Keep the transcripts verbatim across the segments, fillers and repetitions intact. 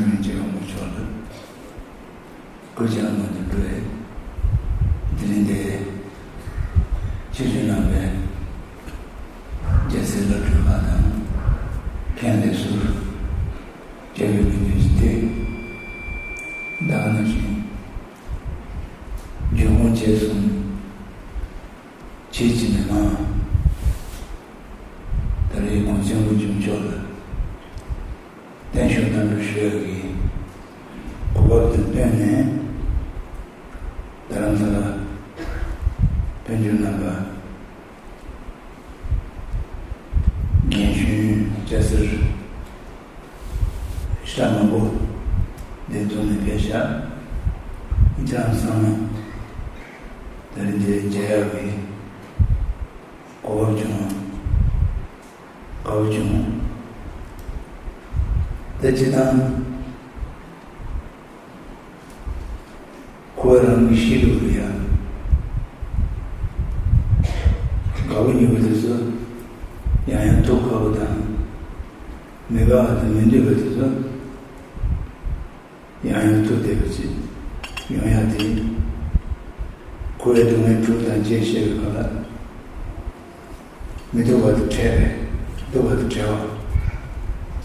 རིན་ཆེན་དབང་པོ་མཆོག་ལ་སྐུ་ཕྱྭ་ལ་མ་དུ་འགྲོ་བའི་དེ་རིང་འདིར་ཆོས་སྤྱོད་རྣམ་པའི་རྒྱལ་སྲས་བླ་སྤྲུལ་ཁག་དང་མཁན་ལས་ཟུར་སྐྱབས་ཡུལ་མི་འདུས་ཀྱི་སྟེ། ད་ག་ནང་བཞིན་རྒྱུན་གོང་བཅས་སུ་ཆོས་ཀྱི་མི་མང་། ད་རེས་གོང་ཆེན་དབུ་བཞུགས་མཆོག་ལ་བརྟན་བཞུགས་གནང་རོགས་ཞུ་ཡག་གི་གོ་སྐབས་དང་བསྟུན་ནས། རྡ་རམ་ས་ལ་བོད་འབྱོར་རྣམ་པ་རྒན་གཞོན་སྐྱ་སེར་ཤ་མང་པོ་འདིར་འཛོམས་ནས་ཕེབས་ཤག་ཁྱེད་རང་ཚང་མ་ད་རེས་འདིར་མཇལ་ཡག་གི་གོ་སྐབས་བྱུང་བ་དགའ་པོ་བྱུང་། ད་སྤྱིར་བཏང་ཁོ་རང་གི་གཤིས་ལུགས་ལ་ཡང་དགའ་པོ་ཉེ་པོ་དེ་ཚོ་ཡང་ཡང་ཐུག་ཁག་པོ་དང་། མི་དགའ་བ་དང་མི་འདོད་པ་དེ་ཚོ་ཡང་ཡང་ཐུག་བསྡད་པ་ཅིག་ཡོང་ཡག་དེ། ཁོའི་སྡུག་བསྔལ་དྲུག་དང་བཅས་བཤད་པའི་སྐབས་ལ། མི་སྡུག་པ་དང་བྲལ་བས་སྡུག་པ་དང་བྲལ་བ་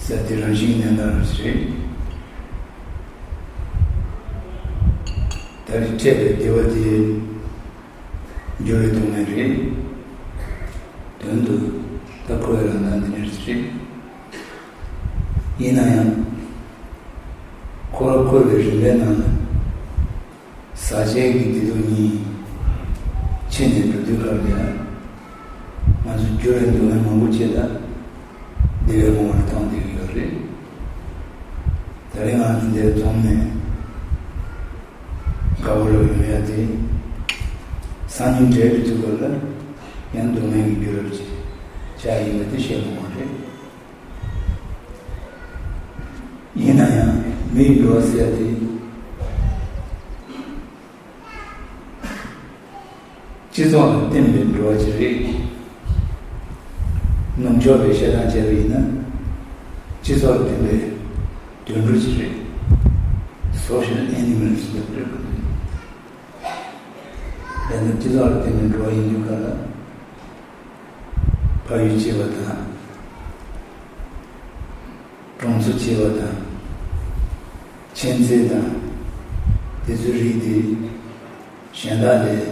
ཟེར་དེ་རང་བཞིན་གནས་སྟངས་རེད། ད་རེས་འཕྲད་པའི་བདེ་བ་དེ་འགྱུར་བའི་སྡུག་བསྔལ་རེད། དོན་དུ་ད་ཁོའི་རང་སྣང་འདི་འདྲ་རེད། ཡིན་ན་ཡང་འཁོར་བར་འཁོར་བའི་རིམ་པའི་ནང་ལ། ཟག་བཅས་ཀྱི་བདེ་སྡུག་གཉིས་ཕྱེ་ནས་འགྲོ་དུས་སྐབས་ལ། ང་ཚོ་འགྱུར་བའི་སྡུག་བསྔལ་མང་པོ་ཅིག་ལ་བདེ་བའི་ངོ་བོར་མཐོང་བསྡད་ཀྱི་ཡོད་རེད། ད་རེས་ང་ཚོ་འདིར་འཛོམས་ནས་དགའ་པོ་རབ་ཡོང་ཡ་དེ། སང་ཉིན་འབྲས་བུ་དུས་སྐབས་ལ་ཡང་སྡུག་བསྔལ་གྱི་རྒྱུ་རབ་ཅིག་ཆགས་ཡིན་པ་དེ་བཤད་དགོས་མ་རེད། ཡིན་ན་ཡང་མི་ཡི་འགྲོ་བ་ཟེར་ཡ་དེ། སྤྱི་ཚོགས་ལ་བརྟེན་པའི་འགྲོ་བ་ཅིག་རེད། ནུབ་ཕྱོགས་པའི་བཤད་སྟངས་བྱས་པ་ཡིན་ན། སྤྱི་ཚོགས་ལ་བརྟེན་པའི་དུད་འགྲོ་ཅིག་རེད། Social animals ལབ་རེད། དེ་ནི་སྤྱི་ཚོགས་ལ་བརྟེན་པའི་འགྲོ་བ་ཡིན་དུས་སྐབས་ལ། ཕ་ཡུལ་གཅེས་པ་དང་། གྲོང་ཚོ་གཅེས་པ་དང་། མཁྱེན་བརྩེ་དང་། དེ་ཚོའི་རིགས་དེ་གཞན་དག་ལས་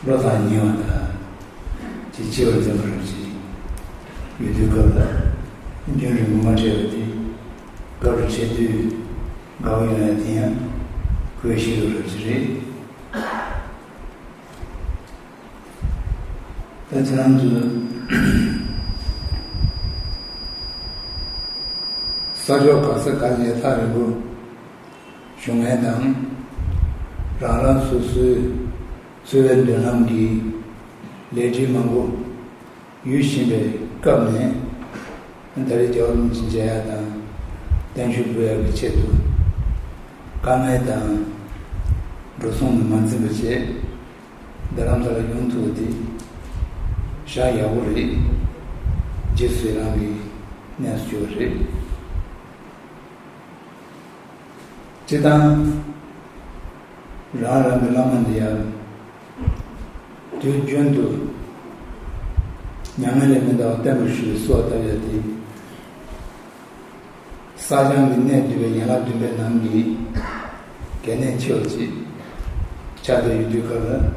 བློ་ཐག་ཉེ་བ་དང་། ཅིག་ཆེ་བར་འཛིན་པ་རབ་ཅིག་ཡོད་དུས་སྐབས་ལ། རྒྱུན་རིང་པོ་མ་འཕྲད་པ་དེ་སྐབས་རེ་འཕྲད་དུས་དགའ་པོ་ཡོང་ཡ་དེ་ཡང་ཁོའི་གཤིས་ལུགས་རབ་ཅིག་རེད། ད་ཁྱེད་རང་ཚོས་ས་ཕྱོགས་ག་ས་ག་ལ་ཐག་རིང་པོ་བཞུགས་མཁན་དང་། རང་རང་སོ་སོའི་འཚོ་བའི་མདུན་ལམ་གྱི་ལས་བྱེད་མང་པོ་ཡོད་བཞིན་པའི་སྐབས་ནས། ད་རེས་རྒྱལ་བ་རིན་པོ་ཆེ་མཇལ་ཡག་དང་བརྟན་བཞུགས་འབུལ་ཡག་གི་ཆེད་དུ་དཀའ་ངལ་དང་འགྲོ་སོང་ནི་མ་འཛེམས་པ་བྱས། རྡ་རམ་ས་ལ་ཡོང་ཐུབ་པ་དེ་ཤ་ཡག་པོ་རེད། རྗེས་སུ་ཡི་རང་གི་གནས་སུ་གྱུར་པ་རེད། སྤྱིར་བཏང་རང་རང་གི་བླ་མ་འདི་ཡང་དུས་རྒྱུན་དུ་མྱ་ངན་ལས་མི་འདའ་བར་བརྟན་པར་བཞུགས་པའི་གསོལ་བ་བཏབ་ཡ་དེ། བསགས་སྦྱང་གི་གནད་བསྡུས་པའི་ཡན་ལག་བདུན་པའི་ནང་གི་གལ་གནད་ཆེ་བ་ཅིག་ཆགས་བསྡད་ཡོད་དུས་སྐབས་ལ།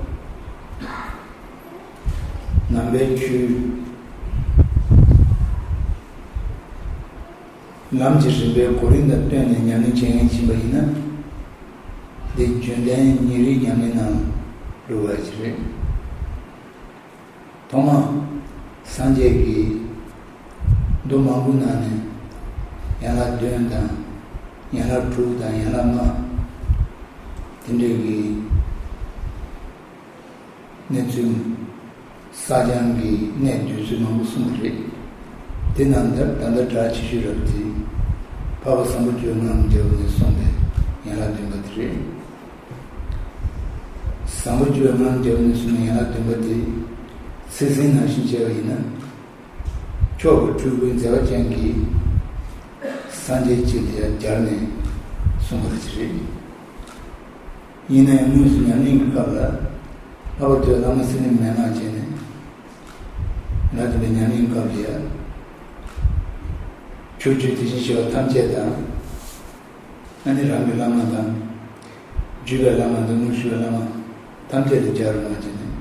ནང་པའི་ཆོས་ལམ་གྱི་རིམ་པའི་གོ་རིམ་དང་བསྟུན་ནས་ཉམས་ལེན་བྱེད་མཁན་ཡིན་པ་ཡིན་ན། འདི་རྒྱུན་ལྡན་ཉིན་རེའི་ཉམས་ལེན་ནང་འགྲོ་བ་ཞིག་རེད། ཐོག་མར་སངས་རྒྱས་ཀྱིས་མདོ་མང་པོའི་ནང་ནས་ཡན་ལག་བདུན་དང་། ཡན་ལག་དྲུག་དང་ཡན་ལག་ལྔ། དེ་འདྲའི་གི་གནས་ཚུལ། བསགས་སྦྱང་གི་གནད་བསྡུས་ཚུལ་མང་པོ་གསུངས་པ་རེད། དེ་རྣམས་ལྟར་ད་ལྟ་གྲགས་ཆེ་ཤོས་རབ་དེ། འཕགས་པ་སམ་བྷོ་ཊ་པའི་སྔགས་རྒྱལ་པོ་ནས་གསུངས་པའི་ཡན་ལག་བདུན་པ་དེ་རེད། སམ་བྷོ་ཊ་པའི་སྔགས་རྒྱལ་པོ་ནས་གསུངས་པའི་ཡན་ལག་བདུན་པ་དེ་ཚིག་ཟིན་ནང་བཞིན་བྱས་པ་ཡིན་ན། མཆོག་གི་སྤྲུལ་སྐུའི་མཛད་པ་ཅན་གྱི་ སངས་རྒྱས་ཀྱི་དེ་ཡང་སྦྱར་ནས་གསུངས་པ་ཅིག་རེད། ཡིན་ན་ཡང་དངོས་སུ་ཉམས་ལེན་གྱི་སྐབས་ལ་ལྷག་པར་དུ་བླ་མ་སེར་ལེ་མན་ངག་བྱས་ནས། ང་དེ་འདྲའི་ཉམས་ལེན་སྐབས་ལ་ཡང་ཕྱོགས་བཅུའི་དེ་བཞིན་གཤེགས་པ་ཐམས་ཅད་དང་། ཨ་ནི་རང་གི་བླ་མ་དང་། བརྒྱུད་པའི་བླ་མ་དང་དངོས་སུ་བླ་མ་ཐམས་ཅད་ལ་སྦྱར་རོགས་གནང་བྱས་ནས་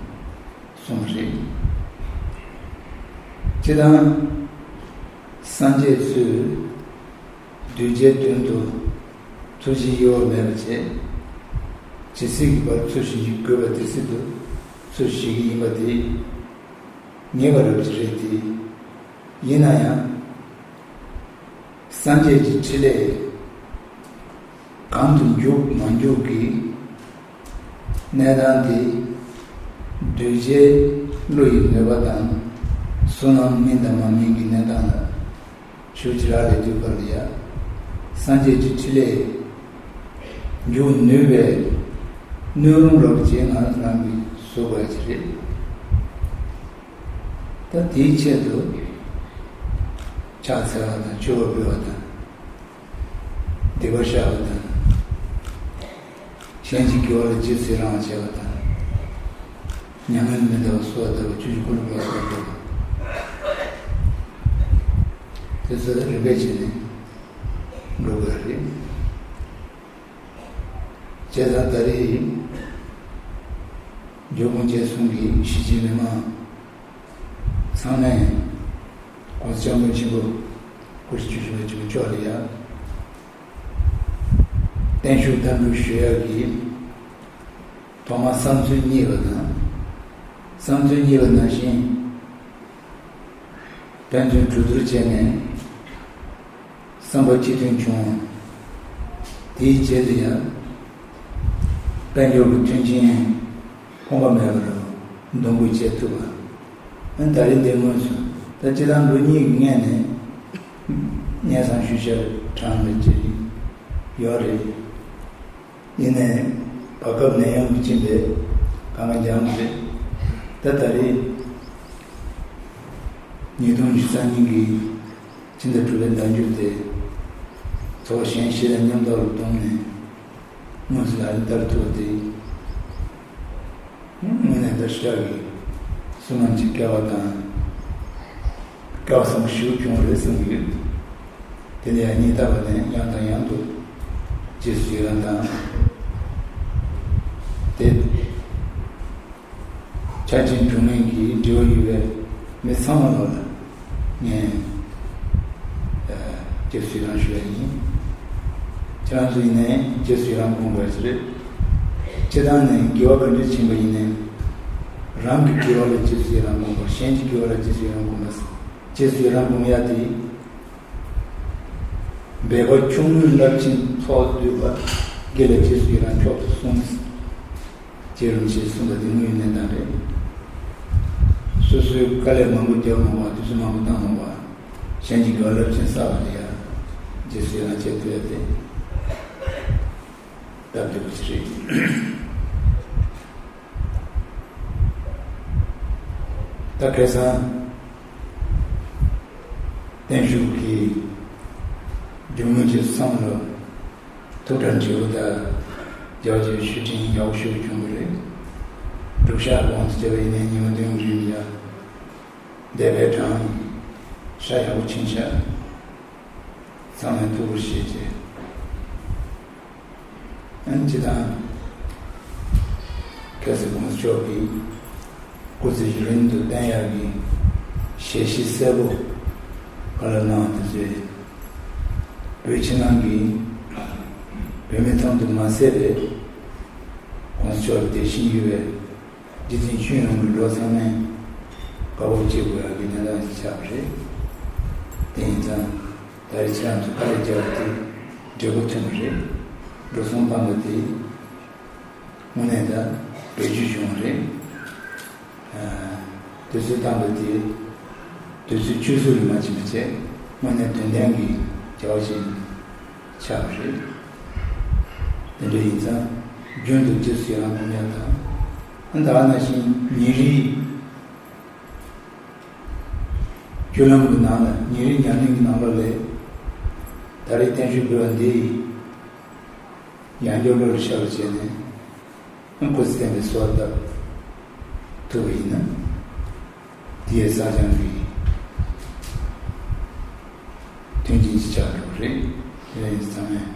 གསུངས་པ་རེད། སྤྱིར་བཏང་སངས་རྒྱས་ཚོས་གདུལ་བྱའི་དོན་དུ་ཐུགས་རྗེའི་གཡོ་བ་མེད་པ་བྱས། ཇི་སྲིད་ཀྱི་བར་ཚུལ་བཞིན་གྱི་དགོས་པ་དེ་སྲིད་དུ་ཚུལ་བཞིན་གྱི་ཡིན་པ་དེ་ངེས་པ་རབ་ཅིག་རེད་དེ། ཡིན་ན་ཡང་། སངས་རྒྱས་ཀྱི་ཕྲིན་ལས་གང་དུ་འཇུག་མ་འཇུག་གི་གནས་སྟངས་དེ་གདུལ་བྱའི་བློ་ཡི་ནུས་པ་དང་བསོད་ནམས་སྨིན་དང་མ་སྨིན་གྱི་གནས་སྟངས་ལ་ཞུ་ཅི་རག་ལས་དུས་བར་ལ་ཡ། སངས་རྒྱས་ཀྱི་ཕྲིན་ལས་འཇུག་ནུས་པའི་སྣོད་རུང་རབ་ཅིག་ང་རང་གིས་བཟོ་དགོས་ཀྱི་རེད། ད་དེའི་ཆེད་དུ་ཕྱག་འཚལ་བ་དང་མཆོད་པ་འབུལ་བ་དང་། སྡིག་པ་བཤགས་པ་དང་། གཞན་གྱི་དགེ་བ་ལ་རྗེས་སུ་ཡི་རང་བ་བྱེད་པ་དང་། མྱ་ངན་ལས་འདའ་བ་གསོལ་བ་བཏབ་པ་ཆོས་ཀྱི་འཁོར་ལོ་བསྐོར་བ་དང་། དེ་ཚོ་ལ་རིམ་པས་བྱས་ནས་འགྲོ་དགོས་རེད། བྱས་ཙང་ད་རེས་ཇོ་བོ་རྗེ་གསུང་གི་གཞིས་བྱེས་མི་མང་ཚང་མས་༸གོང་ས་༸སྐྱབས་མགོན་ཆེན་པོ་སྐུ་ཕྲེང་བཅུ་བཞི་པ་ཆེན་པོ་མཆོག་ལ་ཡང་བརྟན་བཞུགས་བསྟར་འབུལ་ཞུ་ཡག་གི་ཐོག་མར་བསམ་ཚུལ་རྙེད་པ་དང་། བསམ་ཚུལ་རྙེད་པ་ནང་བཞིན་ཕན་ཚུན་གྲོས་བསྡུར་བྱས་ནས་བསམ་པ་གཅིག་མཐུན་བྱུང་བ། དེའི་རྗེས་ལ་ཡང་དཔལ་འབྱོར་གྱི་མཐུན་རྐྱེན་ཕོངས་པ་མེད་པར་འདོན་སྤེལ་བྱེད་ཐུབ་པ། ཨ་ནི་ད་རེས་འདི་དངོས་སུ་ད་སྤྱིར་བཏང་ལོ་གཉིས་ཀྱི་སྔོན་ནས་སྙན་སེང་ཞུ་བྱར་དྲངས་པའི་ཅིག་ཡོད་རེད། ཡིན་ནའི་བར་སྐབས་ནད་ཡམས་ཀྱིས་ཕྱིན་པས་གང་ག་འགྱངས་པ་རེད། ད་ད་རེས་ཉིས་སྟོང་ཉི་ཤུ་རྩ་གཉིས་ཀྱི་ཕྱི་ཟླ་དྲུག་པའི་ཟླ་མཇུག་དེ་ཚོགས་གཞན་ཞིག་དང་མཉམ་དུ་བསྡོམས་ནས་དངོས་སུ་ལག་ལེན་བསྟར་ཐུབ་པ་དེ། དངོས་གནས་ད་ཤག་གི་བསོད་ནམས་ཀྱི་སྐལ་བ་དང་། སྐལ་བ་བཟང་པོ་ཞིག་བྱུང་བ་རེད་བསམ་གྱི་ཡོད། དེ་ནས་ཡང་སྙིང་ཐག་པ་ནས་ཡང་དང་ཡང་དུ་རྗེས་སུ་ཡི་རང་དང་། དེ་ཆ་ཆེན་དྲུང་ནས་ཀྱི་འབྲེལ་བ་ཡོད་པའི་མི་ཚང་མ་ལ་ངས་རྗེས་སུ་ཡི་རང་ཞུ་ཡ་ཡིན། ཁྱེད་རང་ཚོ་ཡིན་ནའི་རྗེས་སུ་ཡི་རང་དགོངས་པ་ཞིག་རེད། སྤྱིར་བཏང་ནས་དགེ་བ་ག་འདྲ་ཕྱིན་པ་ཡིན་ནའི། རང་གི་དགེ་བ་ལ་རྗེས་སུ་ཡི་རང་དགོངས་པ། གཞན་གྱི་དགེ་བ་ལ་རྗེས་སུ་ཡི་རང་དགོངས་པ། རྗེས་སུ་ཡི་རང་དགོངས་ཡ་དེ། འབད་པ་ཆུང་ངུའི་རླབས་ཆེན་ཚོགས་བསྡུས་པ། དགེ་ལ་རྗེས་སུ་ཡི་རང་མཆོག་ཏུ་གསུངས། རྗེ་རིན་པོ་ཆེས་གསུངས་པ་དེ་དངོས་ཡོད་གནས་སྟངས་རེད། སོ་སོའི་དཀའ་ལས་མང་པོ་རྒྱབ་མ་དགོས་པ། དུས་ཚོད་མང་པོ་བཏང་མ་དགོས་པ། གཞན་གྱི་དགེ་བ་རླབས་ཆེན་བསགས་པ་ལ་ཡང་རྗེས་སུ་ཡི་རང་བྱེད་ཐུབ་ཡ་དེ་སྟབས་བདེ་པོ་ཞིག་རེད། ད་ཁ་སང་བརྟན་བཞུགས་ཀྱི་རྒྱུ་དངོས་ཀྱི་བསམ་བློ་ཐུགས་གྲ་འགྲིག་པོ་དང་རྒྱལ་བ་རྗེ་ཤུགས་དྲིན་ཡག་པོ་ཞིག་བྱུང་གི་རེད། སྒྲུབ་ཞག་གོང་དུ་བྱས་པ་ཡིན་ནའི་ཉི་མ་བདུན་རིང་ཡ་འདས་པའི་གྲངས་ཤ་ཡག་པོ་ཕྱིན་ཤག་ཚང་མས་ཐུགས་ཁུར་བཞེས་བྱས། ཨན་ཅི་དང་། ཁ་སང་གོང་ས་མཆོག་གིས་སྐུ་ཚེ་ཡུན་རིང་དུ་བརྟན་ཡག་གི་ཞལ་བཞེས་གསལ་པོ་ག་ལ་གནང་བ་དེ་ཚོས། བོད་ཕྱི་ནང་གི་བོད་མི་ཐམས་ཅད་མ་ཟད་པའི་གོང་ས་མཆོག་ལ་དད་ཞེན་ཡོད་པའི་རྗེ་བཙུན་ཆོས་དབྱིངས་ཀྱི་འགྲོ་བ་ཚང་མས་དགའ་སྤོབས་བྱེད་དགོས་ཡག་གི་གནས་སྟངས་ཤིག་ཆགས་པ་རེད། དེ་ཡིན་ཙང་། ད་རེས་ཁྱེད་རང་ཚོ་དཀའ་ལས་བརྒྱབ་པ་དེ་འབྲས་བུ་ཐོན་པ་རེད། འགྲོ་སོང་བཏང་པ་དེ་དངོས་གནས་ད་བེད་སྤྱོད་བྱུང་བ་རེད། ཨ། དུས་ཚོད་བཏང་པ་དེ་དུས་ཚོད་ཆུད་ཟོས་ལ་མ་ཕྱིན་པ་བྱས་དངོས་གནས་དོན་ལྡན་གྱི་བྱ་བ་ཞིག་ཆགས་པ་རེད། དེ་འདྲ་ཡིན་ཙང་རྒྱུན་དུ་རྗེས་སུ་ཡི་རང་དགོངས་ཡག་དང་། ད་ག་ནང་བཞིན་ཉིན་རེའི་སྤྱོད་ལམ་གྱི་ནང་ལ། ཉིན་རེའི་ཉམས་ལེན་གྱི་ནང་ལོགས་ལ་ ད་རེས་བརྟན་བཞུགས་ཕུལ་བ་འདི་ཡང་བསྐྱར་བློ་ལ་ཤར་བར་བྱས་ནས། ཨང་ཁུ་སི་བསྟན་པའི་གསོལ་བ་བཏབ་ཐུབ་པ་ཡིན་ན། དེ་ཡི་བསགས་སྦྱང་གི་མཐུན་རྐྱེན་ཅིག་ཆགས་འགྲོ་གི་རེད། དེ་ཡིན་ཚང་མས་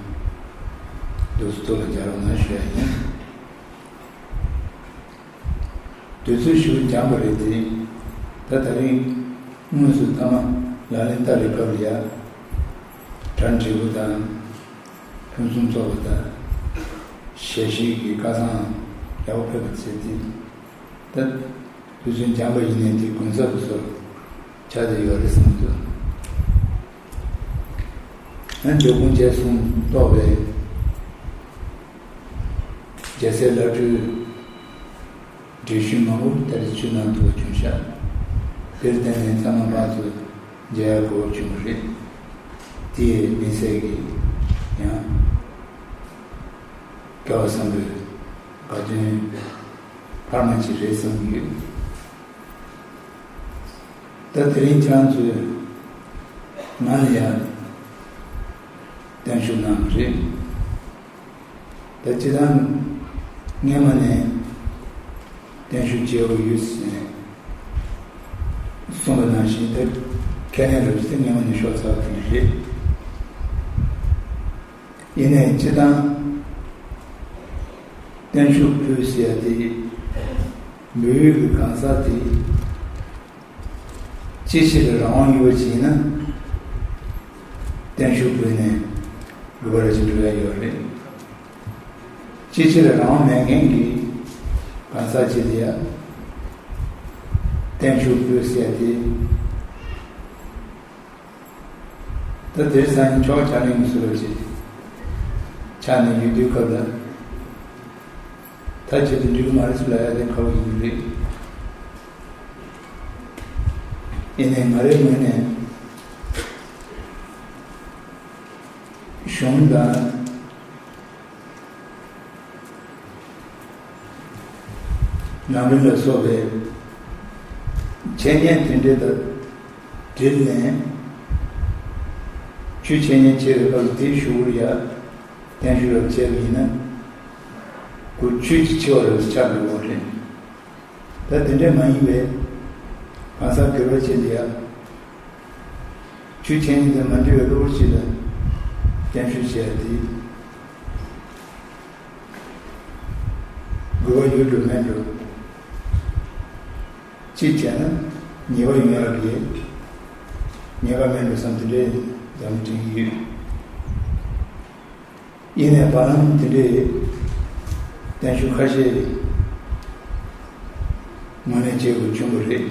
འདུག་སེ་ཐུགས་ལ་འཇགས་རོགས་གནང་ཞུ་ཡ་ཡིན། དུས་ཚོད་ཞེ་པོ་འགྱངས་པ་རེད་དེ། ད་དེ་རིང་དངོས་སུ་མཐའ་མ་ལག་ལེན་བསྟར་བའི་སྐབས་ལ་ཡ། གྲ་འགྲིག་པོ་དང་། ཕུན་སུམ་ཚོགས་པ་དང་། ཞལ་བཞེས་ཀྱི་སྐལ་བཟང་ཡག་པོ་ཕེབས་པ་བྱས་ཏེ། ད་དུས་ཚོད་འགྱངས་པ་ཡིན་ནའི་དེ་གུན་གསབ་ཀྱི་བཟོ་ཆགས་བསྡད་ཡོད་རེད་བསམ་འདུག་ང་འབྱུང་ཁུངས་བཅས་གསུམ་གཏོགས་པའི་རྒྱལ་སྲས་བླ་སྤྲུལ་འགྲེལ་བཤད་མང་པོ་ད་རེས་ཆུ་ནང་དུ་བྱུང་ཤག་དེར་བརྟེན་ནས་ཚང་མ་དམངས་གཙོ་མཇལ་ཡག་གོ་བྱུང་བ་རེད། དེའི་མི་སེར་གྱི་ཡང་སྐལ་བ་བཟང་པོའི་དགའ་སྟོན་འཕར་མ་ཅིག་རེད་བསམ་གྱི་ཡོད། ད་དེ་རིང་ཁྱེད་རང་ཚོས་ང་ལ་ཡང་བརྟན་བཞུགས་གནང་བ་རེད། ད་སྤྱིར་བཏང་སྔས་མ་ནས་བརྟན་བཞུགས་བྱེད་དགོས་ཡོད་ཟེར་ནས་གསུངས་པ་ནང་བཞིན། ད་ཁས་ལེན་རབ་ཏུ་སྔས་མ་ནས་ཤོར་ཚར་བ་དེ་རེད། ཡིན་ནའི་སྤྱིར་བཏང་བརྟན་བཞུགས་ཕུལ་ཟེར་ཡ་དེ། བོད་ཡུལ་གྱི་གང་ཟག་དེ། སྤྱི་སྤྱི་ལ་རང་དབང་ཡོད་པ་ཅིག་ཡིན་ན། བརྟན་བཞུགས་ཕུལ་ནས་དགོས་པ་རེ་ཞིག་འགྲོ་ཡ་ཡོད་རེད། སྤྱི་སྤྱི་ལ་རང་དབང་མེད་མཁན་གྱི་གང་ཟག་ཅིག་ལ་ཡ་བརྟན་བཞུགས་ཕུལ་ཟེར་ཡ་དེ། ད་དེར་སང་ཉིན་ཆོག་ཆ་ལེན་གྱི་སུ་ར་ཅིག་ཆགས་ནས་ཡོད་དུས་སྐབས་ལ། ད་ཁྱེད་ཚོ་འགྲིག་གི་མ་རེད་ཟེར་ལབ་ཡ་དེ་ཁག་པོ་ཡིན་གྱི་རེད། ཡིན་ནའི་ང་རའི་ངོས་ནས་གཞུང་དང་ནང་མི་ལ་སོགས་པའི་འཆད་ཉན་དེ་འདྲའི་དང་འབྲེལ་ནས། ཆོས་འཆད་ཉན་བྱེད་པའི་སྐབས་ལ་དེའི་གཞུག་གུར་ཡ་བརྟན་བཞུགས་རབ་བྱས་པ་ཡིན་ན། ཁོ་ཆོས་ཀྱི་ཆེ་བ་རབ་ཆགས་འགྲོ་བ་རེད། ད་དེ་འདྲ་མ་ཡིན་པའི་གང་ཟག་སྒེར་བ་ཅིག་ལ་ཡ། ཆོས་འཆད་ཉན་དང་མ་འབྲེལ་བའི་གློ་བུར་ཅིག་ལ་བརྟན་བཞུགས་བྱས་ཏེ། དགོས་པ་ཡོད་འགྲོ་མེད་འགྲོ། གཅིག་བྱས་ན་ཉེས་པ་ཡོང་ཡག་གི། ཉེས་པ་མེད་འགྲོ་བསམ་དེ་འདྲའི་འཛམ་བུ་གླིང་ཡོད། ཡིན་ནའི་བར་ལམ་དེ་འདྲའི་བརྟན་བཞུགས་ཁ་ཤས་ངོས་ནས་བྱེད་དགོས་བྱུང་བ་རེད།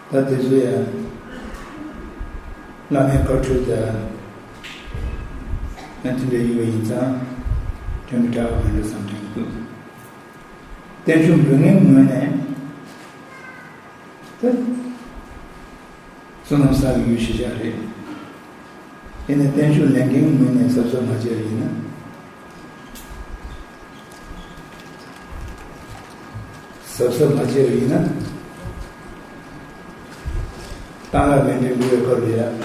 ད་དེ་ཚོ་ཡང་བླ་མའི་བཀའ་འཁྲོལ་དང་། ཡང་དེ་འདྲ་ཡིན་པ་ཡིན་ཙང་དྲན་པའི་དྲག་པ་མེད་འགྲོ་བསམ་དྲན་འདུག་བརྟན་བཞུགས་འབུལ་མཁན་ངོས་ནས་ད་བསོད་ནམས་བསགས་ཀྱི་ཡུལ་གཞིས་ཆགས་རེད། ཡིན་ནའི་བརྟན་བཞུགས་ལེན་མཁན་ངོས་ནས་གཟབ་གཟབ་མ་བྱས་པ་ཡིན་ན། གཟབ་གཟབ་མ་བྱས་པ་ཡིན་ན། གཏང་རག་མེད་འདྲའི་འགྲོ་བའི་སྐབས་ལ་ཡ།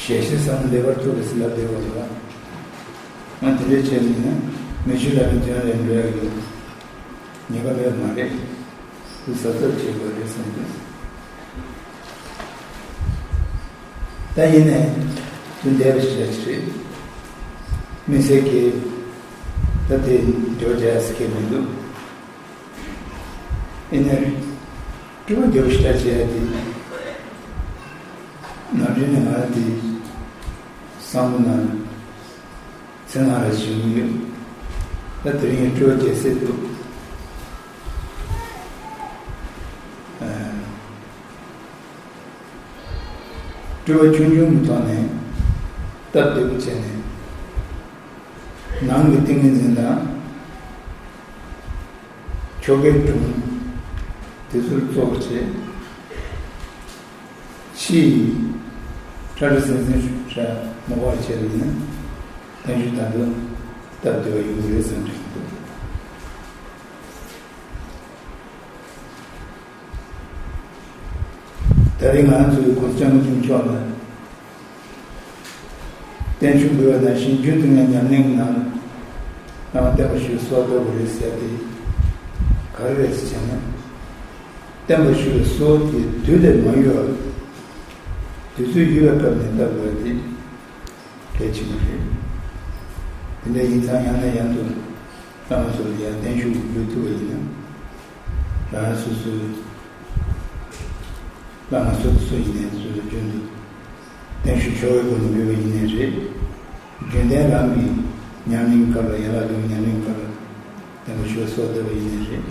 ཞལ་བཞེས་བསམ་བློ་ལེགས་པར་ཐུབ་པ་ཟེར་ལབ་བསྡད་པ་རེད་པ། ང་དེ་འདྲའི་བྱས་པ་ཡིན་ན། མི་ཆོས་ལ་ནི་དོན་ལས་འགྲོ་ཡ་ཡོད། ཉེས་པ་མེད་པ་མ་རེད། དེ་གཟབ་གཟབ་བྱེད་དགོས་རེད་བསམ་གྱི། ད་ཡིན་ནའི་དུས་འདས་པ་ཞིག་ལ་ཅི་རེད། དམིགས་བསལ་གྱིས་ད་དེ་འགྲོ་བྱ་ཟེར་མཁན་མི་འདུག་ཡིན་ནའི་སྤྲོ་བ་རྒྱབ་ཤ་བྱས་ཏེ། ནམ་རྒྱུན་ནས་ང་རང་དེ་བསམ་བློ་ནང་། ཚེ་ན་ར་བྱུང་ཡོད། ད་དེ་རིང་སྤྲོ་བ་རྒྱས་སྲིད་འདུག་ཨ། སྤྲོ་བ་ཆུང་ཆུང་གི་ཐོག་ནས་སྟབས་བདེ་པོ་བྱས་ནས། ནང་གི་ཏིང་ངེ་འཛིན་དང་། ཆོ་གའི་སྒྲུང་། དེ་ཚོར་གཙོ་བོ་བྱས། ཕྱིའི་ཁྲ་ཁྲ་ཟིང་ཟིང་ཧྲ་མོ་བ་བྱས་པ་ཡིན་ན། བརྟན་བཞུགས་ད་དུང་སྟབས་བདེ་བ་ཡོང་གི་རེད་བསམ་གྱི་འདུག་ད་རེས་ང་ཚོའི་གོང་ས་སྐྱབས་མགོན་ཆེན་པོ་མཆོག་ལ། བརྟན་བཞུགས་འབུལ་བ་ནང་བཞིན་རྒྱུན་དུ་ངས་ཉམས་ལེན་གནང་། བླ་མ་བསྟན་པ་ཞུ་བའི་གསོལ་བ་བཏབ་དགོས་རེད་ཟེར་ཏེ། ག་རེ་རེད་ཟེར་བྱས་ན། བསྟན་པ་ཞུ་བའི་གསོལ་བ་དེ་དུས་ལས་མ་ཡོལ་བར། དུས་ཚོད་ཡོལ་བའི་སྐབས་ནས་བཏབ་དགོས་པ་དེ་གལ་ཆེན་པོ་རེད། དེ་འདྲ་ཡིན་ཙང་ཡང་ནས་ཡང་དུ་བླ་མ་ཚོ་ལ་ཡང་བརྟན་བཞུགས་འབུལ་ཐུབ་པ་ཡིན་ན། རང་རང་སོ་སོའི་བླ་མ་སུ་དང་སུ་ཡིན་ནའི་སོ་སོ་རྒྱུན་དུ་བརྟན་བཞུགས་ཆོ་གའི་སྒོ་ནས་འབུལ་བ་ཡིན་ནའི་རེད། རྒྱུན་ལྡན་རང་གི་ཉམས་ལེན་སྐབས་ལ་ཡན་ལག་བདུན་ཉམས་ལེན་སྐབས་ལ་བསྟན་པ་ཞུ་བ་གསོལ་བཏབ་པ་ཡིན་ནའི་རེད།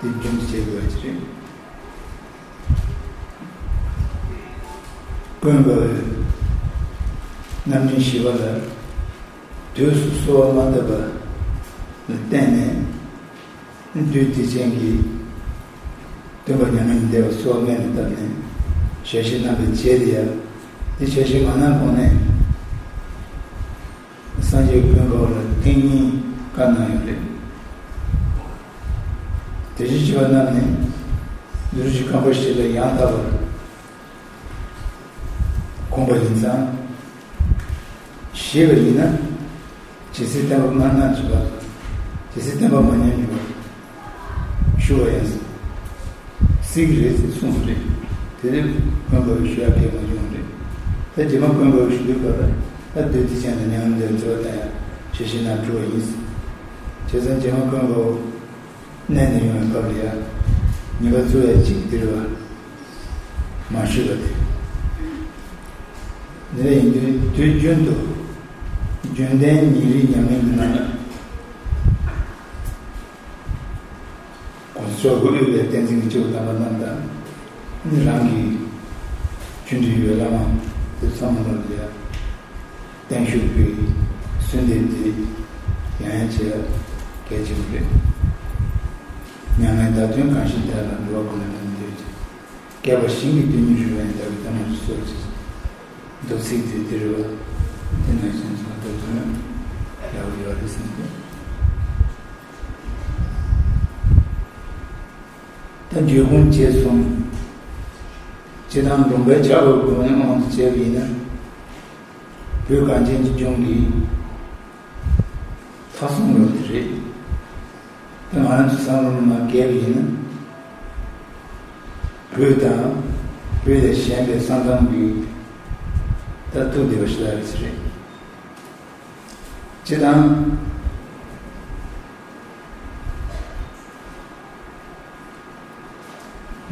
དེ་རྒྱུན་དུ་བྱེད་དགོས་པ་ཅིག་རེད། དཀོན་པའི་རྣམ་འདྲེན་བཞི་པ་ལ་དུས་སུ་གསོལ་བ་མ་བཏབ་པ་ལ་བརྟེན་ནས། བདུད་སྡིག་ཅན་གྱིས་སྟོན་པ་མྱ་ངན་ལས་འདས་པ་གསོལ་བ་སྨད་ནས་བཏབ་ནས་ཞལ་བཞེས་གནང་བའི་རྗེས་ལ་ཡང་དེ་ཞལ་བཞེས་མ་གནང་གོང་ནས་སངས་རྒྱས་ཀུན་དགའ་བོ་ལ་ཐེངས་གཉིས་བཀའ་གནང་ཡོད་རེད། དེ་བཞིན་གཤེགས་པ་རྣམས་ནས་བདུད་རྩི་རྐང་པ་བཞི་ལ་ཡང་དག་པར་དགོངས་པ་ཡིན་ཙང་། ཞེས་པ་ཡིན་ན། ཇི་སྲིད་བསྟན་པ་སྨྲ་ན་འཇིགས་པ། ཇི་སྲིད་བསྟན་པ་མ་ཉམས་འཇིགས་པ། ཞུ་བ་ཡང་སྲིད་ཀྱི་རེད་ཟེར་གསུངས་པ་རེད། དེ་ནས་དཀོན་པ་བའི་ཞུ་ཡག་གལ་མ་བྱུང་བ་རེད། ད་རྗེས་མ་དཀོན་པ་བའི་ཞུ་དུས་སྐབས་ལ་ད་བདུད་སྡིག་ཅན་དང་མྱ་ངན་ལས་འདས་པའི་བརྩེ་བ་བསྟན་ཡག་ཞལ་བཞེས་གནང་གྲུབ་པ་ཡིན། བྱས་ཙང་རྗེས་མ་དཀོན་པ་བ། གནས་ནས་ཡོང་བའི་སྐབས་ལ་ཡང་ཉེས་པ་བཙུགས་ཡ་གཅིག་འདིར་བ་མ་ཞུས་པ་དེ། འདི་འདྲ་ཡིན་དུས་དུས་རྒྱུན་དུ་རྒྱུན་ལྡན་ཉིན་རེའི་ཉམས་ལེན་གྱི་ནང་ལ་གོང་ས་མཆོག་གི་དབུས་པའི་བསྟན་འཛིན་གྱི་སྐྱེས་བུ་དམ་པ་རྣམས་དང་། རང་གི་ཆོས་འབྲེལ་ཡོད་པའི་བླ་མ་དེ་ཚང་མ་ལ་ཡང་། བརྟན་བཞུགས་ཀྱི་གསོལ་འདེབས་དེ་ཡང་ཡང་བྱེད་ཡ་གལ་ཆེན་པོ་རེད། མྱ་ངན་བདག་མདུན་གང་ཞིག་བདག་ལ་འགྲོ་བ་གང་ལ་ལམ་འདོད་ཅིང་། བསྐལ་པ་ཞིང་གི་དུས་ཉིད་རུ་བའི་བདག་གི་ཐ་མ་དུ་གསོལ་ཅིག། མདོ་ཚིག་དེ་འདིར་བ་དེ་ནང་བཞིན་ཚོགས་འདུ་ཚོགས་ཡག་པོ་ཡོད་རེད་བསམ་གི། ད་འབྱུང་ཁུངས་བཅས་གསུམ། སྤྱི་དང་ལུང་པའི་ཆགས་པའི་སྒོ་ནས་དབང་དུ་བྱས་པ་ཡིན་ན། བོད་གངས་ཅན་གྱི་ལྗོངས་ཀྱི་མཐའ་སྲུང་རབ་དེ་རེད། ད་ང་རང་ཚོ་བསམ་བློ་ནང་བཀལ་བ་ཡིན་ན། བོད་དང་བོད་ལས་གཞན་པའི་ས་མཚམས་ཀྱི་ད་ཐུག་བསྡད་པ་ཞིག་ལ་རེད་ཟེར་རེད། སྤྱི་དང་།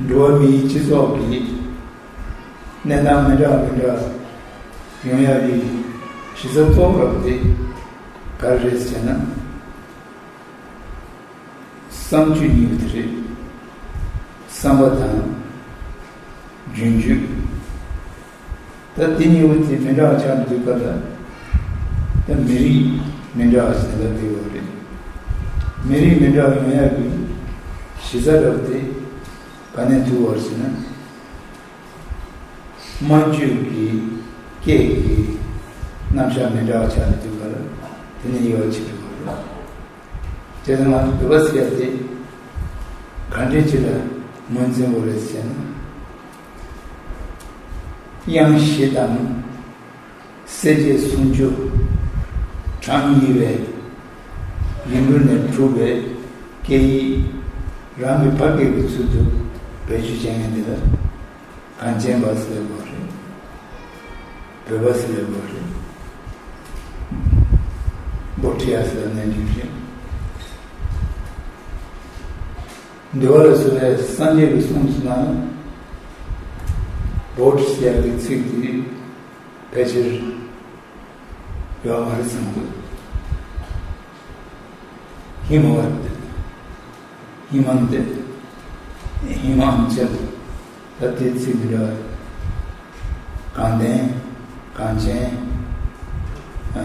འགྲོ་བ་མིའི་སྤྱི་ཚོགས་ཀྱི་གནས་སྟངས་མི་འདྲ་བ་མི་འདྲ་བ་ཡོང་ཡག་གི་གཞི་རྩ་གཙོ་བོ་རབ་དེ་ག་རེ་རེད་ཟེར་ན། བསམ་སྤྱོད་གཉིས་པོ་དེ་རེད། བསམ་པ་དང་། རྒྱུན་སྤྱོད། ད་དེ་གཉིས་པོ་དེ་མི་འདྲ་བ་ཆགས་འདུག་པ་ལ། ད་མི་རིགས་མི་འདྲ་བ་ཞིག་ལ་བསྡད་ཡོད་རེད། མི་རིགས་མི་འདྲ་བ་ཡོང་ཡག་གི་གཞི་རྩ་འདྲ་བོ་དེ་ག་ནས་ཐུག་པ་རེད་ཟེར་ན། སྨྲ་བརྗོད་ཀྱི་སྐད་ཀྱི་རྣམ་གཞག་མི་འདྲ་བ་ཆགས་འདུག་པ་ལ་དེ་ནས་དབྱེ་བ་ཕྱེ་འགྲོ་བ་རེད། དེ་ལ་ང་ཚོ་བོད་པ་ཟེར་ཡ་དེ་ག་འདྲས་ཅིག་ལ་ངོས་འཛིན་དགོས་རེད་ཟེར་ན། དབྱངས་བཞི་དང་། གསལ་བྱེད་སུམ་ཅུ། གྲངས་གཉིས་པའི་ཡིག་འབྲུ་ནས་གྲུབ་པའི་སྐད་ཡིག་རང་གི་ཕ་སྐད་ཀྱི་ཚུལ་དུ་བེད་སྤྱོད་བྱེད་མཁན་དེ་ལ་གངས་ཅན་པ་ཟེར་བ་རེད། བོད་པ་ཟེར་བ་རེད། བྷོ་ཊི་ཡ་ཟེར་བ་ནས་འགྲིག་རེད། འདུལ་བ་ལ་གསུངས་པའི་སངས་རྒྱས་ཀྱི་གསུང་གི་ནང་ལ་བྷོ་ཊི་ཟེར་བའི་ཚིག་དེ་ཕལ་ཆེར་ཡོད་མ་རེད་བསམ་གི། ཧི་མ་ཝ་ཏི། ཧི་མ་ཏི། ཧི་མ་ཨན་ཅལ། ད་དེ་ཚིག་འདི་འདྲ་བ། གངས་ལྡན། གངས་ཅན། ཨ།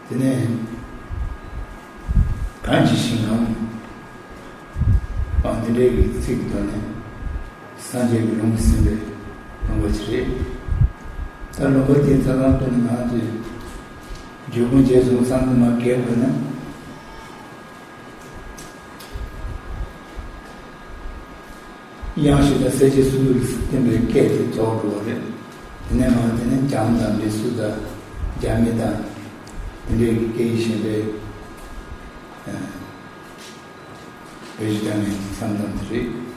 དེ་ནས་གངས་ཀྱི་ཞིང་ཁམས། ཨ། འདི་འདྲའི་གི་ཚིག་གི་ཐོག་ནས་སངས་རྒྱས་ཀྱི་ལུང་གིས་ཟིན་པའི་ལུང་པ་ཞིག་རེད། ད་ལུང་པ་དེའི་རྩ་ཁང་དུ་ནི་ང་ཚོས་འབྱུང་ཁུངས་བཅས་སོང་བསམ་དུ་མ་བརྒལ་དགོས་ན། དབྱངས་བཞི་དང་གསལ་བྱེད་སུམ་ཅུ་ལ་བརྟེན་པའི་སྐད་དེ་རྫོགས་འགྲོ་བ་རེད། དེ་ནས་མར་དེ་ནས་འཇམ་དང་ལི་སུ་དང་རྒྱ་མི་དང་དེ་འདྲའི་སྐད་ཡིག་གཞན་པའི་བོད་ཀྱི་དང་ནི་མཚམས་དང་དེ་རེད།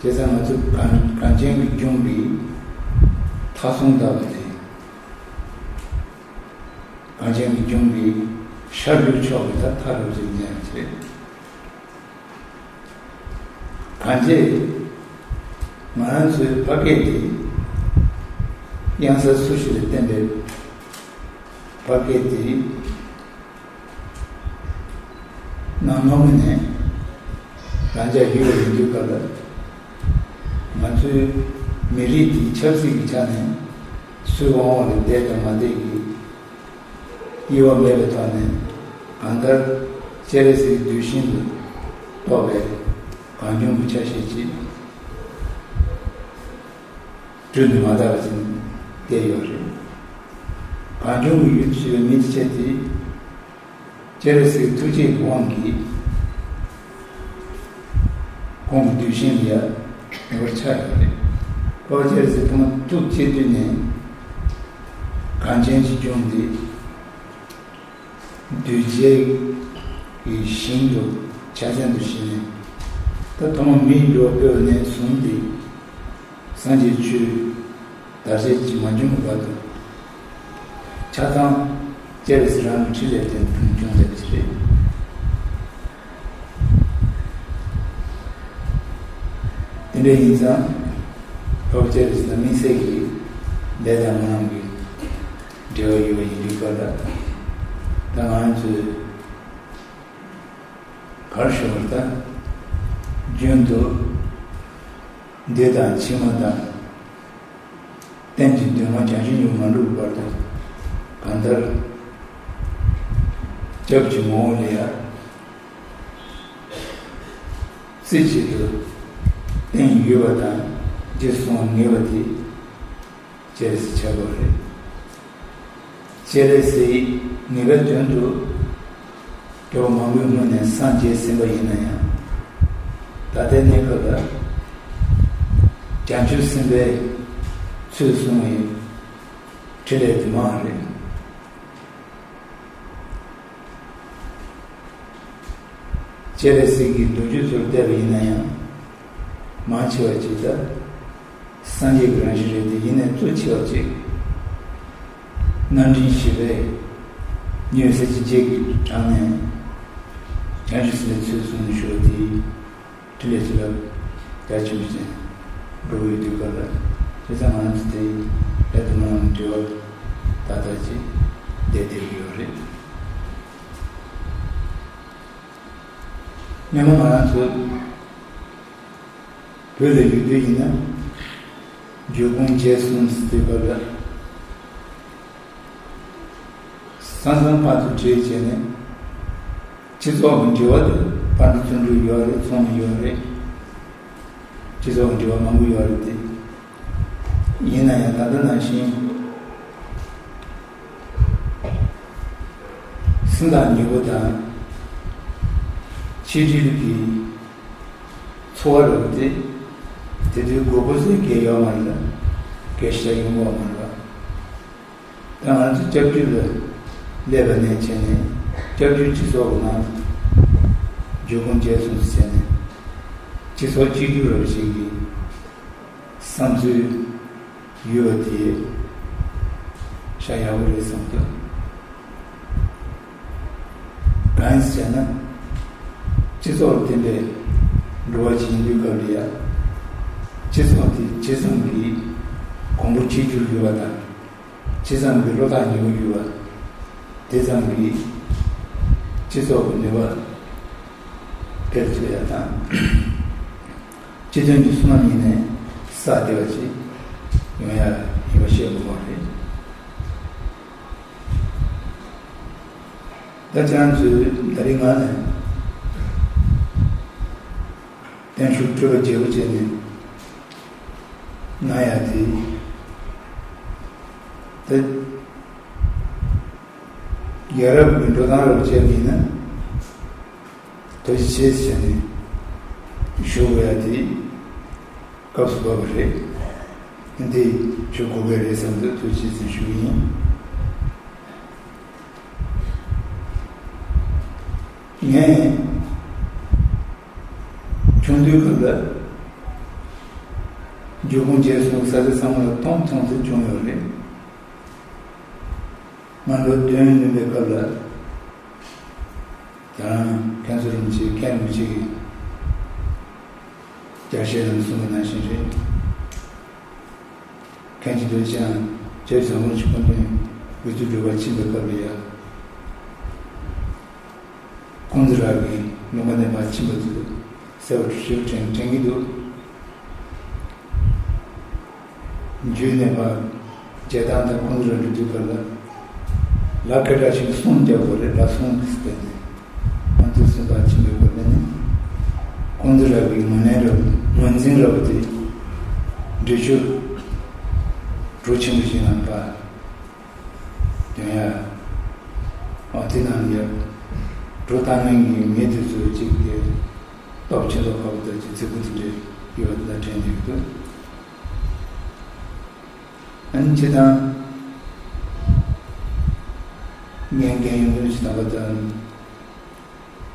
བྱས་ཙང་ང་ཚོ་གངས་གངས་ཅན་གྱི་ལྗོངས་ཀྱི་མཐའ་སྲུང་ལྟ་བུ་དེ། གངས་ཅན་གྱི་ལྗོངས་ཀྱི་ཤར་རྒྱུག་ཕྱོགས་ཀྱི་ད་མཐའ་རུ་ཅིག་ཉར་བྱས། གང་བྱས། ང་རང་ཚོའི་ཕ་སྐད་དེ་དབྱངས་གསལ་སུམ་ཅུ་ལ་བརྟེན་པའི་ཕ་སྐད་དེ། གནའ་སྔ་མོ་ནས་རང་ཅག་ཡུལ་ལ་ཡིན་དུས་སྐབས་ལ། ང་ཚོའི་མི་རིགས་འདིའི་ཆབ་སྲིད་ཀྱི་ཆ་ནས་སུའི་དབང་འོག་ལ་བསྡད་དང་མ་བསྡད་ཀྱི་དབྱེ་བ་མེད་པའི་ཐོག་ནས། གང་ལྟར་སྤྱན་རས་གཟིགས་གདུལ་ཞིང་དུ་གཏོགས་པའི་གངས་ལྗོངས་ཀྱི་ཆ་ཤས་ཅིག་བྲོས་ནས་མ་དག་པ་ཅིག་བསྡད་ཡོད་རེད། གངས་ལྗོངས་ཀྱི་ཡུལ་དུ་སྐྱེས་པའི་མི་ཆེ་དེ། སྤྱན་རས་གཟིགས་ཐུགས་རྗེའི་དབང་གིས་ཁོང་གི་གདུལ་ཞིང་ལ་ཡ་ཉེ་བར་ཆགས་ཡོད་རེད། སྤྱན་རས་གཟིགས་ཐོག་མ་ཐུགས་བསྐྱེད་དུས་ནས་གངས་ཅན་གྱི་ལྗོངས་འདི་གདུལ་བྱའི་ཞིང་དུ་ཆ་ཅན་དུ་བྱས་ནས། ད་ཐོག་མ་མིའི་འགྲོ་བ་སྤེལ་བ་ནས་བཟུང་སྟེ། སངས་རྒྱས་ཆོས་དར་རྒྱས་ཀྱི་མ་བྱུང་བར་དུ། ཆ་ཚང་སྤྱན་རས་གཟིགས་རང་གི་ཕྲིན་ལས་ལས་བྱུང་བསྡད་པ་ཞིག་རེད། དེ་འདྲ་ཡིན་ཙང་། འཕགས་པ་སྤྱན་རས་གཟིགས་དང་དམིགས་བསལ་གྱི་ལས་དང་སྨོན་ལམ་གྱི་འབྲེལ་བ་ཡོད་པ་ཡིན་དུས་སྐབས་ལ། ད་ང་རང་ཚོས་ག་རེ་ཞུ་བར་ད། རྒྱུན་དུ་འདི་དང་ཕྱི་མ་དང་། རྟེན་གྱི་འདུན་མ་བྱང་ཆུབ་མྱུར་མ་འགྲུབ་བར་དུ། གང་ལྟར་སྐྱབས་ཀྱི་ངོ་བོ་ལ་ཡ་རྩེ་གཅིག་ཏུ་བརྟེན་ཡོད་པ་དང་། རྗེས་སུ་བཟུང་བར་ངེས་པ་དེ་སྤྱན་རས་གཟིགས་ཆགས་པ་རེད། སྤྱན་རས་གཟིགས་ངེས་པའི་དོན་དུ་སྐྱོབ་པ་མང་པོའི་སྔོན་ནས་སངས་རྒྱས་ཟིན་པ་ཡིན་ན་ཡང་། ད་ལྟའི་གནས་སྐབས་ལ་བྱང་ཆུབ་སེམས་དཔའི་ཚུལ་བཟུང་བའི་ཕྲིན་ལས་དེ་མང་རེད། སྤྱན་རས་གཟིགས་ཀྱི་མདོ་རྒྱུད་ཚུར་བལྟས་པ་ཡིན་ན་ཡང་། མང་ཆེ་བ་ཅིག་ད་སངས་རྒྱས་ཀྱི་རང་བཞིན་རེད་དེ། ཡིན་ནའི་གཙོ་ཆེ་བ་ཅིག་རྣམ་འདྲེན་བཞི་པའི་ཉེ་བའི་སྲས་ཀྱི་རྗེས་ཀྱི་གྲངས་ནས་བྱང་ཆུབ་སེམས་དཔའི་ཚུལ་བཟུང་ནས་བཞུགས་པ་དེའི་ཕྲིན་ལས་ཚུལ་ལ་རྒྱ་ཆེན་པོ་ཅན་འགྲོ་གི་ཡོད་དུས་སྐབས་ལ། བྱས་ཙང་ང་རང་ཚོ་དེ་ལས་དུ་མ་འབྲེལ་བ་ཏག་ཏག་ཅིག་བསྡད་བསྡད་ཀྱི་ཡོད་རེད། སྔོན་མ་ང་རང་ཚོ་བོད་ལ་ཡོད་དུས་ཡིན་ན། བརྒྱུད་གོང་རྒྱས་གསུམ་ཟེར་དུས་སྐབས་ལ། ས་མཚམས་བར་དུ་འབྲེལ་བྱས་ནས། སྤྱི་ཚོགས་ཀྱི་འབྲེལ་བ་དེ་ཕར་འགྲོ་ཚུར་འགྲོ་ཡོད་རེད། ཚོང་ཡོད་རེད། སྤྱི་ཚོགས་ཀྱི་འབྲེལ་བ་མང་པོ་ཡོད་རེད་དེ། ཡིན་ན་ཡང་ད་ལྟ་ནང་བཞིན་སེམས་ཐག་ཉེ་པོ་དང་ཆིག་སྒྲིལ་གྱི་འཚོ་བ་རོལ་ཏེ། དེ་དུས་དགོས་མཁོ་ཟེར་གལ་ཡོད་མ་རེད་ལ། སྐད་ཆ་ཡོང་བ་མ་རེད་པ། ད་ང་ཚོ་སྐྱབས་བཅོལ་ལ་སླེབས་པ་ནས་བྱས་ནས། སྐྱབས་བཅོལ་སྤྱི་ཚོགས་ཀྱི་ནང་བརྒྱུད་གོང་རྒྱས་སོང་ཟེར་ནས། སྤྱི་ཚོགས་གཅིག་གྱུར་རབ་བཞིན་གྱི་བསམ་ཚུལ་ཡོད་པ་དེ་ཤ་ཡག་པོ་རེད་བསམ་འདུག་གང་ཡིན་ཟེར་ན། སྤྱི་ཚོགས་ལ་བརྟེན་པའི་འགྲོ་བ་ཅིག་ཡིན་དུས་སྐབས་ལ་ཡ། སྤྱི་ཚོགས་དེ་ཇི་ཙམ་གྱིས་གོང་བུ་གཅིག་གྱུར་ཡོད་པ་དང་། ཇི་ཙམ་གྱིས་བློ་ཐག་ཉེ་པོ་ཡོད་པ། དེ་ཙམ་གྱིས་སྤྱི་ཚོགས་ཀྱི་ནུས་པ་འཕེལ་ཐུབ་ཡ་དང་། སྤྱི་དོན་གྱི་བསོད་ནམས་ཡིན་ནའི་བསགས་བསྡད་པ་ཅིག་ཡོང་ཡ་ཡིན་པ་ཤེས་དགོས་པ་རེད། ད་ཁྱེད་རང་ཚོས་ད་རིང་ང་ནས་བརྟན་བཞུགས་སྤྲོ་བ་བརྗེ་པོ་བྱས་ནས་གནང་ཡ་དེ། ད་ཡ་རབས་ཀྱི་འགྲོ་སྟངས་རབ་བྱས་པ་ཡིན་ན། ཐུགས་རྗེ་ཆེ་ཟེར་ནས་ཞུ་དགོས་ཡ་དེ། སྐབས་སུ་བབས་པ་རེད། འདི་ཆོས་གོ་གི་རེད་བསམ་དུས་ཐུགས་རྗེ་ཆེ་ཞུ་གི་ཡིན། ངས་ཆུང་དུས་སྐབས་ལ་འབྱུང་ཁུངས་བཅས་སོང་ས་ཆ་ཚང་མ་ལ་མཐོང་མཐོང་ཚད་བྱུང་ཡོད་རེད། ང་ལོ་བདུན་ལོན་པའི་སྐབས་ལ། ད་རང་མཁན་ཟུར་རིན་པོ་ཆེ་མཁན་རིན་པོ་ཆེ་གིས་རྒྱ་ཆེ་རྣམས་གསུངས་པ་ནང་བཞིན་རེད། མཁན་ཆེན་པོ་ཅང་ཇེ་བཟང་པོ་ཆུ་ཁོང་དོན་འོས་བསྡུ་སྒྲུབ་པར་ཕྱིན་པའི་སྐབས་ལ་ཡ། ཀུན་ཏུ་ར་གི་ལུང་པ་ནས་མར་ཕྱིན་པ་དེ་གསལ་པོ་ཞིག་དྲན་དྲན་གྱི་འདུག་རྒྱུད་ནས་ཕར་རྒྱལ་ཐང་དང་ཀུན་ཏུ་ར་འགྲོ་དུས་སྐབས་ལ་ལ་སྐད་གྲགས་ཤིག་གསུང་རྒྱག་དགོས་རེད། ལ་གསུང་གི་སྐད་ནས་ང་ཚོས་སེམས་པ་ཕྱིན་པའི་སྐོར་ནས་ནི་ཀུན་ཏུ་ར་གི་ངོས་ལེན་རབ་ངོས་འཛིན་རབ་དེ་འགྲེལ་བརྗོད་གྲུ་ཆེན་པོ་ཞིག་གནང་པ་དོན་ཡ། ཨ་དེ་ནང་ཡ་གྲུ་བཏང་མཁན་གྱི་མི་དེ་ཚོ་གཅིག་གི་སྟོབས་ཆེན་པོ་ཁག་ཏུ་ཅིག་ཚིག་པོ་དེ་འདྲ་ཡོད་ན་དྲན་འདུག་ཨ་ནི་སྤྱི་དང་ངན་འགན་ཡོད་མཁན་ཞིག་དང་པ་དང་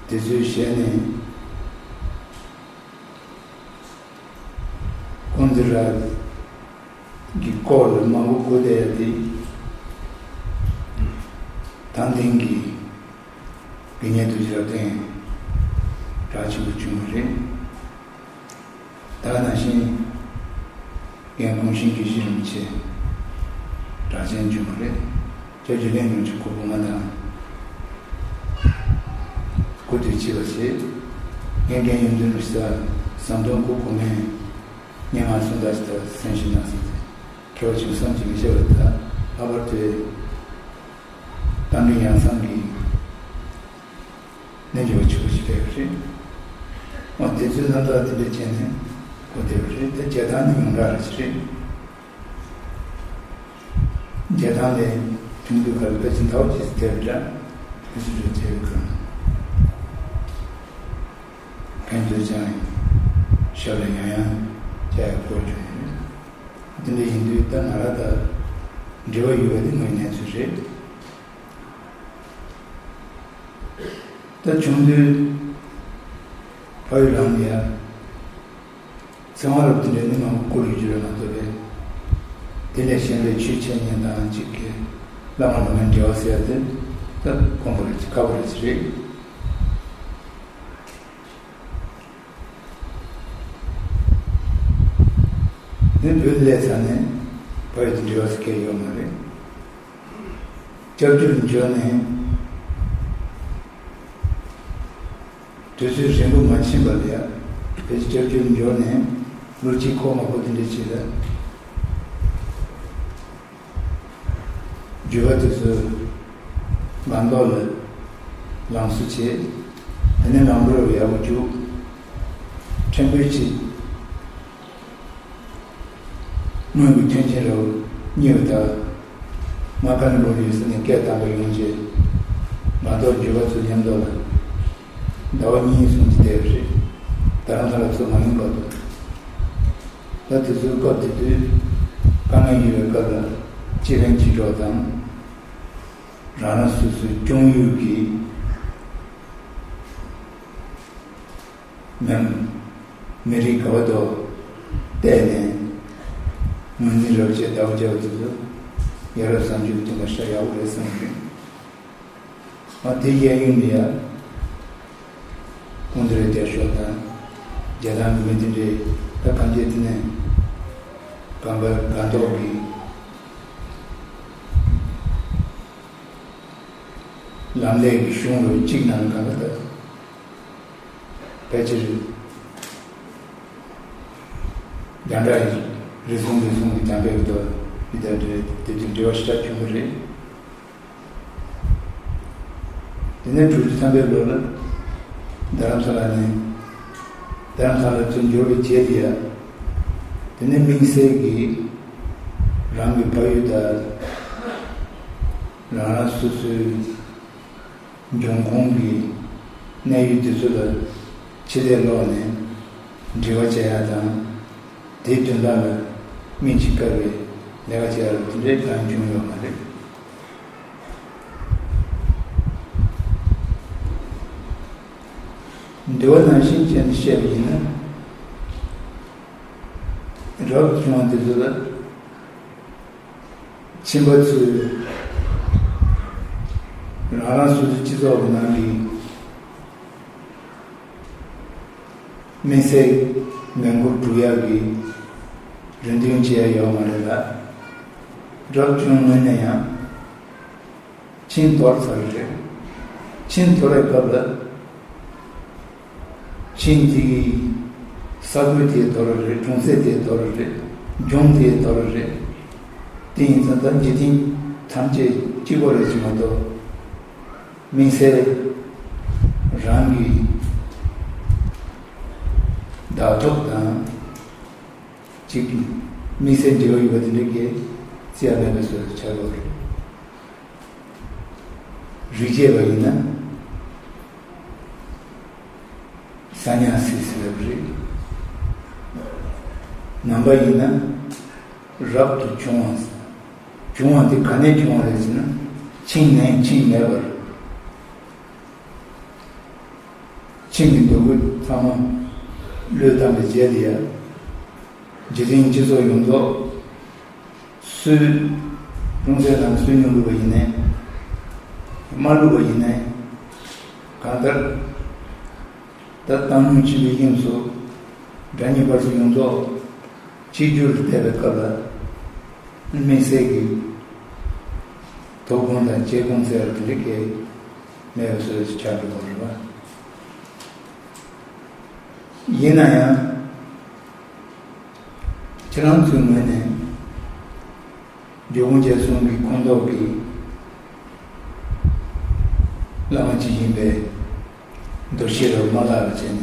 དེ་ཚོའི་ཞལ་ནས་ཀུན་ཏུ་ར་གི་སྐོར་ལ་མང་པོ་གོ་བསྡད་ཡ་དེ་དང་ལྡན་གྱི་དགེ་བསྙེན་རྡོ་རྗེ་རབ་བརྟན་གྲགས་ཆེན་པོ་བྱུང་བ་རེད། ད་ག་ནང་བཞིན་རྒན་གོང་བཞིན་དགེ་བཤེས་རིན་པོ་ཆེ་གྲགས་ཅན་བྱུང་བ་རེད། སྐྱབས་རྗེ་གླིང་རིན་པོ་ཆེ་སྐུ་ཕུང་མ་དང་སྐུ་དུས་ཕྱི་བ་བྱས། རྒན་རྒན་ཡོན་ཏན་རིགས་ས་ཟམ་གདོང་སྐུ་གོང་མའི་སྙན་ངག་གསུང་དག་ཅིག་དང་གསན་ཞུ་གནང་ཟིན་ཏེ། མཁས་པ་ཆུང་བསམ་གྱིས་མི་ཁྱབ་པ་དང་ལྷག་པར་དུ་རྟ་མགྲིན་ཡང་གསང་གི་རྣལ་འབྱོར་པ་ཆེན་པོ་ཞིག་ཕེབས་པ་རེད། འོ་དེ་ཚོའི་རྣམ་ཐར་དེ་འདྲ་བྱས་ནས་གོ་བསྡད་པ་རེད། ད་རྒྱལ་ཐང་ནི་ཡོངས་གྲགས་རེ་ཞིག་རེད། རྒྱལ་ཐང་ལས་ཆུང་དུས་ཁར་ཕལ་ཆེར་ཟླ་བ་གཅིག་ཙམ་ཐེབས་འདྲ་དེ་ཚོ་ཚོ་བྱས་པའི་ཁར་ཕན་ཚུན་ཅང་ཞབས་ལ་ཡང་ཡང་བཅར་ཡ་སྐོར་བྱུང་ཡོད། དེ་འདྲ་ཡིན་དུས་ད་ང་རང་ད་འབྲེལ་བ་ཡོད་པ་དེ་ངའི་གནས་ཚུལ་རེད། ད་ཆུང་དུས་ཕ་ཡུལ་ལམ་ཡ་ཚེ་དབང་རབ་དེ་འདྲའི་མི་མང་པོ་བཀུར་ཡོད་རྒྱུ་རེད་མ་གཏོགས་པས། དེ་ལས་གཞན་པའི་ཆོས་འཆད་ཉན་དང་གཅིག་གི་བླ་མ་ལ་མའི་འབྲེལ་བ་ཟེར་ཡ་དེ་ད་དཀོན་པོ་རེད། ཁག་པོ་རེད་ཅི་རེད། ནི་བོད་སླེབས་ཚར་ནས་ཕ་ཡུལ་དུ་འབྲེལ་བ་ཟེར་མཁན་ཡོད་མ་རེད། སྐྱབས་བཅོལ་འབྱོར་ནས་དུས་ཚོད་རིང་པོ་མ་ཕྱིན་པ་ལ་ཡ། ཕལ་ཆེར་སྐྱབས་བཅོལ་འབྱོར་ནས་ལོ་གཅིག་འཁོར་མ་འཁོར་དེ་འདྲ་ཅིག་ལ། འགྱུར་བ་དེ་ཚོ་སྒང་ཏོག་ལ་ལམ་བཟོ་བྱས། དེ་ནས་ལམ་བུ་རུ་ཡག་པོ་བཅུག་ཕྲན་བུ་ཅིག་སྔོན་གྱི་མཐུན་རྐྱེན་རུ་གཉིས་པ་དག་མ་ཀ་ནི་བོ་ཡོད་ས་ནས་སྐད་བཏང་པ་ཡོང་རྗེས། སྒང་ཏོག་འགྱུར་བ་ཚོ་མཉམ་དུ་ལ་ཟླ་བ་གཉིས་གསུམ་ཅིག་བསྡད་པ་རེད། རྡ་རམ་ས་ལ་ཚུར་མ་ཡོང་བར་དུ། ད་དེ་ཚོའི་སྐབས་དེ་དུས་དཀའ་ངལ་ཡོད་པའི་སྐབས་ལ་གཅིག་རེན་གཅིག་གྲོགས་དང་། རང་རང་སོ་སོའི་སྐྱོང་ཡུལ་གྱི་མི་མི་རིགས་ག་བ་དོ་བལྟས་ནས་ངོས་འཛིན་རབ་བྱེད་ཟླ་བ་བརྒྱ་བ་དེ་ཚོ་ཡ་རབས་བཟང་སྤྱོད་ཀྱི་སྟེང་ལ་ཤ་ཡག་པོ་རེད་བསམ་གི། ཨ་དེ་གཡས་གཡོན་ལ་ཡ། ཀུན་ཏུ་རེ་རྒྱ་ཤོག་དང་། རྒྱ་ཐང་གི་མི་དེ་འདྲས་ད་གང་ཅི་དེ་ནས་གང་ག་གང་ཐོག་གི་ལམ་ལས་ཀྱི་གཞུང་ལོ་གཅིག་ནང་གང་ག་ད་ཕལ་ཆེར་རྒྱང་བསྒྲགས་རེ་ཟུང་རེ་ཟུང་གི་རྒྱང་བསྒྲགས་ཀྱི་ཐོག་འདི་ལྟར་འབྲེལ་དེ་དུས་འབྲེལ་བ་ཞེ་དྲག་བྱུང་གི་རེད། དེ་ནས་དྲུག་ཅུ་ཐམ་པའི་ལོ་ལ་རྡ་རམ་ས་ལ་ནས་རྡ་རམ་ས་ལ་ཚུར་འབྱོར་བའི་རྗེས་དེ་ཡ། དེ་ནས་དམིགས་བསལ་གྱིས་རང་གི་ཕ་ཡུལ་དང་རང་རང་སོ་སོའི་འབྱུང་ཁུངས་ཀྱི་གནས་ཡུལ་དེ་ཚོ་ལ་ཕྱི་ལས་ལོག་ནས་འབྲེལ་བ་བྱེད་ཡ་དང་། དེའི་དོན་དག་ལ་སྨིན་ཅིང་དཀར་བའི་ལས་ཀ་བྱེད་ཡ་ལ་དེ་འདྲའི་གང་བྱུང་ཡོད་མ་རེད། འདུལ་བ་ནང་བཞིན་བྱས་ནས་བཤད་པ་ཡིན་ན། རབ་བྱུང་བ་དེ་ཚོ་ལ་ཕྱིན་པ་ཚོས་རང་རང་སོ་སོའི་སྤྱི་ཚོགས་ཀྱི་ནང་གི་དམིགས་བསལ་ངན་སྐུལ་སྒྲུབ་ཡག་གི་རེ་འདུན་བྱེད་ཡ་ཡོད་མ་རེད་ལ། རབ་བྱུང་ངོས་ནས་ཡང་ཆིངས་དོར་ཚར་རེད། ཆིངས་དོར་བའི་སྐབས་ལ་ཆིངས་དེ་གི་ས་ཁུལ་དེ་དོར་རེད། གྲོང་གསེབ་དེ་དོར་རེད། ལྗོངས་དེ་དོར་རེད། དེ་ཡིན་ཙང་ད་འཇིག་རྟེན་ཐམས་ཅད་གཅིག་པ་རེད་ཅེས་མ་གཏོགས། དམིགས་བསལ་རང་གི་བདག་ཐོབ་དང་གཅིག་དམིགས་བསལ་འབྲེལ་བ་ཡོད་པ་དེ་འདྲ་གི་བརྩི་ཡ་མེད་པའི་བཟོ་ཆགས་ཡོད་རེད། རིགས་བྱས་པ་ཡིན་ན་ས་ཉ་སྲིད་ཟེར་བ་རེད། ནང་པ་ཡིན་ན་རབ་ཏུ་བྱུང་བ། བྱུང་བ་དེ་ག་ནས་བྱུང་བ་རེད་ཟེར་ན། ཆིངས་ནས་ཆིངས་མེད་པར། ཆིངས་ཀྱི་འདུ་འགོད་ཚང་མ་བློས་བཏང་བའི་རྗེས་ལ་ཡ། འཇིག་རྟེན་སྤྱི་ཚོགས་ཡོངས་རྫོགས་སུས་གྲོང་གསེབ་ནང་སུས་སྨྱུ་གུ་བ་ཡིན་ནའི། མ་བླུགས་པ་ཡིན་ནའི། གང་ལྟར་ད་བཏང་སྙོམས་ཆེན་པོའི་དབྱིངས་སུ་དགྲ་གཉེན་བར་གསུམ་ཡོངས་རྫོགས་གཅིག་གྱུར་བལྟས་པའི་སྐབས་ལ། དམིགས་བསལ་གྱི་དོ་དགོང་དང་བྱེད་དགོང་ཟེར་བ་དེ་འདྲ་གས་མེད་པའི་བཟོ་ཆགས་འགྲོ་གི་རེད་པ། ཡིན་ན་ཡང་ཁྱེད་རང་ཚོའི་ངོས་ནས་འཇུག་སྒོམ་རྒྱལ་གསུང་གི་ཁོངས་གཏོགས་ཀྱི་བླ་མ་ཅིག་ཡིན་པའི་འདུ་ཤེས་རབ་མ་བརླག་པ་བྱས་ནས།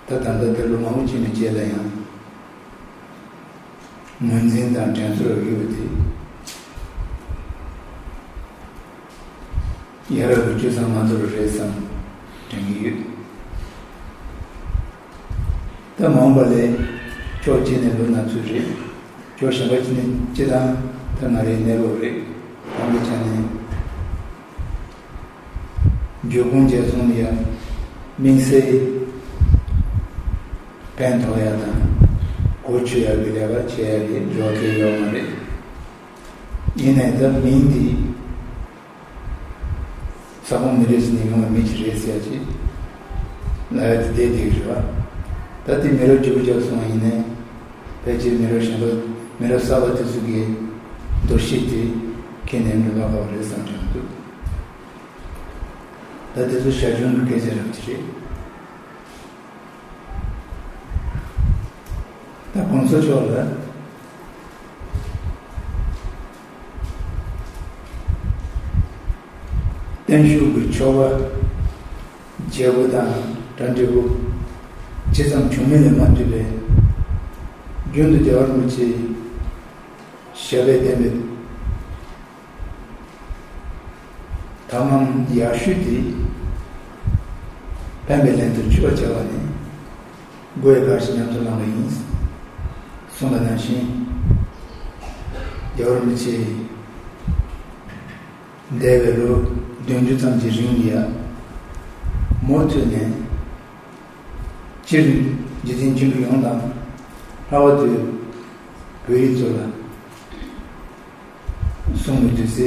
ད་ད་ལྟ་འདིར་ལོ་མང་པོ་ཅིག་ནས་རྗེས་ལ་ཡང་ངོས་འཛིན་དང་དྲན་གསོ་རབ་ཡོད་པ་དེ། ཡ་རབས་ཀྱི་སྤྱོད་བཟང་མ་དོར་རེད་བསམ་དྲན་གྱི་ཡོད། ད་མ་འོངས་པ་ལས་ཕྱོགས་གཅིག་ནས་ལོ་ན་ཚོད་རེད། ཕྱོགས་གཞན་པ་གཅིག་ནས་སྤྱི་བཏང་ད་ང་རའི་གནས་བབ་རེད། གང་གི་ཆ་ནས་འཇུག་སྒོམ་རྒྱལ་གསུང་ལ་ཡང་དམིགས་བསལ་ཕན་ཐོགས་ཡ་དང་གོ་ཆོད་ཡ་གི་ལས་ཀ་བྱེད་ཡ་གི་འཇོག་གི་ཡོད་མ་རེད། ཡིན་ནའི་ད་མིང་འདི་ས་ཁོངས་མི་རེ་ཞིག་ནས་ཡོང་བའི་མི་ཞིག་རེད་ཟེར་ཅིག་ལབ་ཡ་དེ་བསྡད་བསྡད་ཀྱི་རེད་བ། ད་དེ་མི་རབས་བརྗེ་པོ་རྒྱག་སོང་བ་ཡིན་ནའི། ཕལ་ཆེར་མི་རབས་གཞན་པ་མི་རབས་གསར་པ་དེ་ཚོ་གིས་འདུ་ཤེས་དེ་ཁྱེར་ནས་འགྲོ་ལ་དཀའ་བ་རེད་བསམ་གྱི་མི་འདུག། ད་དེ་ཚོ་ཞར་བྱུང་གི་སྐད་ཆ་རབ་ཅིག་རེད། ད་གོང་ས་མཆོག་ལ་བརྟན་བཞུགས་ཀྱི་ཆོ་ག་བརྗེ་པོ་དང་གྲ་འགྲིག་པོ་ཇི་ཙམ་བྱུང་མིན་ལས་མ་ལྟོས་པའི་རྒྱུན་དུ་རྒྱལ་བ་རིན་པོ་ཆེའི་ཞབས་པད་བརྟན་པའི་ཐབས་ལམ་ཡག་ཤོས་དེ་ཕན་པའི་ལན་དུ་མཆོད་པ་བྱ་བ་ནི་དགོས་པའི་བཀའ་བཞིན་ཉམས་སུ་བླངས་པ་ཡིན། གསུངས་པ་ནང་བཞིན། རྒྱལ་བ་རིན་པོ་ཆེ་འདས་པའི་ལོ་བདུན་ཅུ་ཙམ་གྱི་རིང་ལ་ཡ། མུ་མཐུད་ནས་སྤྱིར་འཇིག་རྟེན་སྤྱི་འགྲོ་ཡོངས་དང་ལྷག་པར་དུ་བོད་རིགས་ཚོ་ལ། གསུང་གི་དུས་ཚེ་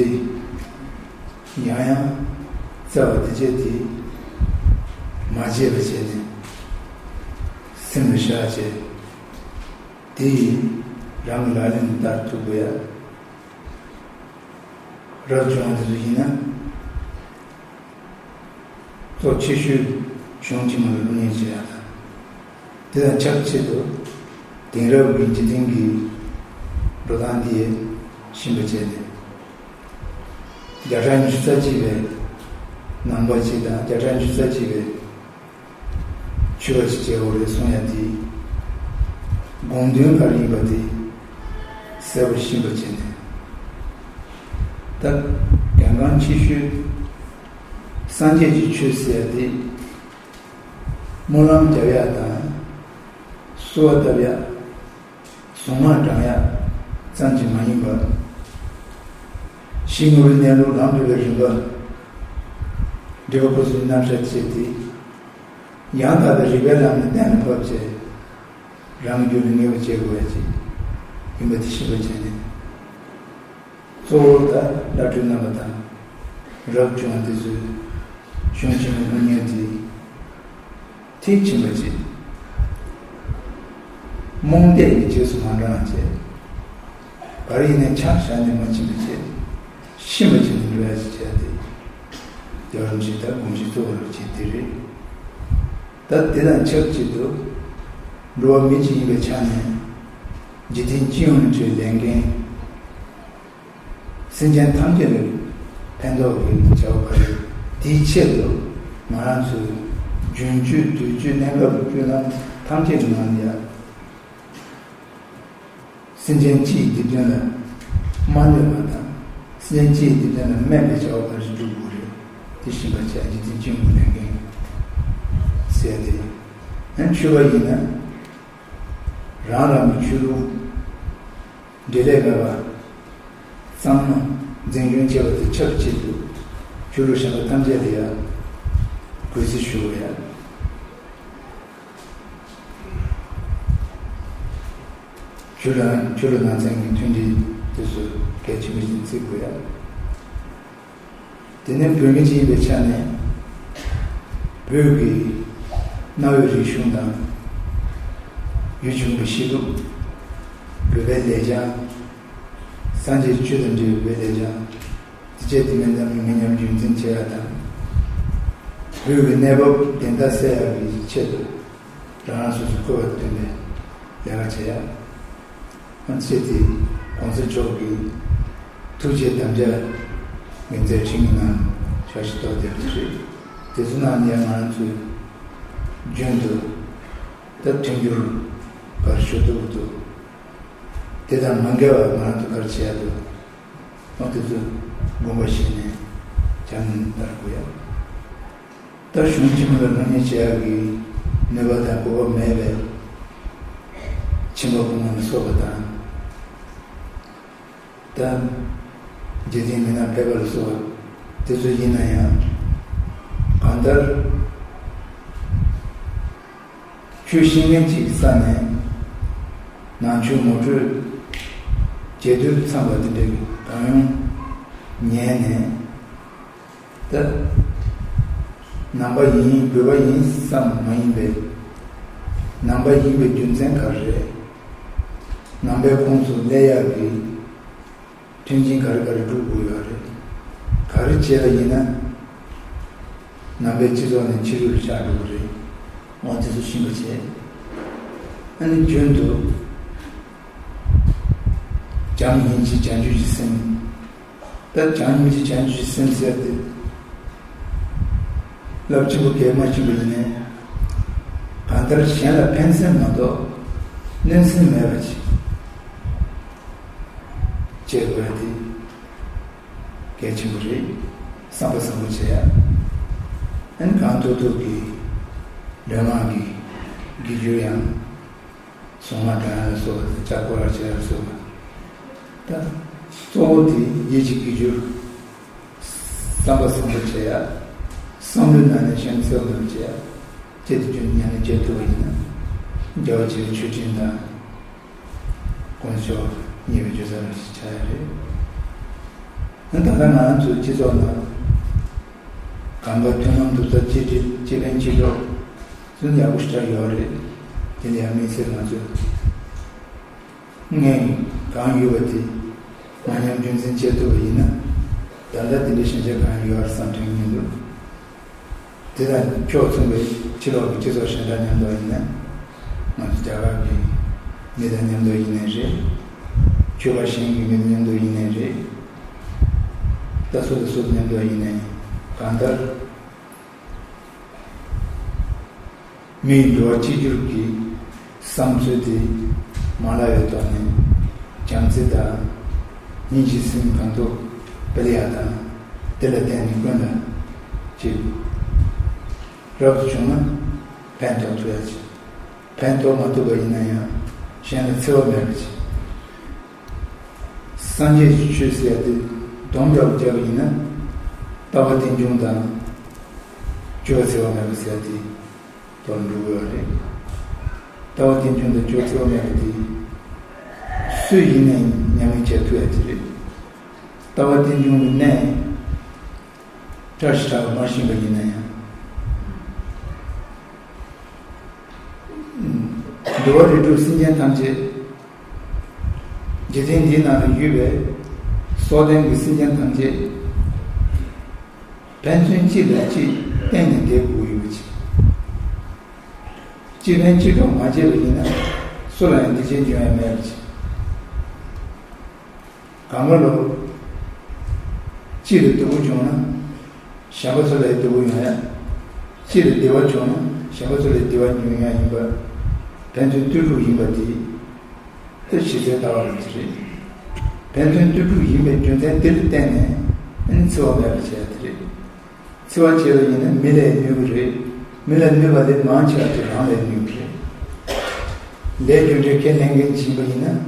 ཡང་ཡང་བརྩེ་བ་དེ་བྱས་ཏེ་མ་བརྗེད་པ་བྱས་ནས་སེམས་ལ་བཞག་བྱས། དེ་ཡིས་རང་གི་ལག་ལེན་དུ་བསྟར་ཐུབ་དགོས་ཡ། རབ་བྱུང་བ་དེ་ཚོ་ཡིན་ན། གཙོ་ཆེ་ཤོས་གཞུང་ཕྱི་མ་ལ་སློབ་གཉེར་བྱེད་ཡག་དང་། དེ་དང་ཆབས་ཅིག་ཏུ་དེང་རབས་ཀྱི་འཇིག་རྟེན་གྱི་འགྲོ་སྟངས་འདི་ཤེས་པ་བྱས་ནས། བརྒྱ་ཕྲག་ཉི་ཤུ་རྩ་གཅིག་པའི་ནང་པ་གཅིག་དང་བརྒྱ་ཕྲག་ཉི་ཤུ་རྩ་གཅིག་པའི་ཆོས་པ་ཅིག་བྱེད་དགོས་རེད་གསུང་ཡ་དེ། དགོངས་དོན་ག་རེ་ཡིན་པ་དེ་གསལ་པོ་ཤེས་པ་བྱས་ནས། ད་གལ་འགངས་ཆེ་ཤོས་སངས་རྒྱས་ཀྱི་ཆོས་ཟེར་ཡ་དེ། སྨོན་ལམ་རྒྱབ་ཡག་དང་། གསོལ་བ་བཏབ་ཡག་གཟུངས་སྔགས་བགྲང་ཡག་ཙམ་གྱིས་མ་ཡིན་པར། གཞི་དངོས་པོའི་གནས་ལུགས་ལམ་འགྲོ་བའི་རིམ་པ། སྒྲིབ་པ་ཕུང་གསུམ་རྣམ་བཤད་བཅས་ཏེ། ཡང་དག་པའི་རིགས་པའི་ལམ་ནས་གཏན་ལ་ཕབ་བྱས། རང་རྒྱུད་ལ་ངེས་པར་བྱེད་དགོས་ཡ་ཅིག་ཡིན་པ་དེ་ཤེས་པར་བྱས་ནས། གཙོ་བོར་ད་བླ་སྤྲུལ་རྣམ་པ་དང་། རབ་བྱུང་བ་དེ་ཚོས་གཞུང་ཆེན་མོའི་སློབ་གཉེར་དེ་མཐིལ་ཕྱིན་པ་བྱེད། རྨོངས་དད་ཀྱི་རྗེས་སུ་མ་འབྲང་བ་བྱེད། ག་རེ་ཡིན་ནའི་ཆ་བཞག་ནས་མ་ཕྱིན་པ་བྱེད། ཤེས་པ་བྱེད་ནས་འགྲོ་ཡ་ཞིག་བྱས་ཏེ། རྒྱལ་བ་རིན་པོ་ཆེ་ད་དགོངས་གཞི་གཙོ་བོར་བྱེད་དེ་རེད། ད་དེ་དང་ཆབས་ཅིག་ཏུ། འགྲོ་བ་མི་གཅིག་ཡིན་པའི་ཆ་ནས། འཇིག་རྟེན་སྤྱི་ཡོངས་ཀྱི་ལས་འགན། སེམས་ཅན་ཐམས་ཅད་ལ་ཕན་ཐོགས་ཀྱི་བྱ་བ་ག་རེ། དེའི་ཆེད་དུ་ང་རང་ཚོའི་རྒྱུན་སྤྱོད་དུས་སྤྱོད་གནས་སྐབས་ཀྱི་སྤྱོད་ལམ་ཐམས་ཅད་ཀྱི་ནང་ལ་ཡང་སེམས་ཅན་སྤྱིའི་སྡིག་དོན་ལ་མ་གནོད་པ་དང་། སེམས་ཅན་སྤྱིའི་སྡིག་དོན་ལ་སྨན་པའི་བྱ་བ་ག་རེ་སྒྲུབ་དགོས་རེད། དེ་ཤེས་པར་བྱ་རྒྱུ་དེ་སྤྱི་ཡོངས་ཀྱི་ལས་འགན་ཟེར་ཏེ། ཡང་ཆོས་པ་ཡིན་ན། རང་རང་གི་ཆོས་ལུགས་འབྲེལ་ལས་མེད་པ་གཙང་མ་འཛིན་སྐྱོང་བྱེད་པ་དང་ཆབས་ཅིག་ཏུ། ཆོས་ལུགས་གཞན་པ་ཐམས་ཅད་ལ་ཡང་གུས་བརྩི་ཞུ་དགོས་ཡ། ཆོས་ལུགས་ཆོས་ལུགས་ནང་ཚན་གྱི་མཐུན་སྒྲིལ་དེ་ཚོ་གལ་ཆེན་པོ་ཞིག་བརྩི་དགོས་ཡ། དེ་ནས་བོད་མི་ཅིག་ཡིན་པའི་ཆ་ནས། བོད་ཀྱི་གནའ་བོའི་རིག་གཞུང་དང་། ཡུལ་ལྗོངས་ཀྱི་གཤིས་ལུགས། བོད་པའི་ལེགས་བྱང་། སངས་རྒྱས་ཆོས་དང་འབྲེལ་བའི་ལེགས་བྱང་། དེ་བཅས་དེ་མིན་དང་མི་ཉམས་རྒྱུན་འཛིན་བྱེད་ཡ་དང་། བོད་ཀྱི་གནས་བབ་བདེན་མཐའ་གསལ་ཡག་གི་ཆེད་དུ། རང་རང་སོ་སོའི་བཀོད་པ་དོན་པའི་ལས་ཀ་བྱེད་ཡ། ཨ་ནི་ཆེད་དེ་གོང་ས་མཆོག་གི་ཐུགས་རྗེ་དམ་བཅའ་གི་མཛད་འཕྲིན་གྱི་ནང་ཞལ་བཞེས་ཐོག་བསྡད་པ་རེད། དེ་ཚོ་ནང་ནས་ང་རང་ཚོའི་རྒྱུན་དུ་ད་མཐུན་འགྱུར་ག་རེ་ཞུ་ཐུབ་ཀྱི་འདུག་དེ་དང་མ་འགལ་བར་ང་རང་ཚོ་ག་རེ་བྱེད་ཡ་འདུག་ཨ་དེ་ཚོ་དགོངས་པ་བཞེས་ནས་བྱ་ངན་བསྟར་དགོས་ཡ། ད་གཞུང་ཆེན་མོ་ལ་སློབ་གཉེར་བྱེད་ཡག་གི་ནུས་པ་དང་གོ་སྐབས་མེད་པའི་ཁྱིམ་པ་ཕོ་མོ་ལ་སོགས་པ་དང་། ད་འཇིག་རྟེན་མི་སྣ་ཕལ་པ་ལ་སོགས་པ་དེ་ཚོ་ཡིན་ན་ཡང་། གང་ལྟར་ཆོས་ཤེས་མཁན་ཅིག་གི་ས་ནས་ནང་ཆོས་ངོ་སྤྲོད་བྱེད་དུས་ཚང་པ་དེ་འདྲའི་གང་ཡོང་ཉན་ནས། ད་ནང་པ་ཡིན་བོད་པ་ཡིན་བསམ་མ་ཡིན་པའི། ནང་པ་ཡིན་པའི་རྒྱུ་མཚན་ག་རེ་རེད། ནང་པའི་ཁོངས་སུ་སླེབས་ཡག་གི་མཐུན་རྐྱེན་ག་རེ་ག་རེ་སྒྲུབ་དགོས་ཡོད་རེད། ག་རེ་བྱས་པ་ཡིན་ན་ནང་པའི་སྤྱི་ཚོགས་ནས་ཕྱི་རོལ་ལ་ཤར་འགྲོ་གི་རེད། འོ་དེ་ཚོ་ཤེས་པ་བྱས། ཨ་ནི་རྒྱུན་དུ་བྱམས་སྙིང་རྗེ་བྱང་ཆུབ་ཀྱི་སེམས། ད་བྱམས་སྙིང་རྗེ་བྱང་ཆུབ་ཀྱི་སེམས་ཟེར་ཏེ། རླབས་ཆེན་པོ་གལ་མ་ཆེན་པོ་ཡིན་ནའི། གང་ལྟར་གཞན་ལ་ཕན་སེམས་མ་གཏོགས་གནོད་སེམས་མེད་པ་ཅིག་བྱེད་དགོས་ཏེ་གལ་ཆེན་པོ་རེད། བསམ་པ་བཟང་པོ་བྱེད་ཡ། ཨ་ནི་གང་ཐུབ་ཐུབ་ཀྱིས་ལུས་ངག་གི་དགེ་སྦྱོར་ཡང་། གཟུངས་སྔགས་བགྲང་ཡ་ལ་སོགས་པ་དང་ལྕགས་སྐོར་ར་བྱེད་ཡ་ལ་སོགས་པ། ད་གཙོ་བོ་དེ་ཡིད་ཀྱི་དགེ་སྦྱོར། བསམ་པ་བཟང་པོ་བྱེད་ཡ། བསམ་བློའི་ནང་ནས་གཞན་གསལ་བོ་བྱེད་ཡ། ཅེས་དེ་རྒྱུན་ཉམས་ལེན་བྱེད་ཐུབ་པ་ཡིན་ན། རྒྱལ་བ་རིན་པོ་ཆེའི་མཆོད་སྤྲིན་དང་། དཀོན་མཆོག་མཉེས་པའི་སྦྱོར་ཚར་ཞིག་ཆགས་ཡ་རེད། ད་ལྟ་ང་རང་ཚོའི་སྤྱི་ཚོགས་ནང་། གང་ག་མཐུན་ལམ་འདུག་ས་གཅིག་སྒྲིལ་གཅིག་ཕན་གཅིག་གྲོགས། ཚུན་ཡག་པོ་ཞེ་དྲག་ཡོད་རེད། དེ་ལ་ཡང་དམིགས་བསལ་ང་ཚོས་ངས་གང་ཡོད་པ་དེ་མ་ཉམས་རྒྱུན་འཛིན་བྱེད་ཐུབ་པ་ཡིན་ན། ད་ལྟ་དེ་འདྲའི་ཞན་ཆ་གང་ཡོད་རེད་བསམ་དྲན་གྱི་མི་འདུག་དེ་དང་ཕྱོགས་མཚུངས་པའི་ཕྱི་ལོགས་ཀྱི་སྤྱི་ཚོགས་གཞན་དག་མཉམ་དུ་ཡིན་ན། ང་ཚོ་རྒྱ་གར་གྱི་མི་དང་མཉམ་དུ་ཡིན་ནའི་རེད། ཆོས་པ་གཞན་གྱི་མི་དང་མཉམ་དུ་ཡིན་ནའི་རེད། ད་སུ་དང་སུ་དང་མཉམ་དུ་ཡིན་ནའི་གང་ལྟར། མིའི་འགྲོ་བ་གཅིག་གྱུར་གྱི་བསམ་ཚུལ་དེ་མ་བརླག་པའི་ཐོག་ནས་བྱམས་བརྩེ་དང་སྙིང་རྗེའི་སེམས་གང་ཐུབ་སྤེལ་ཡག་དང་། དེ་ལ་བརྟེན་ནས་ཀུན་ལ་གཅིག་རབ་ཏུ་བྱུང་ན་ཕན་ཐོགས་ཐུབ་ཡག་ཅིག་ཕན་ཐོགས་མ་ཐུབ་པ་ཡིན་ན་ཡང་གཞན་ལ་འཚེ་བ་མེད་པ་ཅིག་སངས་རྒྱས་ཀྱི་ཆོས་ཟེར་ཡ་དེ་སྡོམ་འདྲ་བོ་བརྒྱབ་པ་ཡིན་ན། ལྟ་བ་རྟེན་འབྱུང་དང་སྤྱོད་པ་འཚེ་བ་མེད་པ་ཟེར་ཡ་དེ་དོར་འགྲོ་དགོས་པ་རེད། ལྟ་བ་རྟེན་འབྱུང་དང་སྤྱོད་པ་འཚེ་བ་མེད་པ་དེ་སུ་ཡིན་ནའི་ཉམས་ལེན་བྱེད་ཐུབ་ཡ་དེ་རེད། ལྟ་བ་རྟེན་འབྱུང་གི་གནས་བཀྲ་ཤིས་དྲག་པོ་མ་ཤེས་པ་ཡིན་ན་ཡང་། འགྲོ་བ་རིགས་དྲུག་སེམས་ཅན་ཐམས་ཅད། འཇིག་རྟེན་འདིའི་ནང་ལ་ཡོད་པའི་སྲོག་ལྡན་གྱི་སེམས་ཅན་ཐམས་ཅད་ཕན་ཚུན་གཅིག་ལ་གཅིག་བརྟེན་ནས་བསྡད་དགོས་ཡོད་པ་ཅིག་གཅིག་ཕན་གཅིག་གྲོགས་མ་བྱས་པ་ཡིན་ན་སུ་ལ་ཡང་བདེ་སྐྱིད་འབྱུང་ཡ་མེད་པ་ཅིག་གང་ག་ལོ། གཅིག་ལ་སྡུག་པོ་བྱུང་ན། གཞན་པ་ཚོ་ལ་སྡུག་པོ་ཡོང་ཡ། གཅིག་ལ་བདེ་བ་བྱུང་ན་གཞན་པ་ཚོ་ལ་བདེ་བ་འབྱུང་ཡ་ཡིན་པ། ཕན་ཚུན་ལྟོས་གྲུབ་ཡིན་པ་དེ། དེ་གཞི་རྩའི་ལྟ་བ་རང་ཅིག་རེད། ཕན་ཚུན་ལྟོས་གྲུབ་ཡིན་པའི་རྒྱུ་མཚན་དེ་ལ་བརྟེན་ནས་ཨ་ནི་འཚེ་བ་མེད་པར་བྱས་ཡ་དེ་རེད། འཚེ་བ་བྱས་པ་ཡིན་ན་མི་ལ་ཡང་གནོད་ཀྱི་རེད། མི་ལ་གནོད་པ་ལས་མང་ཆེ་བ་དེ་རང་ལ་གནོད་ཀྱི་རེད། ལས་རྒྱུ་འབྲས་ཁས་ལེན་མཁན་ཅིག་ཡིན་པ་ཡིན་ན།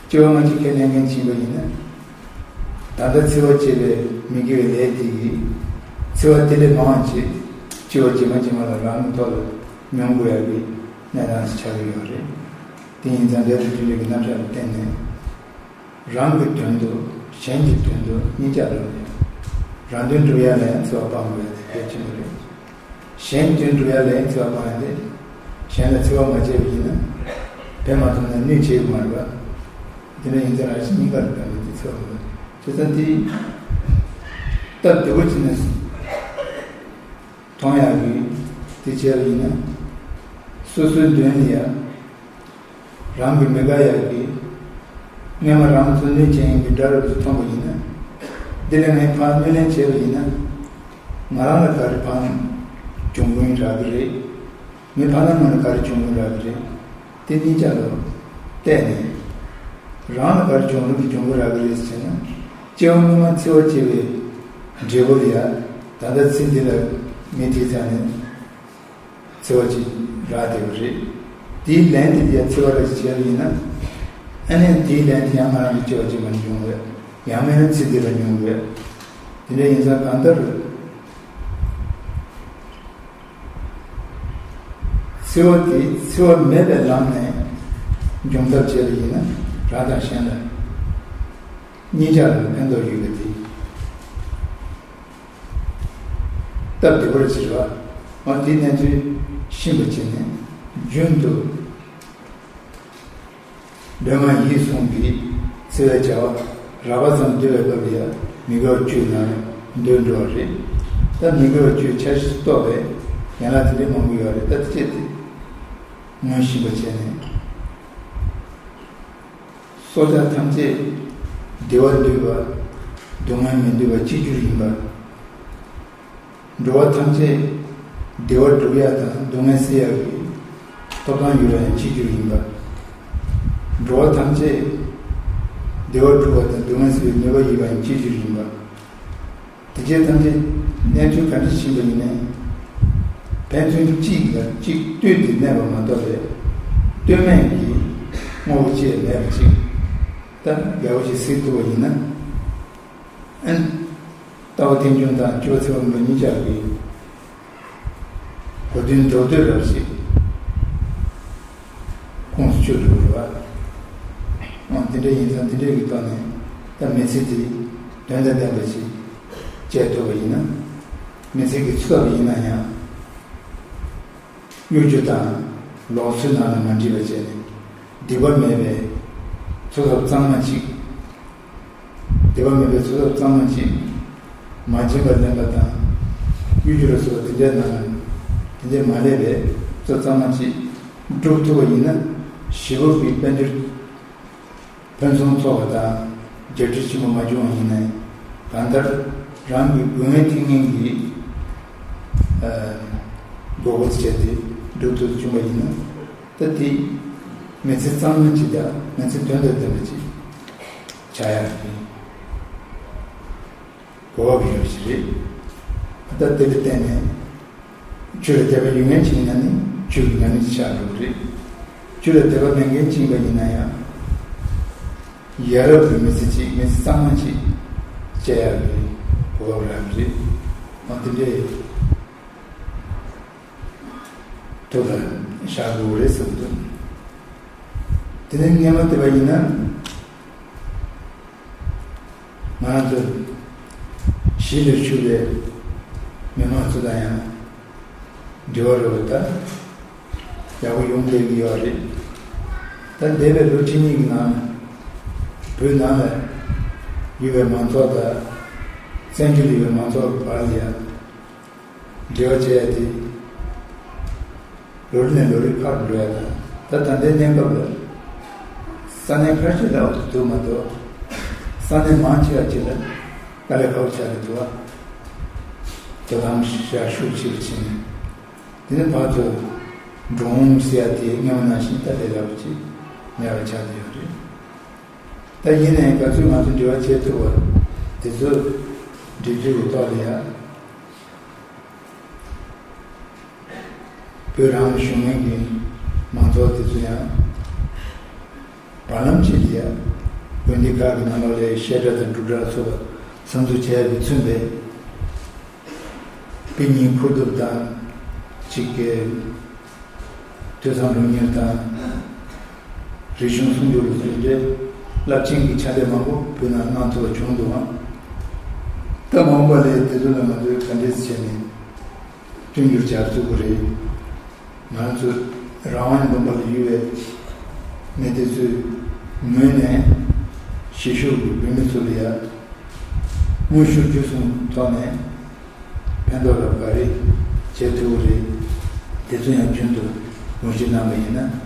སྐྱེ་བ་སྔ་ཕྱི་ཁས་ལེན་མཁན་ཅིག་ཡིན་པ་ཡིན་ན། ད་ལྟ་འཚེ་བ་བྱས་པའི་མི་དགེ་བའི་ལས་དེ་གིས། འཚེ་བ་དེ་ལས་མང་བ་ཅིག་སྐྱེ་བ་རྗེས་མ་རྗེས་མ་ལ་རང་གི་ཐོག་ལ་མྱོང་དགོས་ཡ་གི་གནས་སྟངས་ཤིག་ཆགས་ཀྱི་ཡོད་རེད། དེ་ཡིན་ཙང་འབྲས་བུ་རྒྱུ་འབྲས་ཀྱི་རྣམ་གཞག་ལ་བརྟེན་ནས། རང་གི་དོན་དུ་གཞན་གྱི་དོན་དུ་གཉིས་ཆར་འགྲོ་ནས། རང་དོན་སྒྲུབ་ཡ་ལ་ཡང་འཚེ་བ་སྤང་དགོས་ཡ་དེ་གལ་ཆེན་པོ་རེད། གཞན་དོན་སྒྲུབ་ཡ་ལ་ཡང་འཚེ་བ་སྤང་ཡ་དེ། གཞན་ལ་འཚེ་བ་མ་བྱས་པ་ཡིན་ན། དེ་མ་ཐུབ་ན་གནོད་བྱེད་ཀྱི་མ་རེད་པ། དེ་འདྲ་ཡིན་ཙང་རང་གཞན་གཉིས་ཀ་ལ་ཕན་པ་དེ་འཚེ་བ་མ་རེད། བྱས་ཙང་དེ། སྟབས་བདེ་པོ་བྱས་ནས་མཐོང་ཡག་གི་དེ་བྱས་པ་ཡིན་ན། སོ་སོའི་མདུན་ལ་ཡ། རང་གི་མི་དགའ་ཡག་གི། སྔོན་མ་རང་ཚོ་གནོད་བྱེད་མཁན་གྱི་དགྲ་རབ་ཏུ་མཐོང་པ་ཡིན་ན། འདི་ལ་ངས་ཕར་གནོད་ལན་བྱས་པ་ཡིན་ན། ང་རང་ལ་ག་རེ་ཕན་འབྱུང་གི་རག་གི་རེད། མི་ཕན་ན་ང་ལ་ག་རེ་འབྱུང་གི་རག་གི་རེད། དེ་གཉིས་ཆ་ལ་བལྟས་ནས། རང་ལ་ག་རེ་འབྱུང་རུང་གི་འབྱུང་གི་རག་གི་རེད་ཟེར་ན། སྐྱེ་བ་སྔོན་མ་འཚེ་བ་བྱས་པའི་འབྲས་བུ་ལ་ཡ། ད་ལྟ་ཚེ་འདི་ལ་མི་དེ་ཚ་ནས། འཚེ་བ་ཅིག་རག་བསྡད་པ་རེད། དེའི་ལན་དེ་ཡང་འཚེ་བ་ར་ཅིག་བྱས་པ་ཡིན་ན། ཨ་ནི་དེའི་ལན་དེ་ཡང་ང་རང་གི་སྐྱེ་བ་རྗེས་མ་ལ་འབྱུང་བས། ཡང་མིན་ན་ཚེ་འདི་ལ་འབྱུང་བས། དེ་འདྲ་ཡིན་ཙང་གང་ལྟར། འཚེ་བ་དེ་འཚེ་བ་མེད་པའི་ལམ་ནས་འབྱུང་ཐབས་བྱས་པ་ཡིན་ན་རང་དང་གཞན་ལ་གཉིས་ཆར་ལ་ཕན་ཐོགས་ཡོད་པ་དེ། སྟབས་བདེ་བར་བྱེད་པ། འོ་དེའི་གནས་ཚུལ་ཤེས་པ་བྱས་ནས་རྒྱུན་དུ་སྒྲོལ་མ་ཡིད་གསུམ་གྱི་འཚེ་བའི་བྱ་བ་རགས་པ་ཙམ་སྡོད་པའི་སྐབས་ལ་ཡང་མི་དགེ་བ་བཅུའི་ནང་ལ་འདུས་འགྲོ་བ་རེད། ད་མི་དགེ་བ་བཅུའི་འཆར་གཞི་རྟོགས་པའི་ཡན་ལག་དེ་འདྲའི་མང་པོ་ཡོད་རེད། ད་དེ་བཅས་དེ་ངོས་ཤེས་པ་བྱས་ནས། སྲོག་ཆགས་ཐམས་ཅད་བདེ་བ་འདོད་པ། སྡུག་བསྔལ་མི་འདོད་པ་གཅིག་གྱུར་ཡིན་པ། འགྲོ་བ་ཐམས་ཅད་བདེ་བ་སྒྲུབ་ཡག་དང་སྡུག་བསྔལ་སེལ་ཡག་གི་ཐོབ་ཐང་ཡོད་པ་ཡང་གཅིག་གྱུར་ཡིན་པ། འགྲོ་བ་ཐམས་ཅད་བདེ་བ་སྒྲུབ་པ་དང་སྡུག་བསྔལ་སེལ་བའི་ནུས་པ་ཡོད་པ་ཡང་གཅིག་གྱུར་ཡིན་པ། དེ་བཅས་ཐམས་ཅད་གནས་ཚུལ་ག་འདྲ་ཞིག་ཡིན་པ་ཡིན་ནའི། ཕན་ཚུན་གཅིག་ལ་གཅིག་ལྟོས་ཏེ་གནས་པ་མ་གཏོགས་པའི། ལྟོས་མེད་ཀྱི་དངོས་པོ་ཅིག་མེད་པ་ཅིག་ད་ཡག་པོ་ཞིག་གཟིགས་ཐུབ་པ་ཡིན་ན། ཨན། ལྟ་བ་རྟེན་འབྱུང་དང་སྤྱོད་པ་འཚེ་བ་མེད་པ་གཉིས་ཆར་གྱི་གོ་དོན་མདོར་བསྡུས་རབ་ཞིག་ཁོངས་སུ་ཆུད་འགྲོ་དགོས་པ། འོ་དེ་འདྲ་ཡིན་ཙང་དེ་འདྲ་གི་ཐོག་ནས་ད་མི་ཚེ་འདི་དོན་དང་ལྡན་པ་ཞིག་བྱེད་ཐུབ་པ་ཡིན་ན། མི་ཚེ་གི་འཚོ་ཐབས་ཡིན་ན་ཡང་། གཡོ་སྒྱུ་དང་ལོག་འཚོའི་ནང་ལ་མ་འདྲེས་པ་བྱས་ནས་སྡིག་པ་མེད་པའི་འཚོ་ཐབས་གཙང་མ་ཅིག་སྡིག་པ་མེད་པའི་འཚོ་ཐབས་གཙང་མ་ཅིག་མ་བྱིན་པར་ལེན་པ་དང་། གཡོ་སྒྱུ་ལ་སོགས་པ་དེ་འདྲའི་ནང་དེ་འདྲའི་མ་ལས་པའི་འཚོ་གཙང་མ་ཅིག་སྒྲུབ་ཐུབ་པ་ཡིན་ན། ཞེ་པོ་གི་དཔལ་འབྱོར་ཕུན་སུམ་ཚོགས་པ་དང་རྒྱལ་སྤྱི་ཆེན་པོ་མ་བྱུང་བ་ཡིན་ནའི། གང་ལྟར་རང་གི་དགོས་ངེས་ཐིག་ངེས་ཀྱི་ཨ་དགོས་མཁོ་བྱས་ཏེ་སྒྲུབ་ཐུབ་བྱུང་བ་ཡིན་ན། ད་དེ་མི་ཚེ་གཙང་མ་ཅིག་དང་མི་ཚེ་དོན་དང་ལྡན་པ་ཅིག་བྱ་ཡག་གི་གོ་བ་ཡོད་ཞིག་རེད། ད་དེ་ལ་བརྟེན་ནས་ཆོས་ལ་དད་པ་ཡོད་མཁན་ཅིག་ཡིན་ན་ནི་ཆོས་ཀྱི་ཉམས་ལེན་ཅིག་བྱ་དགོས་རེད། ཆོས་ལ་དད་པ་མེད་མཁན་ཅིག་ཡིན་པ་ཡིན་ན་ཡང་ ཡ་རབས་ཀྱི་མི་ཚེ་གཅིག་མི་ཚེ་གཙང་མ་གཅིག་བཅད་ཡག་གི་གོ་སྐབས་རག་གི་རེད། ཨ་དེ་འདྲའི་ཐུགས་ལ་བཞག་དགོས་རེད་བསམ་འདུག་དེ་ནས་སྔས་མ་བལྟས་པ་ཡིན་ན། ང་རང་ཚོ་གཞིས་ལ་བཞུགས་པའི་མི་མང་ཚོ་དང་ཡང་འབྲེལ་བ་རོགས་ད་ཡག་པོ་ཡོང་བསྡད་ཀྱི་ཡོད་རེད། ད་འདས་པའི་ལོ་ཁྲི་གཉིས་ཀྱི་ནང་བོད་ནང་ལ་ཡོད་པའི་མང་ཚོགས་དང་བཙན་བྱོལ་ཡོད་པའི་མང་ཚོགས་ཀྱི་བར་ལ་ཡང་འབྲེལ་བ་བྱས་ཏེ། ལོ་རེ་ནས་ལོ་རེ་འཕར་འགྲོ་ཡ་དང་། ད་ད་ལྟའི་གནས་སྐབས་ལ་ས་གནས་ཁ་ཤས་ལ་འོ་ཐུག་མ་གཏོགས། ས་གནས་མང་ཆེ་བ་ཅིག་ལ་དཀའ་ལས་ཁག་པོ་ཆགས་ཀྱི་འདུག་བ། དོ་དམ་བྱ་ཤུགས་ཆེ་རུ་ཕྱིན་ནས། དེ་ནས་ཕར་ཚུར་འགྲོ་འོང་ཟེར་ཡ་དེ་སྔ་མ་ནང་བཞིན་ད་དེ་ལྟ་བུ་ཅིག་མེད་པ་ཆགས་བསྡད་ཡོད་རེད། ད་ཡིན་ནའི་ག་ཚོད་ང་ཚོ་འབྲེལ་བ་བྱེད་ཐུབ་པ་དེ་ཚོ་འབྲེལ་མཐུད་ཀྱི་ཐོག་ལ་ཡ། བོད་རང་གཞུང་མིན་གྱི་མང་ཚོགས་དེ་ཚོ་ཡང་བར་ལམ་ཅིག་ལ་ཡ། དགོན་སྡེ་ཁག་གི་ནང་ལོགས་ལ་བཤད་གྲྭ་དང་སྒྲུབ་གྲྭ་སོགས་ལ་བསམ་ཚུལ་བྱས་པའི་མཚོན་པའི་དཔེ་རྙིང་ཕུར་གདུབ་དང་གཅིག་གི་ཐོས་བསམ་སྒྲུབ་གཉེར་དང་། རིག་གཞུང་སྲུང་སྐྱོབ་ལ་སོགས་པའི་རླབས་ཆེན་གྱི་ཕྱག་ལས་མང་པོ་བོད་ནང་གནང་ཐུབ་པ་བྱུང་འདུག་ཨང་། ད་མ་འོངས་པ་ལ་དེ་ཚོ་ལ་ང་ཚོས་ག་འདྲས་བྱས་ནས་མཐུན་འགྱུར་བྱ་ཐུབ་ཀྱི་རེད། ང་ཚོ་རང་དབང་ལུང་པ་ལ་ཡོད་པའི་མི་དེ་ཚོའི་ངོས་ནས་གཞིས་བཞུགས་ཀྱི་བོད་མི་ཚོ་ལ་ཡ་དངོས་ཤུགས་བརྒྱུད་གསུམ་ཐོག་ནས་ཕན་ཐོགས་ལ་ག་རེ་བྱེད་ཐུབ་ཀྱི་རེད། དེ་ཚོ་ཡང་རྒྱུན་དུ་ངོས་བཞེས་གནང་བ་ཡིན་ན།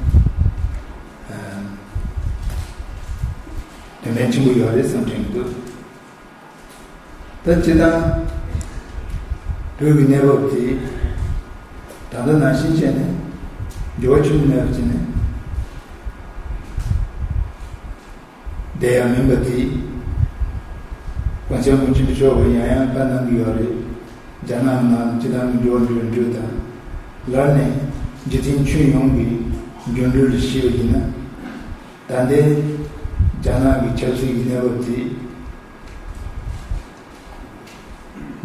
དོན་ཕན་ཆེན་པོ་ཡོད་རེད་བསམ་དྲན་གྱི་འདུག་ད་སྤྱིར་བཏང་བོད་ཀྱི་གནས་བབ་དེ་ད་ལྟ་ནང་བཞིན་བྱས་ནས་འགྱུར་བ་ཆེན་པོ་མེད་པ་བྱས་ནས་བསྡད་ཡ་མིན་པ་དེ་གོང་ས་སྐྱབས་མགོན་ཆེན་པོ་མཆོག་གིས་ཡང་ཡང་བཀའ་གནང་གི་ཡོད་རེད། རྒྱ་ནག་ནང་སྤྱིར་བཏང་གི་འགྱུར་བ་འགྲོ་འགྲོ་དང་། ལར་ནས་འཇིག་རྟེན་ཁྱོན་ཡོངས་ཀྱི་འགྱུར་འགྲོས་ལ་གཞིགས་པ་ཡིན་ན། ད་ལྟའི་རྒྱ་ནག་གི་ཆབ་སྲིད་ཀྱི་གནས་བབ་དེ།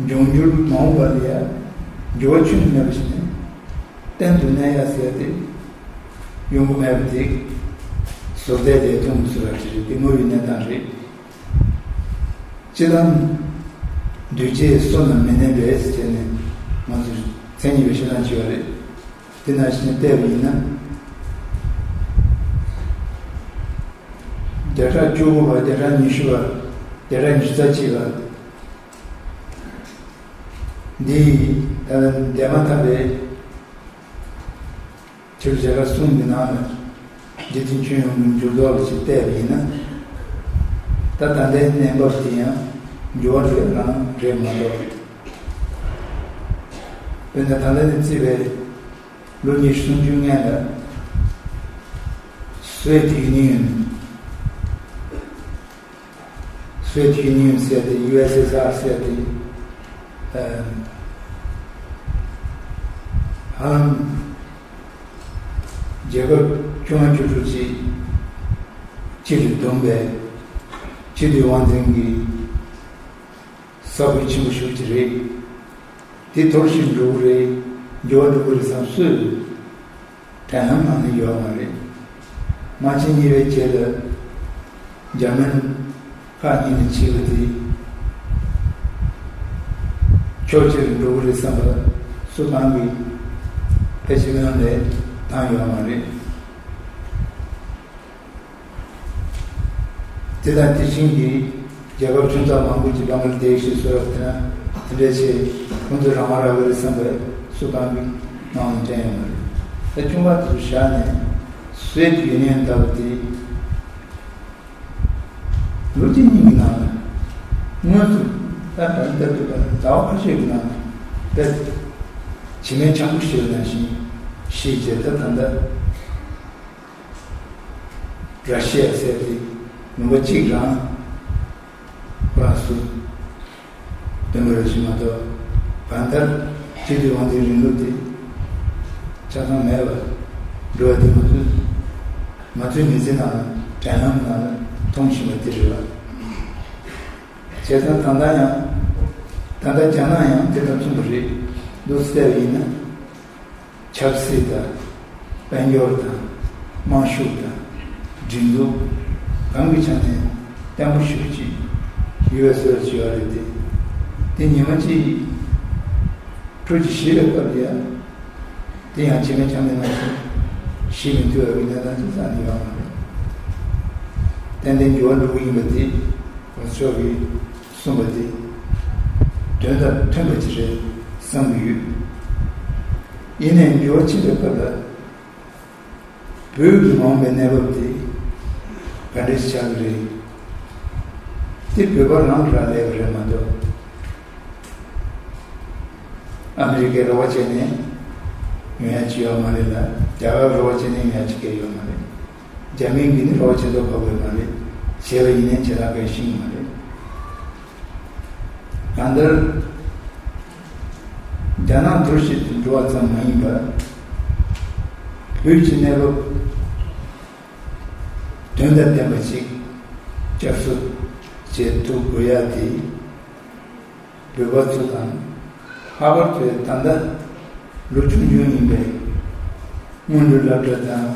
འབྱུང་འགྱུར་མ་འོངས་པ་ལ་ཡང་འགྱུར་བ་ཁྱོན་ནས་མེད་པ་ཞིག་ནས་གཏན་དུ་གནས་ཡ་ཟེར་ཏེ་ཡོང་གི་མེད་པ་དེ་བཟོ་ལྟའི་ལས་དོན་གྱི་ཚུལ་ལ་བྲིས་རེད། དེ་དངོས་ཡོད་གནས་སྟངས་རེད། སྤྱིར་བཏང་འདུས་བྱས་བསོད་ནམས་མི་ལྡན་པས་ཟེར་ནས་ང་ཚོས་མཚན་ཉིད་པའི་བཤད་སྟངས་བྱས་པ་རེད། དེ་ནང་བཞིན་བལྟས་པ་ཡིན་ན། བརྒྱ་ཕྲག་བཅུ་དགུ་པ། བརྒྱ་ཕྲག་ཉི་ཤུ་པ། བརྒྱ་ཕྲག་ཉི་ཤུ་རྩ་གཅིག་པ། འདི་ད་ལྟ་འདས་མ་ཐག་པའི་ཆོས་རྒྱལ་ཁབ་གསུམ་གྱི་ནང་ལ་འཇིག་རྟེན་ཁྱོན་ཡོངས་ཀྱི་འགྱུར་ལྡོག་ལ་ཅིག་བལྟས་པ་ཡིན་ན། ད་ད་ལྟའི་གནས་བབ་དེ་ཡང་འགྱུར་བ་འགྲོ་ཡ་རང་རེད་མ་གཏོགས། དཔེར་ན་ད་ལྟ་ནས་བརྩིས་པའི་ལོ་ཉི་ཤུ་སུམ་ཅུ་སྔོན་ལ་སོ་ཝེད་ཡུ་ནི་ཡོན། སོ་ཝེད་ཡུ་ནི་ཡོན་ཟེར་ཏེ། ཡུ་ཨེས་ཨེས་ཨར་ཟེར་ཏེ། ཨམ། ཧ་ལམ་རྒྱལ་ཁབ་བཅོ་ལྔ་བཅུ་དྲུག་ཅིག་སྤྱི་ལ་བསྡོམས་པའི་སྤྱི་འཐུས་དབང་འཛིན་གྱི་ས་ཁུལ་ཆེན་པོ་ཞིག་ཅིག་རེད། དེ་འཐོར་ཞིག་འགྲོ་གི་རེད། འགྱུར་བ་འགྲོ་གི་རེད་བསམ་སྲོལ་དྲན་ལམ་ནང་ནས་ཡོད་མ་རེད། དམག་ཆེན་གཉིས་པའི་རྗེས་ལ་འཇར་མན་ཁག་གཉིས་ནས་ཕྱིན་པ་དེ་ཕྱོགས་གཅིག་ཏུ་འགྲོ་གི་རེད་བསམ་པ་སུ་གང་གིས་ཕལ་ཆེར་སྔོན་ནས་བཏང་ཡོད་མ་རེད། དེ་དང་དེ་བཞིན་གྱི་རྒྱལ་ཁབ་ཆུང་ཙག་མང་པོ་ཅིག་བང་ལ་དེཤ་སོགས་དེ་ན་དེ་འདྲ་བྱས། ཁོང་ཚོ་རང་དབང་རག་གི་རེད་བསམ་པའི་སུ་གང་གི་ནང་ལ་དྲན་ཡོད་མ་རེད། ད་ཆུང་བ་དེ་ཚོ་བཞག་ནས་སོ་ཝེད་ཡུ་ནི་ཡན་ལྟ་བུ་དེ་ལོ་གཅིག་གཉིས་ཀྱི་ནང་ལ་དངོས་སུ་ད་ད་ལྟ་དུས་པ་ཟླ་བ་ཁ་ཤས་ཀྱི་ནང་ལ་དཔེ་བྱེ་མའི་ཆང་བུ་ཞིག་ནང་བཞིན་ཤི་རྗེས། ད་ད་ལྟ། ར་ཤི་ཡ་ཟེར་དེ་ལུང་པ་གཅིག་རང་ཁོ་རང་སུ་འདོན་པ་རེད་ཤི་མ་གཏོགས། གང་ལྟར་སྤྱི་འཐུས་དབང་འཛིན་རིང་ལུགས་དེ་ཆ་ཚང་མེད་པར་འགྲོ་བ་དེ་ང་ཚོས་ང་ཚོའི་མི་ཚེ་ནང་ འགྲན་ལམ་ནང་མཐོང་བཞིན་པ་དེ་རེད་བ། བྱས་ཙང་ད་ལྟ་ཡང་། ད་ལྟ་རྒྱ་ནག་ཡང་དེ་དང་མཚུངས་པ་རེད། འདུག་སེ་བལྟས་པ་ཡིན་ན། ཆབ་སྲིད་དང་། དཔལ་འབྱོར་དང་། དམག་ཤུགས་དང་། སྒྲིག་འཛུགས། གང་གི་ཆ་ནས་བརྟན་པོ་ཞེ་པོ་ཅིག་ཡོད་པའི་བཟོ་ཅིག་ཡོད་རེད་དེ། དེ་ཉི་མ་གཅིག་འཕྲུལ་གྱིས་ཞིག་པའི་སྐབས་དེ་ཡང་། དེ་ཡང་ཇི་མ་ཇི་བཞིན་ནང་བཞིན་ཞིག་མི་ཐུབ་པའི་གནས་སྟངས་ཅིག་རྩ་ནས་ཡོད་མ་རེད། ཏན་ཏན་འགྱུར་བ་འགྲོ་གི་ཡིན་པ་དེ་ང་ཚོ་གིས་གསུངས་པ་དེ་དོན་དང་མཐུན་པ་ཅིག་རེད་བསམ་གྱི་ཡོད། ཡིན་ནའི་འགྱུར་བ་ཕྱིན་པའི་སྐབས་ལ། བོད་ཀྱི་མ་འོངས་པའི་གནས་བབ་དེ་ག་འདྲ་ཞིག་ཆགས་ཀྱི་རེད། དེ་བོད་པ་རང་གིས་རག་ལས་པ་རེད་མ་གཏོགས། ཨ་མི་རི་ཀས་རོགས་པ་བྱས་ནས་ཡོང་ཡ་ཅིག་ཡོད་མ་རེད་ལ། རྒྱ་གར་རོགས་པ་བྱས་ནས་ཡོང་ཡ་ཅིག་གང་ཡང་ཡོད་མ་རེད། རྒྱ་མིའི་གིས་ནི་རོགས་པ་བྱེད་མདོག་ཁ་པོ་ཡོད་མ་རེད། བྱས་པ་ཡིན་ནའི་བྱེད་སྟངས་གང་ཡང་ཤེས་ཀྱི་མ་རེད། གང་ལྟར། རྒྱ་ནག་འདུར་བྱེད་དུ་འགྲོ་བ་ཙམ་མ་ཡིན་པར། བོད་ཀྱི་གནས་བབ་དོན་དང་ལྡན་པ་ཞིག་བསྐྱར་གསོ་བྱེད་ཐུབ་དགོས་ཡ་དེ། བོད་པ་ཚོ་དང་། ལྷག་པར་དུ་ད་ལྟ་ལོ་ཆུང་ཆུང་ཡིན་པའི་སྔོན་འགྲོའི་སློབ་གྲྭ་དང་།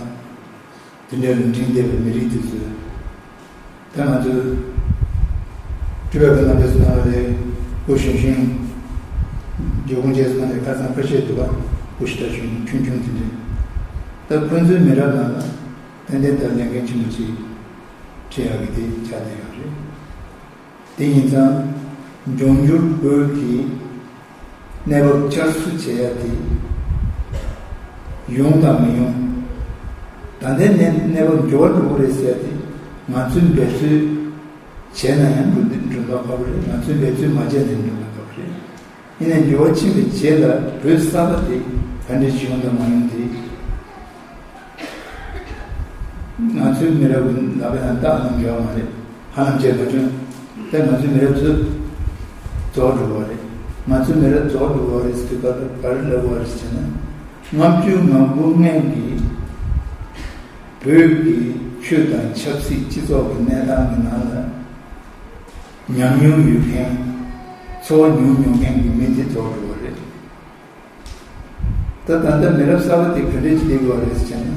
དེ་འདྲའི་ལ་འགྲིམས་བསྡད་པའི་མི་རིགས་དེ་ཚོས། ད་ང་ཚོའི་སྤྲུལ་པའི་དཔོན་སློབ་དེ་ཚོ་ནང་ལ་ལས་སྐུ་གཞོན་གཞོན། སྦྱོར་དཔོན་བཅས་སུ་ནང་ལས་ཁ་སང་ཁ་ཤས་འདུག་པ། སྐུ་ཞིག་ད་གཞོན་ཆུང་ཆུང་དེ་འདྲས། ད་ཁོང་ཚོའི་མི་རབས་ནང་ལ་ཏན་ཏན་ད་ལས་འགན་ཆེན་པོ་ཅིག་འཁྱེར་ཡག་གི་དེ་ཆགས་བསྡད་ཡོད་རེད། དེ་ཡིན་ཙང་། འབྱུང་འགྱུར་བོད་ཀྱི་གནས་བབ་བསྐྱར་གསོ་བྱེད་ཡ་དེ་ཡོང་དང་མི་ཡོང་། ད་ལྟའི་གནས་གནས་བབ་འགྱུར་བ་འགྲོ་གི་རེད་ཟེར་ཡ་དེ་ང་ཚོས་འབད་རྩོལ་བྱས་ན་ཡང་འགྲོ་འགྲོ་མདོག་ཁ་པོ་རེད། ང་ཚོས་འབད་རྩོལ་མ་བྱས་ན་འགྲོ་མདོག་ཁ་པོ་རེད། ཡིན་ནའི་འགྱུར་བ་ཕྱིན་པའི་རྗེས་ལ་བོད་གསར་པ་དེ་ག་འདྲ་ཞིག་ཡོང་དང་མ་ཡོང་དེ། ང་ཚོའི་མི་རབས་ཀྱི་ལག་པའི་ནང་རྟགས་ནང་འགྱུར་བ་མ་རེད། ཧ་ལམ་བྱས་མ་བྱུང་། དེ་ང་ཚོའི་མི་རབས་ཚོས་རྫོགས་འགྲོ་བ་རེད། ང་ཚོའི་མི་རབས་རྫོགས་འགྲོ་བ་རེད་ཟེར་དུས་ག་ལ་ག་རེ་ལབ་པ་རེད་ཟེར་ན། ལྔ་བཅུ་ང་དགུ་སྔོན་གྱི་བོད་ཀྱི་ཆོས་དང་ཆབ་སྲིད་སྤྱི་ཚོགས་ཀྱི་གནས་སྟངས་ཀྱི་ནང་ལ་ཉམས་མྱོང་ཡོད་མཁན། འཚོ་བ་མྱོང་མྱོང་མཁན་གྱི་མི་དེ་རྫོགས་འགྲོ་བ་རེད། ད་ད་ལྟ་མི་རབས་གསར་པ་དེ་ག་འདྲས་ཅིག་སླེབས་ཡོད་རེད་ཟེར་ན།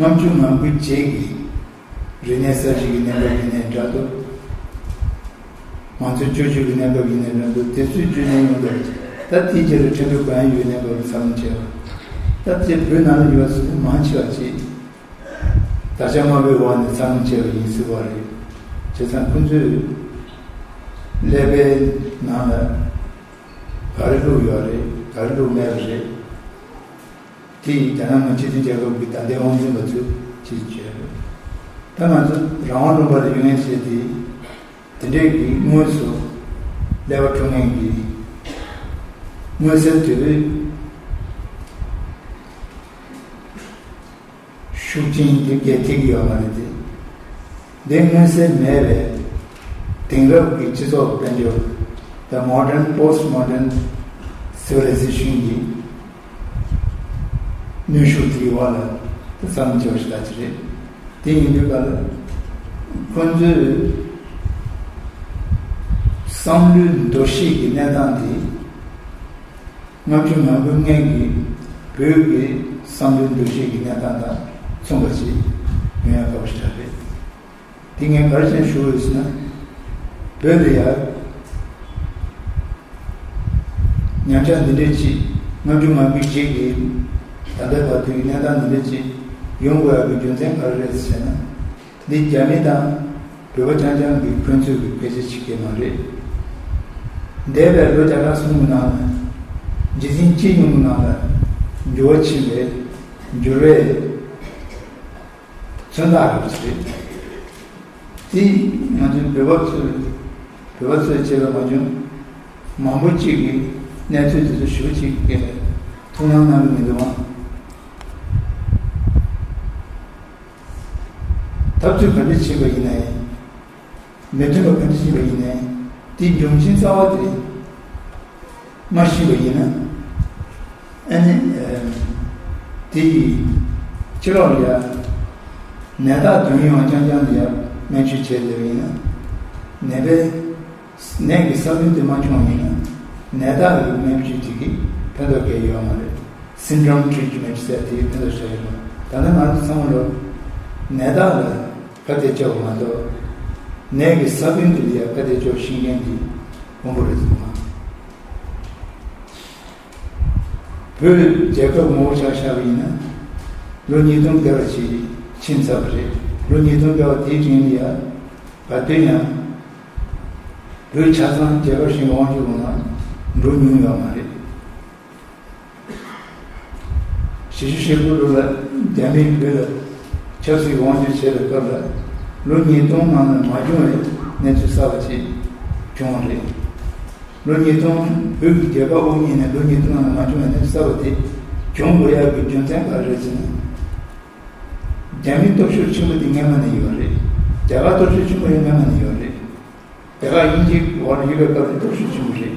ལྔ་བཅུ་ང་དགུའི་རྗེས་ཀྱི་རིག་གནས་གསར་བརྗེ་གི་གནས་བབ་ཡིན་ནའི་འདྲ་འདུག་མང་གཙོའི་བཅོས་བསྒྱུར་གྱི་གནས་བབ་ཡིན་ནའི་འདྲ་འདུག་དེ་ཚོའི་བརྒྱུད་ནས་ཡོང་འདུག་ད་དེའི་རྗེས་ལ་ཁྲིམས་སྒྲིག་གང་ཡང་ཡོད་གནས་བབ་ལ་འཚར་ལོངས་བྱས་པ། ད་དེ་བོད་ནང་ལ་ཡོད་པ་ཚོ་མང་ཆེ་བ་ཅིག་དར་ཆ་དམར་པོའི་འོག་ནས་འཚར་ལོངས་བྱས་པ་ཡིན་སྲིད་པ་རེད། བྱས་ཙང་ཁོང་ཚོས་ཀླད་པའི་ནང་ལ་ག་རེ་བླུགས་ཡོད་རེད། ག་རེ་བླུགས་མེད་པ་རེད། དེ་ཡིས་རྒྱ་ནག་ནང་སྤྱི་མཐུན་རྒྱལ་ཁབ་ཀྱི་ད་ལྟའི་དབང་འཛིན་པ་ཚོས་ཅིག་བྱས་རེད། ད་ང་ཚོ་རང་དབང་ལུང་པ་ལ་ཡོང་ཡས་བྱས་ཏེ། དེ་འདྲས་ཀྱི་དངོས་སུ་ཀླད་པ་འཁྲུག་མཁན་གྱི་མངོན་གསལ་དོད་པོའི་ཤུགས་རྐྱེན་དེ་གས་ཐེག་ཡོད་མ་རེད་དེ། འདི་མངོན་གསལ་མེད་པའི་དེང་རབས་ཀྱི་སྤྱི་ཚོགས་དཔལ་འབྱོར། The modern postmodern civilization གྱི་གནོན་ཤུགས་དེའི་འོག་ལ་འཚར་ལོངས་བྱས་པ་ཞིག་ད་ཅི་རེད། དེ་ཡིན་དུས་ག་ལ་ཁོང་ཚོའི་བསམ་བློའི་འདུ་ཤེས་ཀྱི་གནས་སྟངས་དེ། ལྔ་བཅུ་ང་དགུ་སྔོན་གྱི་བོད་ཀྱི་བསམ་བློའི་འདུ་ཤེས་ཀྱི་གནས་སྟངས་དང་མཚུངས་པ་ཞིག་ཡོང་ཡག་དཀའ་པོ་ཞིག་རེད། དེ་ངས་ག་རེ་བྱས་ཞུ་འོས་ཟེར་ན། བོད་ལ་ཡ་ཉམས་ཆག་འདི་འདྲས་ཅིག་ལྔ་བཅུ་ང་དགུའི་རྗེས་ཀྱི་ད་ལྟའི་བར་དུ་གི་གནས་སྟངས་འདི་འདྲས་ཅིག་ཡོང་དགོས་ཡག་གི་རྒྱུ་མཚན་ག་རེ་རེད་ཟེར་ན། འདི་རྒྱ་མི་དང་བོད་པ་རྐྱང་རྐྱང་གི་ཕན་ཚུན་གྱི་ཕལ་ཆེར་ཕྱི་སྐད་མ་རེད། འདས་པའི་ལོ་བརྒྱ་ཕྲག་གསུམ་གྱི་ནང་ལ་རྗེས་ཟིན་སྤྱི་ཡོངས་ཀྱི་ནང་ལ་འགྱུར་བ་ཕྱིན་པའི་འགྱུར་བའི་མཚོན་རྟགས་རེད་པ་རེད། དེ་ང་ཚོའི་བོད་པ་ཚོས་བོད་པ་ཚོས་བྱས་པ་མ་བྱུང་། མང་པོ་གཅིག་གིས་གནས་ཚུལ་དེ་ཚོ་ཞེ་པོ་ཅིག་གི་ཐུགས་སྣང་གནང་གི་མི་འདུག་ཨང་། འཐབ་རྩོད་ག་འདྲ་ཕྱིན་པ་ཡིན་ནའི། མི་མཐུན་པ་ག་འདྲ་ཕྱིན་པ་ཡིན་ནའི། དེའི་འབྱུང་རྐྱེན་རྩ་བ་དེ་མ་ཤེས་པ་ཡིན་ན། ཨ་ནི། ཨ། དེ་ཡི་ཕྱི་ལོགས་ལ་ཡ་ ནད་རྟགས་འདོན་ཡོང་རྐྱང་རྐྱང་དེ་ཡང་སྨན་བཅོས་བྱས་ལེགས་ཡིན་ན། ནད་པའི་ནད་ཀྱི་ས་བོན་དེ་མ་བྱུང་ཡིན་ན། ནད་རྟགས་ཀྱི་སྨན་བཅོས་དེ་གིས་ཕན་ཐོགས་གང་ཡང་ཡོད་མ་རེད། Symptom treatment ཟེར་དེ་ཕན་ཐོགས་ཆགས་ཡོད་མ་རེད། ད་ནི་ང་ཚོ་ཚང་མ་ལོ་ནད་རྟགས་ལ་ཁ་གཏད་གཅོག་པ་མ་གཏོགས། ནད་ཀྱི་ས་བོན་དེ་ལ་ཡང་ཁ་གཏད་གཅོག་ཤེས་མཁན་དེ་དཀོན་པོ་རེད་ཟེར་མ། བོད་རྒྱལ་ཁབ་ངོ་བོ་ཆ་བཞག་པ་ཡིན་ན། ལོ་ཉིས་སྟོང་བརྒལ་བ་ཞིག་ཕྱིན་ཚར་བ་རེད། ལོ་ཉིས་སྟོང་བརྒལ་བ་དེའི་རིང་ལ་ཡ། ག་དུས་ཡང་། བོད་ཆ་ཚང་རྒྱལ་ཁབ་གཞན་དབང་སྒྱུར་འོང་ན་འགྲོ་མྱོང་ཡོད་མ་རེད། བཞི་བཅུ་ཞེ་དགུ་ལོ་ལ་རྒྱ་མིས་བོད་ལ་ཆབ་སྲིད་དབང་སྒྱུར་བྱས་པའི་སྐབས་ལ། ལོ་ཉིས་སྟོང་ནང་ལ་མ་བྱུང་བའི་གནས་ཚུལ་གསར་པ་ཅིག་བྱུང་བ་རེད། ལོ་ཉིས་སྟོང་བོད་ཀྱི་རྒྱལ་ཁབ་དབུ་བརྙེས་ནས་ལོ་ཉིས་སྟོང་ནང་ལ་མ་བྱུང་བའི་གནས་ཚུལ་གསར་པ་དེ་བྱུང་དགོས་ཡག་གི་རྒྱུ་མཚན་ག་རེ་རེད་ཟེར་ན། རྒྱ་མིའི་སྟོབས་ཤུགས་ཆེན་པོ་དེ་སྔོན་མ་ནས་ཡོད་རེད། རྒྱ་གར་སྟོབས་ཤུགས་ཆེན་པོ་ཡང་སྔོན་མ་ནས་ཡོད་རེད། རྒྱ་གར་དབྱིན་ཇིའི་འོག་ལ་ཡོད་པའི་སྐབས་ལ་སྟོབས་ཤུགས་ཆེན་པོ་རེད།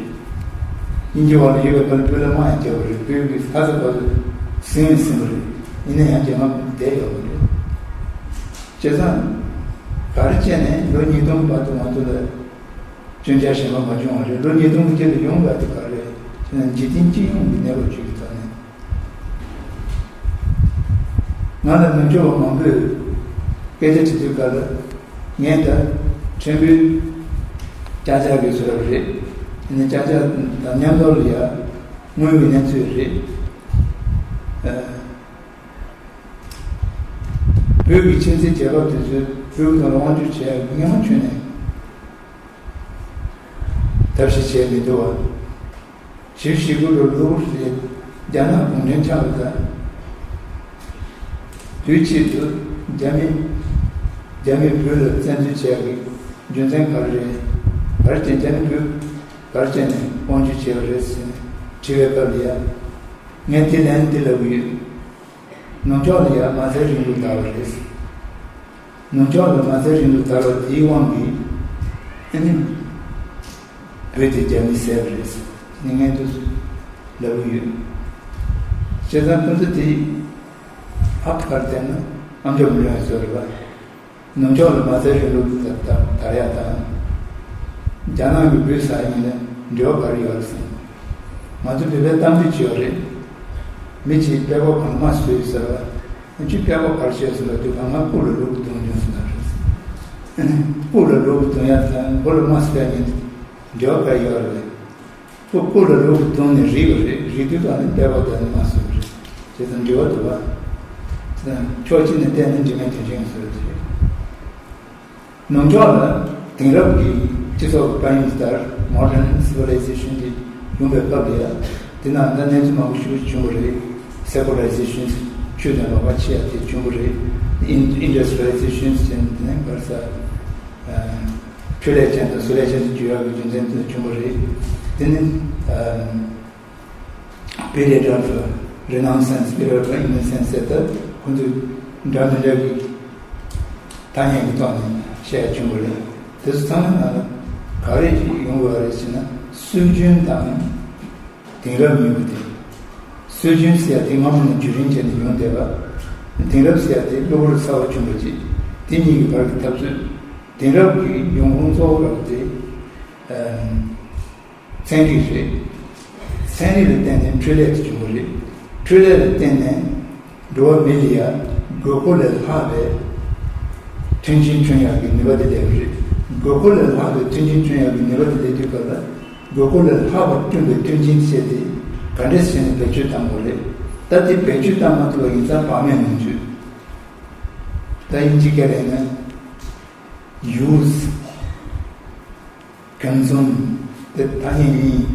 དབྱིན་ཇིའི་འོག་ལ་ཡོད་པའི་སྐབས་ལ་བོད་ལ་དམག་ཡང་རྒྱག་པ་རེད། བོད་ཀྱི་ལྷ་ས་བར་དུ་ཟིན་ཡང་ཟིན་པ་རེད། ཡིན་ན་ཡང་རྒྱ་དམག་བསྡད་ཡོད་པ་རེད། བྱས་ཙང་། ག་རེ་བྱས་ནས་ལོ་ཉིས་སྟོང་བར་དུ་ང་ཚོ་ལ་སྐྱོན་ཆ་གཞན་པ་མ་བྱུང་བ་རེད། ལོ་ཉིས་སྟོང་གི་རྗེས་ལ་ཡོང་དགོས་དེ་ག་རེ་རེད་ཟེར་ན། འཇིག་རྟེན་སྤྱི་ཡོངས་ཀྱི་གནས་བབ་ཅིག་གི་ཐོག་ནས། ང་ལ་ནུབ་ཕྱོགས་པ་མང་པོས་སྐད་ཆ་དྲི་དུས་སྐབས་ལ། ངས་ད་ཕྲན་བུ་ཅག་ཅག་གི་བཟོ་འདྲ་རེད། ཨ་ནི་ཅག་ཅག་དང་མཉམ་དུ་ལ་ཡ་དངོས་ཡོད་གནས་ཚུལ་རེད། ཨ། བོད་ཀྱི་ཁྱིམ་མཚེས་རྒྱལ་ཁབ་དེ་ཚོས་བོད་ཀྱི་ཐོག་ལ་དབང་སྒྱུར་བྱས་ཡག་གི་སྔོན་མ་ཁྱོན་ནས། ཐབས་ཤེས་བྱས་མི་འདུག་བ། བཞི་བཅུ་ཞེ་དགུ་ལོར་གློ་བུར་དུ་རྒྱ་ནག་གུང་ཁྲན་ཆགས་པ་དང་། དུས་གཅིག་ཏུ་རྒྱ་མི། རྒྱ་མིས་བོད་ལ་བཙན་འཛུལ་བྱས་པའི་རྒྱུ་མཚན་ག་རེ་རེད། ག་རེ་བྱས་རྒྱ་མི་བོད་ག་རེ་བྱས་ནས་དབང་སྒྱུར་བྱས་པ་རེད་ཟེར་ནས་དྲི་བའི་སྐབས་ལ་ཡ། ངས་དེ་ལན་འདི་ལབ་གི་ཡོད། ནུབ་ཕྱོགས་ལ་ཡང་མ་རྩའི་རིང་ལུགས་དར་བ་རེད། ནུབ་ཕྱོགས་ལ་མ་རྩའི་རིང་ལུགས་དར་བ་དེའི་དབང་གིས། ཨ་ནི། བོད་དེ་རྒྱ་མིས་བཟས་པ་རེད། ནི་ངས་འདུག་ལབ་གི་ཡོད། བྱས་ཙང་ཁོ་ཚོ་དེ་ཧབ་ཁར་བལྟས་ན་ཨམ་ཅོག་མི་ལོན་བཟོ་རེད་པ། ནུབ་ཕྱོགས་ལ་མ་རྩའི་རིང་ལུགས་དར་དར་ཡག་དང་། རྒྱ་ནག་གི་བོད་ཟ་ཡིན་ན་འབྲེལ་བ་ག་རེ་ཡོད་རེད་ཟེར། ང་ཚོ་བོད་པའི་གཏམ་རྒྱུད་ཅིག་ཡོད་རེད། མི་གཅིག་དཔྲལ་བ་གང་མ་བཟོས་ཟེར་བ། ཁྱོད་དཔྲལ་བ་ག་རེ་བྱས་ཟེར་བ་དུས་གང་ང་སྤུ་ལ་ལུག་བརྡུང་མྱོང་ཟེར་ན་རེད། སྤུ་ལ་ལུག་བརྡུང་ཡག་དང་སྤུ་ལ་མ་བཟོས་ཡག་ཡིན། འབྲེལ་བ་ག་རེ་ཡོད་རེད། ཁོ་སྤུ་ལ་ལུག་བརྡུངས་ནས་རིལ་བ་རེད། རིལ་དུས་ཙམ་ནས་དཔྲལ་བ་དང་ནི་མ་སོན་རེད། དེ་ཙམ་འབྲེལ་བ་འདུག་བ། ཕྱོགས་གཅིག་ནས་བལྟས་ན་འདྲེས་མའི་དོན་ཆེན་བཟོས་རེད། ནུབ་ཕྱོགས་ལ་དེང་རབས་ཀྱི་སྤྱི་ཚོགས་དཔལ་ཡོན་ལྟར་Modern Civilization དེ་ཡོང་པའི་སྐབས་ལ་ཡ། དེ་ནང་ད་གནས་ཚུལ་མང་པོ་ཞིག་བྱུང་བ་རེད། Secularization ཆོས་དང་ལོག་པ་ཆེ་ཡ་དེ་བྱུང་བ་རེད། Industrialization ཟེར་ནས་དེ་ནས་ག་རེ་ཟ། འཕྲུལ་ལས་ཅན་དང་བཟོ་ལས་ཅན་དུ་འགྱུར་ཡག་གི་རྒྱུ་མཚན་དེ་བྱུང་བ་རེད། དེ་ནི། Period of Renaissance, Period of Innocence ཟེར་ཏེ་ཁོང་ཚོས་འདྲ་མི་འདྲ་གི་ཐ་སྙད་ཀྱི་ཐོག་ནས་བཤད་བྱུང་བ་རེད། དེ་ཚོ་ཚང་མ་ནང་ལ་ག་རེ་ཡོང་དགོས་པ་རེད་ཟེར་ན། སྲོལ་རྒྱུན་དང་དེང་རབས་གཉིས་པོ་དེ། སྲོལ་རྒྱུན་ཟེར་ཡ་དེ་སྔ་མོ་ནས་རྒྱུན་རིང་བྱས་ནས་ཡོང་བསྡད་པ། དེང་རབས་ཟེར་ཡ་དེ་གློ་བུར་གསར་པ་བྱུང་བ་ཅིག་དེ་གཉིས་ཀྱི་བར་གྱི་འཐབ་རྩོད། དེང་རབས་ཀྱི་འབྱུང་ཁུངས་གཙོ་བོ་རང་དེ། ཚན་རིག་རེད། ཚན་རིག་ལ་བརྟེན་ནས་འཕྲུལ་ལས་དེ་བྱུང་བ་རེད། འཕྲུལ་ལས་ལ་བརྟེན་ནས་འགྲོ་བ་མི་ལ་ཡ་དགོས་མཁོ་ལས་ལྷག་པའི་མཐུན་རྐྱེན་བསྐྲུན་ཡག་གི་ནུས་པ་དེ་སླེབས་པ་རེད། དགོས་མཁོ་ལས་ལྷག་པའི་མཐུན་རྐྱེན་བསྐྲུན་ཡག་གི་ནུས་པ་དེ་སླེབས་དུས་སྐབས་ལ། དགོས་མཁོ་ལས་ལྷག་པར་བསྐྲུན་པའི་མཐུན་རྐྱེན་བཅས་དེ་ག་འདྲས་བྱས་ནས་བེད་སྤྱོད་བཏང་དགོས་རེད། ད་དེ་བེད་སྤྱོད་བཏང་མ་ཐུབ་པ་ཡིན་ཙང་བག་མེད་ལོངས་སྤྱོད། ད་དབྱིན་ཇི་སྐད་ལ་ཡིན་ན། Use, consume དེ་ཐ་སྙད་གཉིས།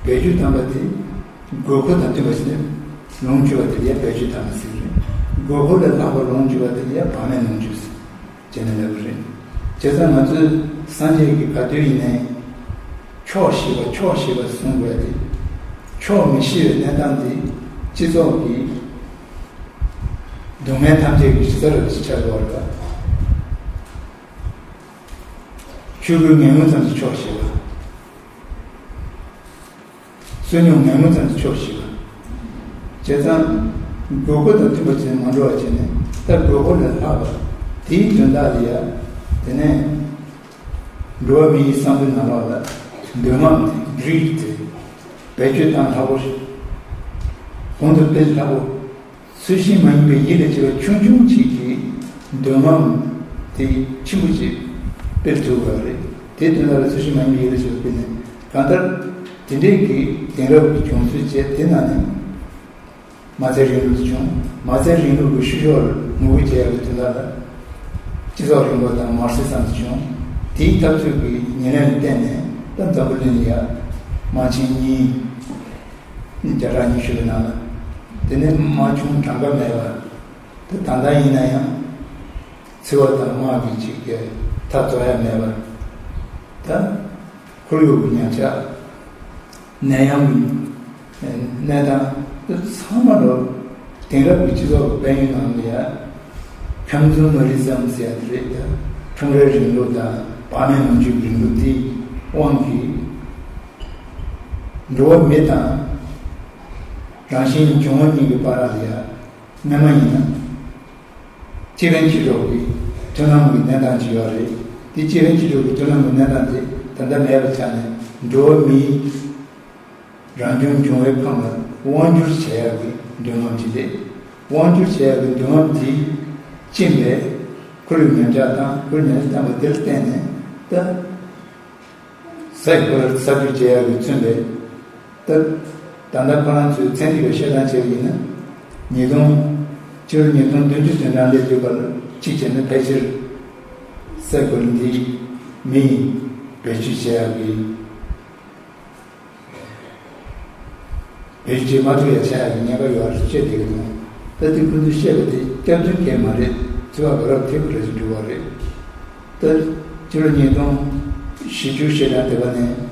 བེད་སྤྱོད་བཏང་པ་དེ་དགོས་མཁོ་དང་མཐུན་པ་ཞིག་ནས་ལོངས་སྤྱོད་པ་དེ་ལ་བེད་སྤྱོད་བཏང་བ་ཟེར་གྱི་རེད། དགོས་མཁོ་ལས་ལྷག་པར་ལོངས་སྤྱོད་པ་དེ་ལ་བག་མེད་ལོངས་སྤྱོད་ཟེར་བྱས་ནས་ལབ་པ་རེད། བྱས་ཙང་ང་ཚོས་སངས་རྒྱས་ཀྱིས་ག་དུས་ཡིན་ནའི་ཆོག་ཤེས་པ་ཆོག་ཤེས་པ་གསུང་དགོས་ཏེ། ཆོག་མི་ཤེས་པའི་གནས་སྟངས་དེ་སྤྱི་ཚོགས་ཀྱི་སྡུག་བསྔལ་ཐམས་ཅད་ཀྱི་གཞི་རྩ་རུ་ཆགས་ཡོད་རེད་པ། ཆོས་གོས་ངན་ངོན་ཙམ་གྱིས་ཆོག་ཤེས་པ། བསོད་སྙོམས་ངན་ངོན་ཙམ་གྱིས་ཆོག་ཤེས་པ། བྱས་ཙང་། དགོས་མཁོ་དང་མཐུན་པ་བྱས་ནས་མ་འགྲོ་བ་བྱས་ནས། ད་དགོས་མཁོ་ལས་ལྷག་པ་དེའི་དོན་དག་ལ་ཡ། དེ་ནས་འགྲོ་བ་མིའི་བསམ་པའི་ནང་ལོགས་ལ་འདོད་རྔམ་དེ་greed་དེ་བེད་སྤྱོད་བཏང་ལྷག་པོ་ཞིག་གོང་དུ་སྤེལ་ལྷག་པོ། ཚུལ་བཞིན་མ་ཡིན་པའི་ཡིད་ལ་བྱེད་པ་ཆུང་ཆུང་གཅིག་གིས་འདོད་རྔམ་དེ་ཆེན་པོ་ཅིག་སྤེལ་ཐུབ་པ་རེད། དེ་དོན་དག་ལ་ཚུལ་བཞིན་མ་ཡིན་པའི་ཡིད་ལ་བྱེད་པ་སྤེལ་ནས། གང་ལྟར་དེ་འདྲའི་གི་དེང་རབས་ཀྱི་བྱུང་ཚུལ་བཅས་དེ་ནང་ནས་མ་རྩའི་རིང་ལུགས་བྱུང་། མ་རྩའི་རིང་ལུགས་ཀྱི་ཤུལ་ཕྱོགས་ལ་ངོ་རྒོལ་བྱེད་ཡག་གི་དོན་དག་ལ་སྤྱི་ཚོགས་རིང་ལུགས་དང་མར་སི་ཙམ་དུ་བྱུང་། དེའི་འཐབ་རྩོད་ཀྱི་ཉེར་ལེན་ལ་བརྟེན་ནས་ད་འཛམ་བུ་གླིང་ལ་ཡ་དམག་ཆེན་གཉིས་བརྒྱ་ཕྲག་ཉི་ཤུ་གི་ནང་ལ། དེ་ནས་དམག་ཆུང་གྲངས་ཀ་མེད་པ། ད་ད་ལྟ་ཡིན་ན་ཡང་འཚེ་བ་དང་དམག་གི་ཅིག་གི་མཐའ་རྫོགས་ཡ་མེད་པ། ད་ཁོར་ཡུག་གི་ཉམས་ཆག་ནད་ཡམས་ཀྱི་གནས་སྟངས་དེ་ཚང་མ་ལོ་དེང་རབས་ཀྱི་སྤྱི་ཚོགས་ཀྱི་དཔལ་ཡོན་ནང་ལ་ཡ་ཁོན་སུ་མ་རི་ཛམ་ཟེར་ཡ་དེ་རེད། ད་ཁྲོམ་རའི་རིང་ལུགས་དང་བག་མེད་ལོངས་སྤྱོད་ཀྱི་རིང་ལུགས་དེའི་དབང་གིས་འགྲོ་བ་མི་དང་རང་བཞིན་འབྱུང་བ་གཉིས་ཀྱི་བར་ལ་ཡ་སྔོན་མ་ཡིན་ན། སྤྱི་ཕན་སྤྱི་གྲོགས་ཀྱི་མཐུན་ལམ་གྱི་གནས་སྟངས་ཅིག་ཡོད་རེད། དེ་སྤྱི་ཕན་སྤྱི་གྲོགས་ཀྱི་མཐུན་ལམ་གྱི་གནས་སྟངས་དེ་ད་ལྟ་མེད་པའི་ཆ་ནས། འགྲོ་བ་མིའི་རང་བྱུང་འབྱུང་བའི་ཁམས་ལ་དབང་བསྒྱུར་བྱེད་ཡག་གི་འདོད་རྔམ་ཅིག་རེད། དབང་བསྒྱུར་བྱེད་ཡག་གི་འདོད་རྔམ་དེས་བཅིངས་པའི་ཁོར་ཡུག་ཉམས་ཆག་དང་ཁོར་ཡུག་ཉམས་ཆག་བཏང་བ་དེར་བརྟེན་ནས། ད་ས་ཡི་བར་ས་རྒྱུ་བྱེད་ཡག་གི་མཚོན་པའི། ད་ད་ལྟ་ཁོ་རང་ཚོས་ཚན་རིག་པས་བཤད་སྟངས་བྱས་པ་ཡིན་ན། ཉིས་སྟོང་། ཕྱི་ལོ་ཉིས་སྟོང་བདུན་ཅུ་དོན་གྲངས་སླེབས་དུས་སྐབས་ལ་གཅིག་བྱས་ན་ཕལ་ཆེར་ས་ཡི་བར་འདིའི་མི་ཡིས་བེད་སྤྱོད་བྱེད་ཡག་གི། བེད་སྤྱོད་མ་ཐུབ་ཡ་ཆགས་ཡག་གི་ཉེན་ཁ་ཡོད་རེད་བཤད་བསྡད་ཀྱི་འདུག་ད་དེ་ཁོ་ཚོས་བཤད་པ་དེ་སྐྱག་རྫུན་སྐད་མ་རེད། ཚིག་པ་བ་རབས་ཐེབས་རེད་ཅེས་འགྲོ་བ་རེད། ད་ཕྱི་ལོ་ཉིས་སྟོང་བཞི་བཅུ་ཞེ་གྲངས་དེ་བ་ནས་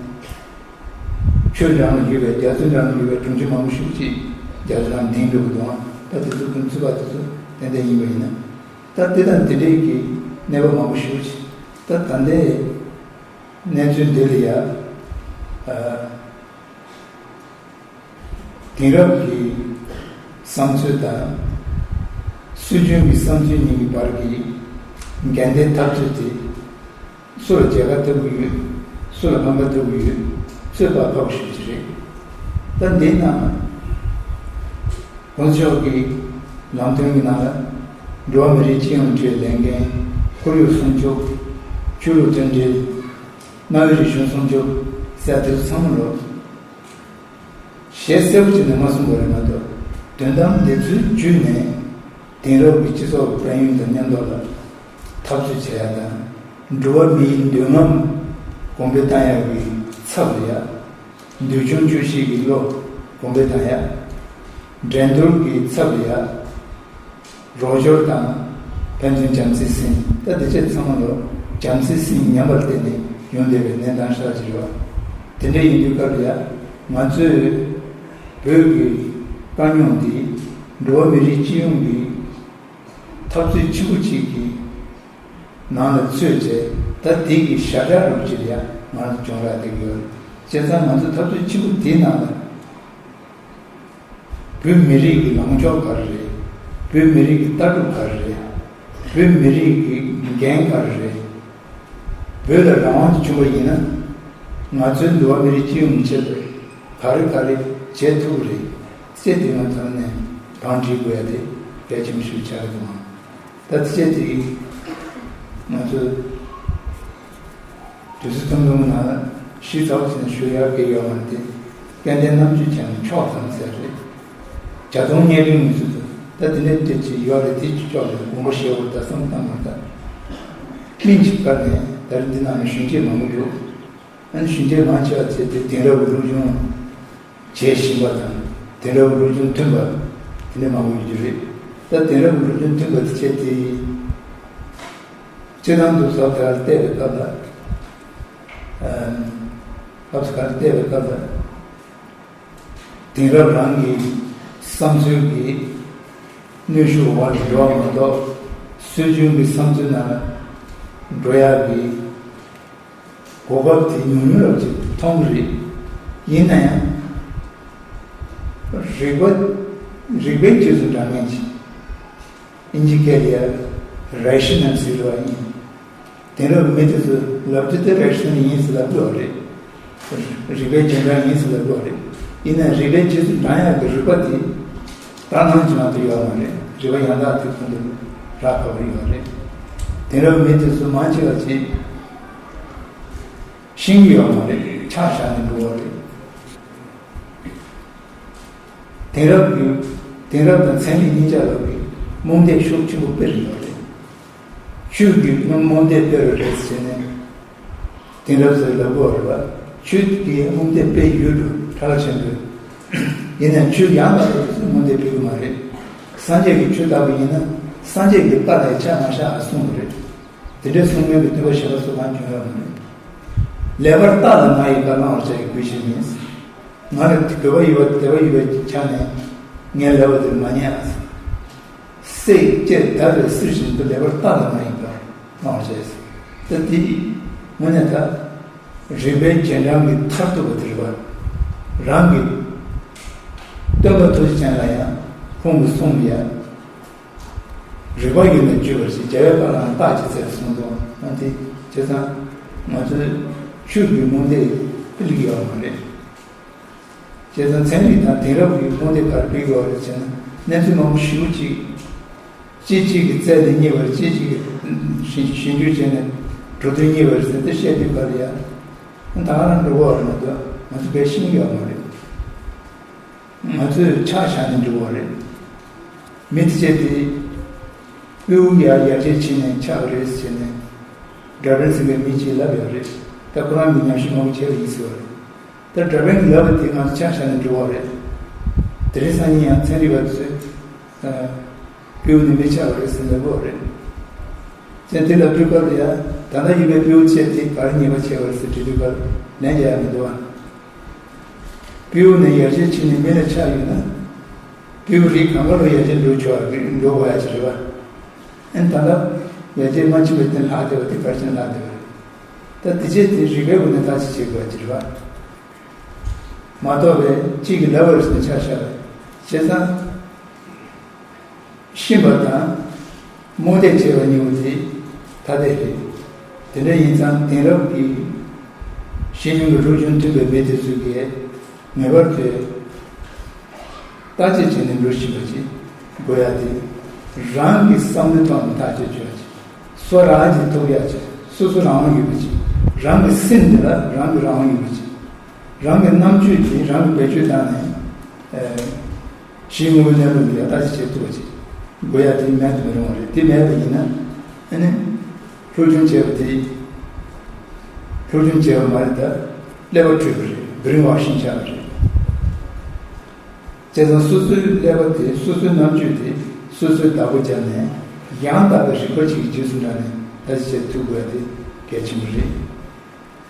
ཆོས་འབྲང་ལ་ཡོད་པའི་རྒྱ་མཚོ་འབྲང་ལ་ཡོད་པའི་དྲུང་ཆེ་མང་པོ་ཞིག་ཅིག་རྒྱ་མཚོ་ནང་འདིང་འགྲོ་གི་འདུག་ད་དེ་ཚོ་ཁོ་ཚིག་པ་དེ་ཚོ་ཏན་ཏན་ཡིན་པ་ཡིན་ན། ད་དེ་དང་དེ་འདྲའི་གི་གནས་བབ་མང་པོ་ཞིག་ཅིག་ད་ད་ལྟའི་གནས་ཚུལ་འདི་ལ་ཡ། ཨ། དེང་རབས་ཀྱི་བསམ་ཚུལ་དང་སྲོལ་རྒྱུན་གྱི་བསམ་ཚུལ་གཉིས་ཀྱི་བར་གྱི་འགལ་ཟླའི་འཐབ་རྩོད་དེ་སུ་ལ་རྒྱལ་ཁ་ཐོབ་ཀྱི་ཡོད། སུ་ལ་ཕམ་ཁ་ཐོབ་ཀྱི་ཡོད། ཚོད་དཔག་ཁག་པོ་ཞིག་ཅིག་རེད། ད་འདིའི་ནང་གོང་ས་མཆོག་གི་ལམ་སྟོན་གྱི་ནང་ལ་འགྲོ་བ་མི་རིགས་སྤྱི་ཡོངས་ཁྲོད་ལས་འགན། ཁོར་ཡུག་སྲུང་སྐྱོབ། ཆོས་ལུགས་མཐུན་སྒྲིལ། གནའ་བོའི་རིག་གཞུང་སྲུང་སྐྱོབ་ཟེར་དེ་ཚོ་ཚང་མ་ལོ། ཞེས་གསལ་པོ་བྱས་ནས་མ་གསུངས་པ་རེད་མ་གཏོགས། དོན་དམ་འདི་ཚོའི་བརྒྱུད་ནས་དེང་རབས་ཀྱི་སྤྱི་ཚོགས་ཀྱི་དཔལ་ཡོན་དང་མཉམ་དུ་ལ་འཐབ་རྩོད་བྱེད་ཡ་དང་། འགྲོ་བ་མིའི་འདོད་རྔམ་གོང་འཕེལ་བཏང་ཡ་གི་ཚབ་ལ་ཡ། འདོད་ཆུང་བཅུ་བཞི་གི་བློ་གོང་འཕེལ་བཏང་ཡ། འགྲན་བསྡུར་གྱི་ཚབ་ལ་ཡ། རོགས་སྐྱོར་དང་། ཕན་ཚུན་བྱམས་བརྩེའི་སེམས། ད་འདི་བཅས་ཚང་མ་ལོ་བྱམས་བརྩེའི་སེམས་ཉམས་པར་བརྟེན་ནས་ཡོང་བསྡད་པའི་གནས་སྟངས་ཤག་ཅིག་རེད་བ། དེ་འདྲ་ཡིན་དུས་སྐབས་ལ་ཡ། ང་ཚོས་བོད་ཀྱི་དཀའ་རྙོག་འདི་འགྲོ་བ་མི་རིགས་སྤྱི་ཡོངས་ཀྱི་འཐབ་རྩོད་ཆེན་པོ་གཅིག་གི་ནང་ལ་ཚུད་རྗེས། ད་དེ་གི་ཞབས་བྲག་རུ་གཅིག་ལ་ཡ་ང་ཚོ་སྦྱོང་བརྡར་བསྡད་ཀྱི་ཡོད་རེད། བྱས་ཙང་ང་ཚོ་འཐབ་རྩོད་ཆེན་པོ་དེའི་ནང་ལ། བོད་མི་རིགས་ཀྱི་ལངས་ཕྱོགས་ག་རེ་རེད། བོད་མི་རིགས་ཀྱི་ལྟ་གྲུབ་ག་རེ་རེད། བོད་མི་རིགས་ཀྱི་འགན་ག་རེ་རེད། བོད་ལ་རང་དབང་ཅིག་བྱུང་བ་ཡིན་ན། ང་ཚོའི་འགྲོ་བ་མི་རིགས་སྤྱི་ཡོངས་ཀྱི་ཆེད་དུ་ག་རེ་ག་རེ་བྱེད་ཐུབ་ཀྱི་རེད། ཅེས་དེ་ང་ཚོ་ནས་བང་སྒྲིག་དགོས་ཡ་དེ་གལ་ཆེན་པོ་ཞིག་ཆགས་ཀྱི་འདུག་ད་ཅེས་དེ་ང་ཚོ་དུས་ཚོད་ཐུང་ཐུང་ནང་ཞིབ་ཚགས་ཕྱིན་ཞུ་ཡག་གི་ཡོད་མ་རེད་དེ། སྐལ་ལྡན་རྣམ་དཔྱོད་ཅན་ལ་ཕྱོགས་ཙམ་ཟེར་རེད། བརྒྱ་སྟོང་ཉེར་བདུན་ནས་བཟུང་སྟེ་ད་དེ་འདྲའི་དེ་ཅིག་ཡོད་རེད། དེ་ཅིག་ཕྱོགས་ནས་དགོངས་པ་བཞེས་བར་ད་བསམ་བཏང་བར་ད། སྨིན་ཅིག་བཀར་ནས་ད་རེས་འདི་ནང་ནས་ཞུན་ཆད་མང་པོ་འདུག་ཨ་ནི་ཞུན་ཆད་མང་ཆེ་བ་བྱས་ཏེ་དེང་རབས་ཀྱི་སློབ་སྦྱོང་བྱེད་བཞིན་པ་དང་། དེང་རབས་ཀྱི་སློབ་སྦྱོང་མཐུན་པ་དེ་འདྲ་མང་པོ་ཡོད་ཀྱི་རེད། ད་དེང་རབས་ཀྱི་སློབ་སྦྱོང་མཐུན་པ་དེ་བྱས་ཏེ། སྤྱིར་བཏང་དུ་ཟབ་དར་བལྟས་པའི་སྐབས་ལ། ཨམ། ཟབ་དར་བལྟས་པའི་སྐབས་ལ། དེང་རབས་རང་གི་བསམ་ཚུལ་གྱི་གནོན་ཤུགས་འོག་ལ་འགྲོ་བ་མ་གཏོགས། སྲོལ་རྒྱུན་གྱི་བསམ་ཚུལ་ནང་ལ་འགྲོ་ཡག་གི་གོ་སྐབས་དེ་ཉུང་ཉུང་རབ་ཅིག་མཐོང་གི་རེད། ཡིན་ན་ཡང་། རིག་པ། རིག་པའི་རྗེས་སུ་འབྲང་མཁན་ཅིག་ཨིན་ཇི་སྐད་ལ་ཡ་རེ་ཤི་ནལ་ཟེར་བ་ཡིན། དེང་རབས་མི་དེ་ཚོས་ལབ་དུས་དེ་རེ་ཤི་ནལ་ཡིན་ཟེར་ལབ་དགོས་རེད། རིགས་པའི་རྗེས་འབྲང་ཡིན་ཟེར་ལབ་དགོས་རེད། ཡིན་ནའང་རིགས་པའི་རྗེས་སུ་འབྲང་ཡག་གི་རིགས་པ་དེ་རང་སྣང་གི་ནང་དུ་ཡོད་མ་རེད། རིགས་པ་ཡང་དག་དེ་ཁོང་དུ་རག་དཀའ་བ་ཡོད་རེད། དེང་རབས་མི་དེ་ཚོ་མང་ཆེ་བ་ཅིག་ཤེས་ཀྱི་ཡོད་མ་རེད། ཆ་བཞག་ནས་འགྲོ་བ་རེད། དེང་རབས་ཀྱི་དེང་རབས་དང་ཚན་རིག་གཉིས་ཆ་ལ་གི་རྨོངས་དད་ཤུགས་ཆེན་པོ་སྤེལ་ཡོད་རེད། ཆོས་ཀྱི་རྨོངས་དད་སྤེལ་བ་རེད་ཟེར་ནས་དེང་རབས་ཟེར་ལབ་དགོས་རེད་པ། ཆོས་ཀྱི་རྨོངས་དད་སྤེལ་ཡོད་འགྲོ་གྲགས་ཆེན་པོས། ཡིན་ནའང་ཆོས་ཡང་དག་པའི་རྨོངས་དད་སྤེལ་གི་མ་རེད། སངས་རྒྱས་ཀྱི་ཆོས་ལྟ་བུ་ཡིན་ན་སངས་རྒྱས་ཀྱི་བཀའ་ལ་ཆ་མ་བཞག་ཨ་གསུངས་པ་རེད། དེ་འདྲའི་གསུང་མཁན་གྱི་སྟོན་པ་གཞན་པ་སུ་གང་བྱུང་ཡོད་མ་རེད། ལེགས་པར་བརྟགས་ལ་ང་ཡི་བཀའ་བླང་བར་བྱ་ཡི་གུས་ཕྱིར་མིན། ང་ལ་དད་པ་ཡོད་པ་དད་པ་ཡོད་པའི་ཆ་ནས་ངའི་ལེགས་པ་དེར་མ་ཉན་ཨ། བསྲེགས་བཅད་བརྡར་བའི་གསེར་བཞིན་དུ་ལེགས་པར་བརྟགས་ལ་ང་ཡི་བཀའ་བླང་བར་བྱ་ཡི། ད་དེ་དངོས་གནས་ད་རིགས་པའི་རྗེས་འབྲང་གི་མཐར་ཐུག་པ་དེ་རེད་པ། རང་གི་སྟོན་པ་ཐུགས་རྗེ་ཅན་ལ་ཡང་ཁོང་གིས་གསུངས་པ་ཡ། རིགས་པ་ཡོད་ན་བརྗོད་པར་བྱེད། རྒྱལ་བའི་བཀའ་ལའང་རྟག་ཅིག་འཚལ་གསུངས་འདུག་ཨ་དེ་བྱས་ཙང་ང་ཚོའི་ཆོས་ཀྱི་རྨོངས་དད་སྤེལ་གྱི་ཡོད་མ་རེད། བྱས་ཙང་ཚན་རིག་དང་དེང་རབས་ཀྱི་རྨོངས་དད་ག་རེ་སྤེལ་གྱི་ཡོད་རེད་ཟེར་ན། གནས་ཚུལ་མང་པོ་ཞེ་པོ་ཅིག་གཅིག་གཅིག་གིས་བཙལ་ནས་རྙེད་པ་རེད། གཅིག་གཅིག་གིས་ཞིབ་ཞིབ་འཇུག་བྱས་ནས་གྲོས་བསྡུར་རྙེད་པ་རེད་ཟེར་ཏེ་བཤད་དུས་ག་ལ་ཡ། ད་ག་རང་འགྲོ་གི་ཡོད་རེད་མ་གཏོགས་ང་ཚོ་དཔེ་ཤེས་ཀྱི་ཡོད་མ་རེད། ང་ཚོས་ཆ་བཞག་ནས་འགྲོ་བ་རེད། མི་དེ་བྱས་ཏེ་སྤྲེའུ་ཡར་ཡར་རྒྱས་ཕྱིན་ནས་ཆགས་རེད་ཟེར་ནས་སྒྲ་བན་ཟེར་བའི་མི་གཅིག་ལབ་ཡོད་རེད། ད་ཁོ་རང་གིས་ཉམས་ཞིབ་མང་པོ་བྱས་པ་ཡིན་ཟེར་བ་རེད། ད་སྒྲ་བན་གྱིས་ལབ་པ་དེ་ང་ཚོ་ཆ་བཞག་ནས་འགྲོ་བ་རེད། དེ་རིང་སང་ཉིན་ཡང་ཚན་རིག་པ་ཚོས་སྤྲེའུ་ནི་མི་ཆགས་པ་རེད་ཟེར་ལབ་ཡོད་རེད། ཚན་དེ་ལ་སྤྲེའུ་སྐབས་ལ་ཡ་ད་ལྟ་ཡོད་པའི་སྤྲེའུ་བྱས་ཏེ་ག་རེ་ཉེས་པ་བྱས་པ་རེད་ཟེར་དྲི་དུས་སྐབས་ལན་རྒྱག་ཡ་མི་འདུག་ཨ། སྤྲེའུ་ནི་ཡར་རྒྱས་ཕྱིན་ནས་མི་ལ་ཆགས་ཡོད་ན། སྤྲེའུ་རིགས་གང་ག་ལ་ཡར་རྒྱས་འགྲོ་ཆོག་པ་རེད། འགྲོ་དགོས་ཡ་ཅིག་རེད་པ། ཨ་ནི་ད་ལྟ་ཡར་རྒྱས་མ་ཕྱིན་པའི་སྟེང་ལྷག་བསྡད་པ་དེ་ག་རེ་བྱས་ནས་ལྷག་བསྡད་པ་རེད། ད་དེ་བྱས་ཏེ་རིགས་པའི་སྒོ་ནས་བརྟག་དཔྱད་བྱེད་དགོས་ཡ་ཅིག་རེད་པ། མ་གཏོགས་པའི་གཅིག་གིས་ལབ་པ་རེད་ཟེར་ནས་ཆ་བཞག་པ་བྱས་ཙང་། ཤེས་པ་དང་རྨོངས་དད་བྱེད་པ་གཉིས་པོ་དེ་ཐ་དད་རེད། དེ་འདྲ་ཡིན་ཙང་དེང་རབས་ཀྱི་ཤེས་ཡོན་གྱི་སློབ་སྦྱོང་ཐོན་པའི་མི་དེ་ཚོས་ཀྱིས་ངེས་པར་དུ་བརྟག་དཔྱད་བྱས་ནས་འགྲོ་ཤེས་པ་ཅིག་དགོས་ཡ་དེ། རང་གི་བསམ་བློའི་ཐོག་ནས་བརྟག་དཔྱད་བྱེད་ཡ་ཅིག་སོ་རང་གིས་ཐུབ་ཡ་ཅིག་སོ་སོ་རང་དབང་ཡོད་པ་ཅིག་རང་གི་སེམས་འདི་ལ་རང་གི་རང་དབང་ཡོད་པ་ཅིག་རང་གི་རྣམ་དཔྱོད་དེ་རང་གིས་བེད་སྤྱོད་བཏང་ནས། ཨ། གཞི་དངོས་པོའི་གནས་ལུགས་འདི་ལ་བརྟག་དཔྱད་བྱེད་ཐུབ་པ་ཅིག་དགོས་ཡ་དེ་མེད་དུ་མི་རུང་བ་རེད། དེ་མེད་པ་ཡིན་ན་ཨ་ནི་སློབ་སྦྱོང་བྱས་པ་དེ་སློབ་སྦྱོང་བྱས་པ་མ་རེད། ད་ཀླད་པ་བཀྲུས་པ་རེད། བྷི་རེན་ཝ་ཤིང་ཆགས་པ་རེད། བྱས་ཙང་སོ་སོའི་ཀླད་པ་དེ་སོ་སོའི་རྣམ་དཔྱོད་དེ་སོ་སོས་བདག་པོ་བརྒྱབ་ནས་ཡང་དག་པའི་རིག་པ་ཅིག་གི་རྗེས་སུ་འབྲངས་ནས་བརྟག་དཔྱད་བྱེད་ཐུབ་དགོས་ཡ་དེ་གལ་ཆེན་པོ་རེད།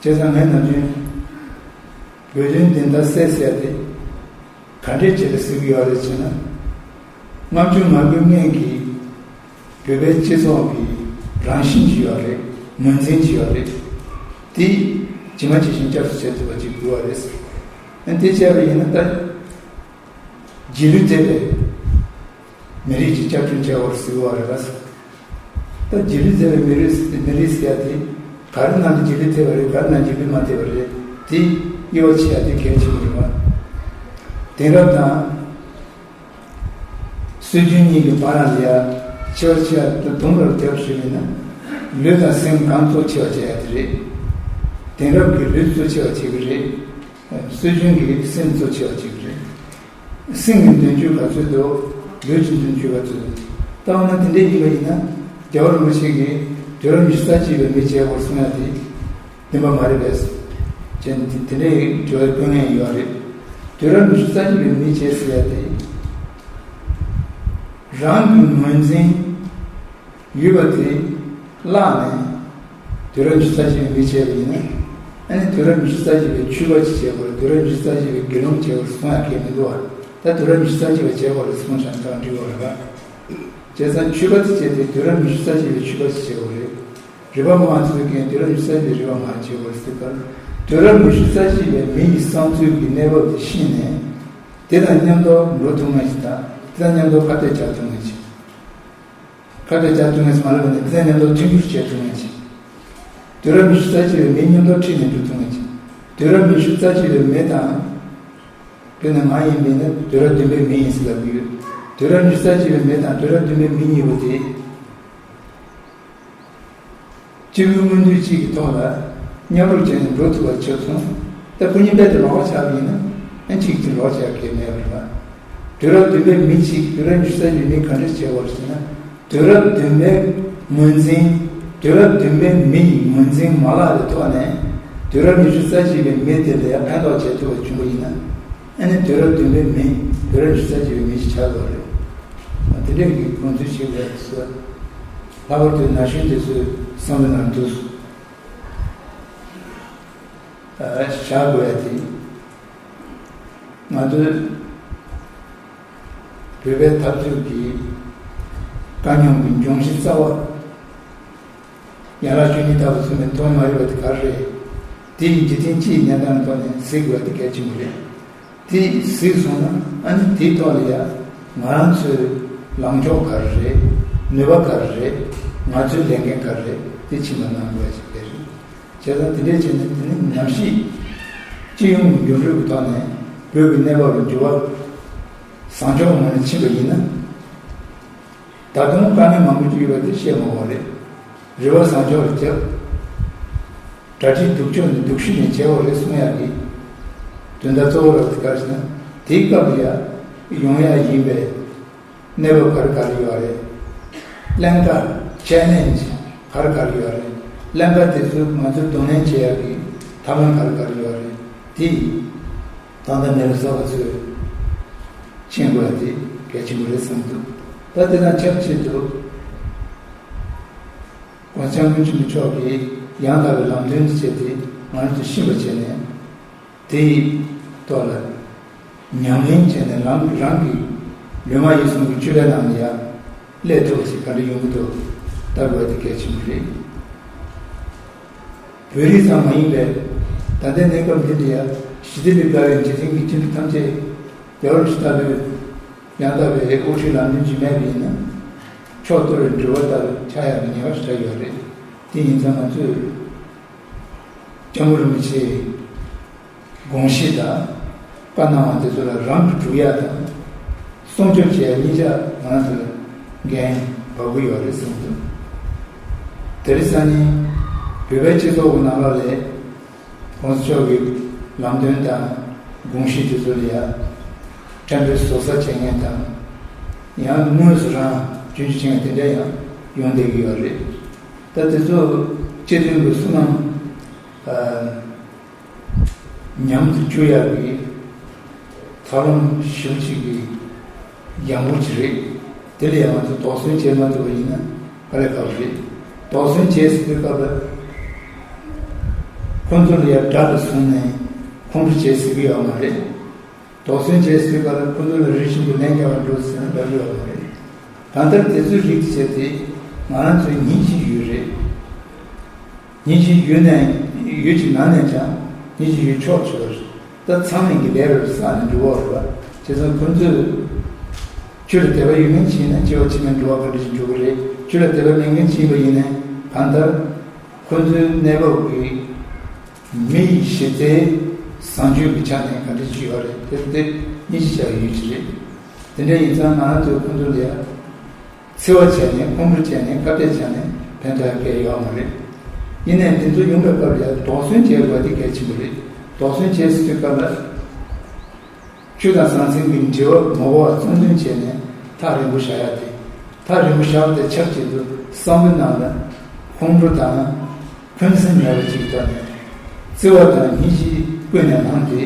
བྱས་ཙང་ངས་ནམ་རྒྱུན་དགོས་དོན་བདེན་མཐའ་གསལ་ཟེར་ཡ་དེ། ག་འདྲས་བྱས་ཏེ་ཟེར་གྱི་ཡོད་རེད་ཅེ་ན། ལྔ་བཅུ་ང་དགུའི་སྔོན་གྱི་བོད་པའི་སྤྱི་ཚོགས་ཀྱི་རང་བཞིན་ཅིག་ཡོད་རེད། ངོས་འཛིན་ཅིག་ཡོད་རེད། དེ་ཇི་མ་ཇི་བཞིན་བསྐྱར་གསོ་བྱེད་ཐུབ་པ་ཅིག་དགོས་པ་རེད། ཨ་དེ་བྱས་པ་ཡིན་ན་ད་རྗེས་ལུས་མཛད་པའི་མི་རིགས་ཀྱི་བསྐྱར་སྐྲུན་བྱ་བར་ཟེར་བ་རེད་ལ། ད་རྗེས་ལུས་མཛད་པའི་མི་རིགས་མི་རིགས་ཟེར་ཡ་དེ་ག་རེ་གནང་ནས་རྗེས་ལུས་ཐེབས་པ་རེད། ག་རེ་གནང་རྗེས་ལུས་མ་ཐེབས་པ་རེད། དེ་དབྱེ་བ་ཕྱེ་ཡ་དེ་གལ་ཆེན་པོ་རེད་པ། དེང་རབས་དང་སྲོལ་རྒྱུན་གཉིས་ཀྱི་བར་ལ་ཡ་ཕྱེ་བ་ཕྱེ་ཡ་དུམ་བུར་བརྒྱབ་ཞུས་པ་ཡིན་ན། ལུས་དང་སེམས་གང་གཙོ་ཆེ་བ་བྱེད་ཡ་དེ་རེད། དེང་རབས་ཀྱི་ལུས་གཙོ་ཆེ་བ་བྱེད་ཀྱི་རེད། སྲོལ་རྒྱུན་གྱི་སེམས་གཙོ་ཆེ་བ་བྱེད་ཀྱི་རེད། སེམས་ཀྱི་མདུན་སྐྱོད་ག་ཚོད་འདུག་ལུས་ཀྱི་མདུན་སྐྱོད་ག་ཚོད་འདུག་ལྟ་བ་ན་དེ་འདྲ་ཡིན་པ་ཡིན་ན། རྒྱལ་བ་རིན་པོ་ཆེ་གིས་དུས་རབས་ཉི་ཤུ་རྩ་གཅིག་པའི་མི་བྱེད་དགོས་གསུང་ཡ་དེ་བདེན་པ་མ་རེད་པས། ཅེས་དེ་འདྲའི་དྲི་བའི་དཀོན་ངེས་ཡོད་རེད། དུས་རབས་ཉི་ཤུ་རྩ་གཅིག་པའི་མི་བྱེད་ཟེར་ཡ་དེ་རང་གི་ངོས་འཛིན་ཡོད་པ་དེ་བརླག་ནས་དུས་རབས་ཉི་ཤུ་རྩ་གཅིག་པའི་མི་བྱས་པ་ཡིན་ན། ཨ་ནི་དུས་རབས་ཉི་ཤུ་རྩ་གཅིག་པའི་ཆོས་པ་ཅིག་བྱེད་དགོས་རེད། དུས་རབས་ཉི་ཤུ་རྩ་གཅིག་པའི་དགེ་སློང་བྱེད་དགོས་རེད་གསུང་ཡ་གལ་མི་འདུག་བ། ད་དུས་རབས་ཉི་ཤུ་རྩ་གཅིག་པ་བྱེད་དགོས་རེད་གསུང་བཞག་ན་ད་འགྲིག་གི་རེད་པ། བྱས་ཙང་ཆོས་པ་ཅིག་བྱས་ཏེ་དུས་རབས་ཉི་ཤུ་རྩ་གཅིག་པའི་ཆོས་པ་ཅིག་བྱེད་དགོས་རེད། རིག་པ་མང་བ་ཚོས་ཀྱང་དུས་རབས་ཉི་ཤུ་རྩ་གཅིག་པའི་རིག་པ་མང་བ་བྱེད་དགོས་རེད་ཟེར་སྐབས། དུས་རབས་ཉི་ཤུ་རྩ་གཅིག་པའི་མི་ཡི་བསམ་ཚུལ་གྱི་གནས་བབ་དེ་ཤེས་ནས། དེ་དང་མཉམ་དུ་འགྲོ་ཐུབ་མཁན་ཞིག་དང་དེ་དང་མཉམ་དུ་ཁ་གཏད་བཅག་ཐུབ་མཁན་ཞིག་ཁ་བྲལ་རྒྱག་ཐུབ་མཁན་ཞིག་མ་ལབ་ནས་དེ་ཚོའི་མཉམ་དུ་མཐུན་འགྱུར་བྱེད་ཐུབ་མཁན་ཞིག་དུས་རབས་ཉི་ཤུ་རྩ་གཅིག་པའི་མི་མཉམ་དུ་ཁྲིད་ནས་འགྲོ་ཐུབ་མཁན་ཞིག་དུས་རབས་ཉི་ཤུ་རྩ་གཅིག་པའི་མི་དང་། དཔེར་ན་ང་ཡིན་པས་ན་དུས་རབས་བདུན་པའི་མི་ཡིན་ཟེར་ལབ་ཀྱི་ཡོད། དུས་རབས་ཉི་ཤུ་རྩ་གཅིག་པའི་མི་དང་དུས་རབས་བདུན་པའི་མི་གཉིས་པོ་དེ། སྤྱི་བོའི་མངོན་འདོད་གཅིག་གི་ཐོག་ལ་མཉམ་རུབ་བྱས་ནས་འགྲོ་ཐུབ་པ་བྱས་སོང་། ད་ཁོ་གཉིས་རྦད་དེ་ལོགས་ཀ་ཆགས་པ་ཡིན་ན་ཨ་གཅིག་གིས་ལོགས་ཆགས་ཀྱི་མེད་པ་རེད་པ། དུས་རབས་བདུན་པའི་མི་གཅིག་དུས་རབས་ཉི་ཤུ་རྩ་གཅིག་མི་ག་འདྲ་བྱས་པ་རེད་ཟེར་ན། དུས་རབས་བདུན་པའི་ངོས་འཛིན། དུས་རབས་བདུན་པའི་མི་ཡི་ངོས་འཛིན་མ་བརླག་པའི་ཐོག་ནས་དུས་རབས་ཉི་ཤུ་རྩ་གཅིག་པའི་མི་དེ་ལ་ཕན་ཐོགས་བྱེད་ཐུབ་པ་བྱུང་བ་ཡིན་ན། ཨ་ནི་དུས་རབས་བདུན་པའི་མི་དུས་རབས་ཉི་ཤུ་རྩ་གཅིག་པའི་མི་ཞིག་ཆགས་དགོས་རེད། དེ་འདྲའི་གི་དགོངས་ཚུལ་ཞིག་རེད་ཟེར། ལྷག་པར་དུ་ན་གཞོན་དེ་ཚོས་བསམ་བློ་ནང་དུ་བཞག་དགོས་ཡ་དེ། ང་ཚོའི་བོད་པའི་འཐབ་རྩོད་ཀྱི་དཀའ་རྙོག་གི་འབྱུང་གཞི་རྩ་བ། ཡན་ལག་བཅུ་གཉིས་ལྟ་བུ་ཚུད་ནས་མཐོང་མ་ཡོད་པ་དེ་ག་རེ་རེད། དེ་ཡི་འཇིག་རྟེན་སྤྱིའི་གནས་སྟངས་ཐོག་ནས་གཟིགས་དགོས་པ་དེ་གལ་ཆེན་པོ་རེད། དེ་གཟིགས་སོང་ན་ཨ་ནི་དེའི་ཐོག་ལ་ཡ་ང་རང་ཚོའི་ལངས་ཕྱོགས་ག་རེ་རེད། ནུས་པ་ག་རེ་རེད། ང་ཚོའི་ལས་འགན་ག་རེ་རེད། དེ་ཕྱི་མ་གནང་དགོས་པ་ཞིག་རེད། བྱས་ཙང་དེ་འདྲས་བྱས་ནས་དེ་ནི་ནམ་ཞིག་སྤྱི་ཡོངས་ཀྱི་འགྱུར་འགྲོས་ཀྱི་ཐོག་ནས་བོད་ཀྱི་གནས་བབ་ལ་འགྱུར་བ་བཟང་ཕྱོགས་ངོས་ནས་ཕྱིན་པ་ཡིན་ན། ད་དུང་དཀའ་ངལ་མང་པོ་ཅིག་ཡོད་པ་དེ་བཤད་མ་དགོས་རེད། རེ་བ་བཟང་ཕྱོགས་ལ་བརྒྱབ། གྲ་སྒྲིག་སྡུག་ཕྱོགས་ནས་སྡུག་ཤོས་ནས་བྱས་པ་རེད་གསུང་ཡག་གི་དོན་དག་གཙོ་བོ་ར་དེ་ག་རེ་ཟེར་ན། དེའི་སྐབས་ལ་ཡ་ཡོང་ཡག་ཡིན་པའི་གནས་བབ་ག་རེ་ག་རེ་ཡོད་རེད། ཀླན་ཀ་ཆེ་ལེན་ཇི་ག་རེ་ག་རེ་ཡོད་རེད། ཀླན་ཀ་དེ་ཚོ་ང་ཚོས་གདོང་ལེན་བྱེད་ཡག་གི་ཐབས་ལམ་ག་རེ་ག་རེ་ཡོད་རེད། དེ་ད་ལྟ་ནས་ལ་གསར་པ་ཚོས་མཁྱེན་དགོས་ཡ་དེ་གལ་ཆེན་པོ་རེད་བསམ་འདུག་ད་དེ་དང་ཆབས་ཅིག་ཏུ་༸གོང་ས་༸སྐྱབས་མགོན་ཆེན་པོ་མཆོག་གིས་ཡང་དག་པའི་ལམ་སྟོན་དུ་བྱས་ཏེ་ང་ཚོས་ཤེས་པ་བྱས་ནས། དེའི་ཐོག་ལ་ཉམས་ལེན་བྱས་ནས་རང་རང་གི་ལུས་ངག་ཡིད་གསུམ་གྱི་སྤྱོད་པའི་ནང་ལ་ཡང་སླེབས་ཐུབ་པ་ཞིག་ག་འདྲ་ཡོང་གི་འདུག་ལྟ་དགོས་དེ་གལ་ཆེན་པོ་རེད། བོད་རིགས་ཙམ་མ་ཡིན་པའི་ད་ལྟའི་གནས་སྐབས་འདི་འདྲ་ཡ་ཞི་བདེ་ལས་འབྲལ་བའི་འཇིག་རྟེན་གྱི་སྤྱི་འདུས་ཐམས་ཅད་རྒྱལ་བ་རིན་པོ་ཆེ་ལྟ་བུའི་ཡང་དག་པའི་དབུ་ཁྲིད་ལམ་སྟོན་ཅིག་མེད་པ་ཡིན་ན། ཕྱོགས་གཏོར་བའི་འགྲུལ་པ་ལྟར་ཆགས་ཡག་གི་ཉེན་ཁ་ཞིག་ཆགས་ཡོད་རེད། དེ་ཡིན་ཙང་ང་ཚོས་སྐྱབས་མགོན་རིན་པོ་ཆེའི་དགོངས་གཞི་དང་བཀའ་གནང་བ་དེ་ཚོ་ལ་རང་གིས་སྒྲུབ་ཡག་དང་སྲུང་སྐྱོབ་བྱེད་ཡག་གཉིས་ཆ་ང་རང་ཚོ་ལ་འགན་བབས་ཀྱི་ཡོད་རེད་བསམ་འདུག་དེ་རིང་སང་ཉིན་བོད་པའི་སྤྱི་ཚོགས་ཀྱི་ནང་ལོགས་ལ་༸གོང་ས་མཆོག་གི་ལམ་སྟོན་དང་དགོངས་གཞི་དེ་ཚོ་ལ་ཡང་ཕྲན་བུ་ཟུར་ཟ་བྱེད་མཁན་དང་། ཡང་དངོས་སུ་རང་རྒྱུན་ཞུ་བྱེད་མཁན་དེ་འདྲ་ཡང་ཡོང་བསྡད་ཀྱི་ཡོད་རེད། ད་དེ་ཚོ་སྤྱི་མཐུན་གྱི་བསོད་ནམས་ཨ་ཉམས་སུ་བཅུག་ཡག་གི་ཐབས་ལམ་ཞིབ་ཅིག་གི་ཡང་པོ་ཅིག་རེད། དེ་ལ་ཡང་ང་ཚོ་དོགས་ཟོན་བྱེད་མ་ཐུབ་པ་ཡིན་ན་དཀའ་ལས་ཁག་པོ་རེད། དོགས་ཟོན་བྱེད་ཟེར་དུས་སྐབས་ལ་ཁོང་ཚོ་ལ་ཡང་དགྲ་དུ་བཟུང་ནས་ཁོང་ཁྲོ་བྱེད་ཟེར་གི་ཡོད་མ་རེད། དོགས་ཟོན་བྱེད་ཟེར་དུས་སྐབས་ལ་ཁོང་ཚོ་ལ་རེ་བཞིན་དུ་ལན་རྒྱག་པར་འགྲོ་ཟེར་ན་འགྲིག་གི་ཡོད་མ་རེད། གང་ལྟར་དེ་ཚོའི་རིགས་བྱས་ཏེ་ང་རང་ཚོའི་ཉིན་གཅིག་ཡུན་རེད། ཉིན་གཅིག་ཡུན་ནས་ཡུན་གཅིག་ནང་ནས་ཀྱང་ཉིན་གཅིག་ཡུན་ཆོག་ཆོག་རེད། ད་ཚང་མས་ཀྱི་ལས་རོགས་བསགས་ནས་འགྲོ་བ་རེད་པ། བྱས་ཙང་ཁོང་ཚོས་ཆོས་ལ་དད་པ་ཡོད་མཁན་ཅིག་ཡིན་ན་སྐྱེ་བ་ཕྱི་མའི་འགྲོ་བ་ག་འདྲ་ཞིག་འགྲོ་གི་རེད། ཆོས་ལ་དད་པ་མེད་མཁན་ཅིག་ཡིན་པ་ཡིན་ན་གང་ལྟར་ཁོང་ཚོའི་གནས་བབ་ཀྱི་མི་ཡི་གཞི་རྩའི་བཟང་སྤྱོད་ཀྱི་ཆ་ནས་ག་འདྲ་ཞིག་ཡོད་རེད། དེ་དེ་སྙིང་རྗེ་ཆགས་ཡོད་ཀྱི་རེད། དེ་འདྲ་ཡིན་ཙང་ང་རང་ཚོའི་ཁོང་ཚོ་ལ་ཡ་འཚེ་བ་བྱས་ནས་ཁོང་ཁྲོ་བྱས་ནས་ཁ་གཏད་བྱས་ནས་ཕན་ཐོགས་ཡ་གལ་ཡོད་མ་རེད། ཡིན་ནའི་དེ་ཚོ་ཡོང་བའི་སྐབས་ལ་ཡ་དོགས་ཟོན་བྱེད་དགོས་དེ་གལ་ཆེན་པོ་རེད། དོགས་ཟོན་བྱེད་ཟེར་དུས་སྐབས་ལ། ཆོས་དང་ཟང་ཟིང་གི་འབྲེལ་བ་མ་གོ་བ་གཙང་འདོན་བྱས་ནས་ཐག་རིང་པོ་བཞག་ཡ་དེ། ཐག་རིང་པོ་བཞག་པ་དེ་ཆབས་ཅིག་ཏུ་བསམ་བློའི་ནང་ལ་ཁོང་ཁྲོ་དང་འཁོན་སེམས་མེད་པ་ཅིག་ཐོག་ནས་བརྩེ་བ་དང་སྙིང་རྗེ་ཀུན་ནས་བསླངས་ཏེ་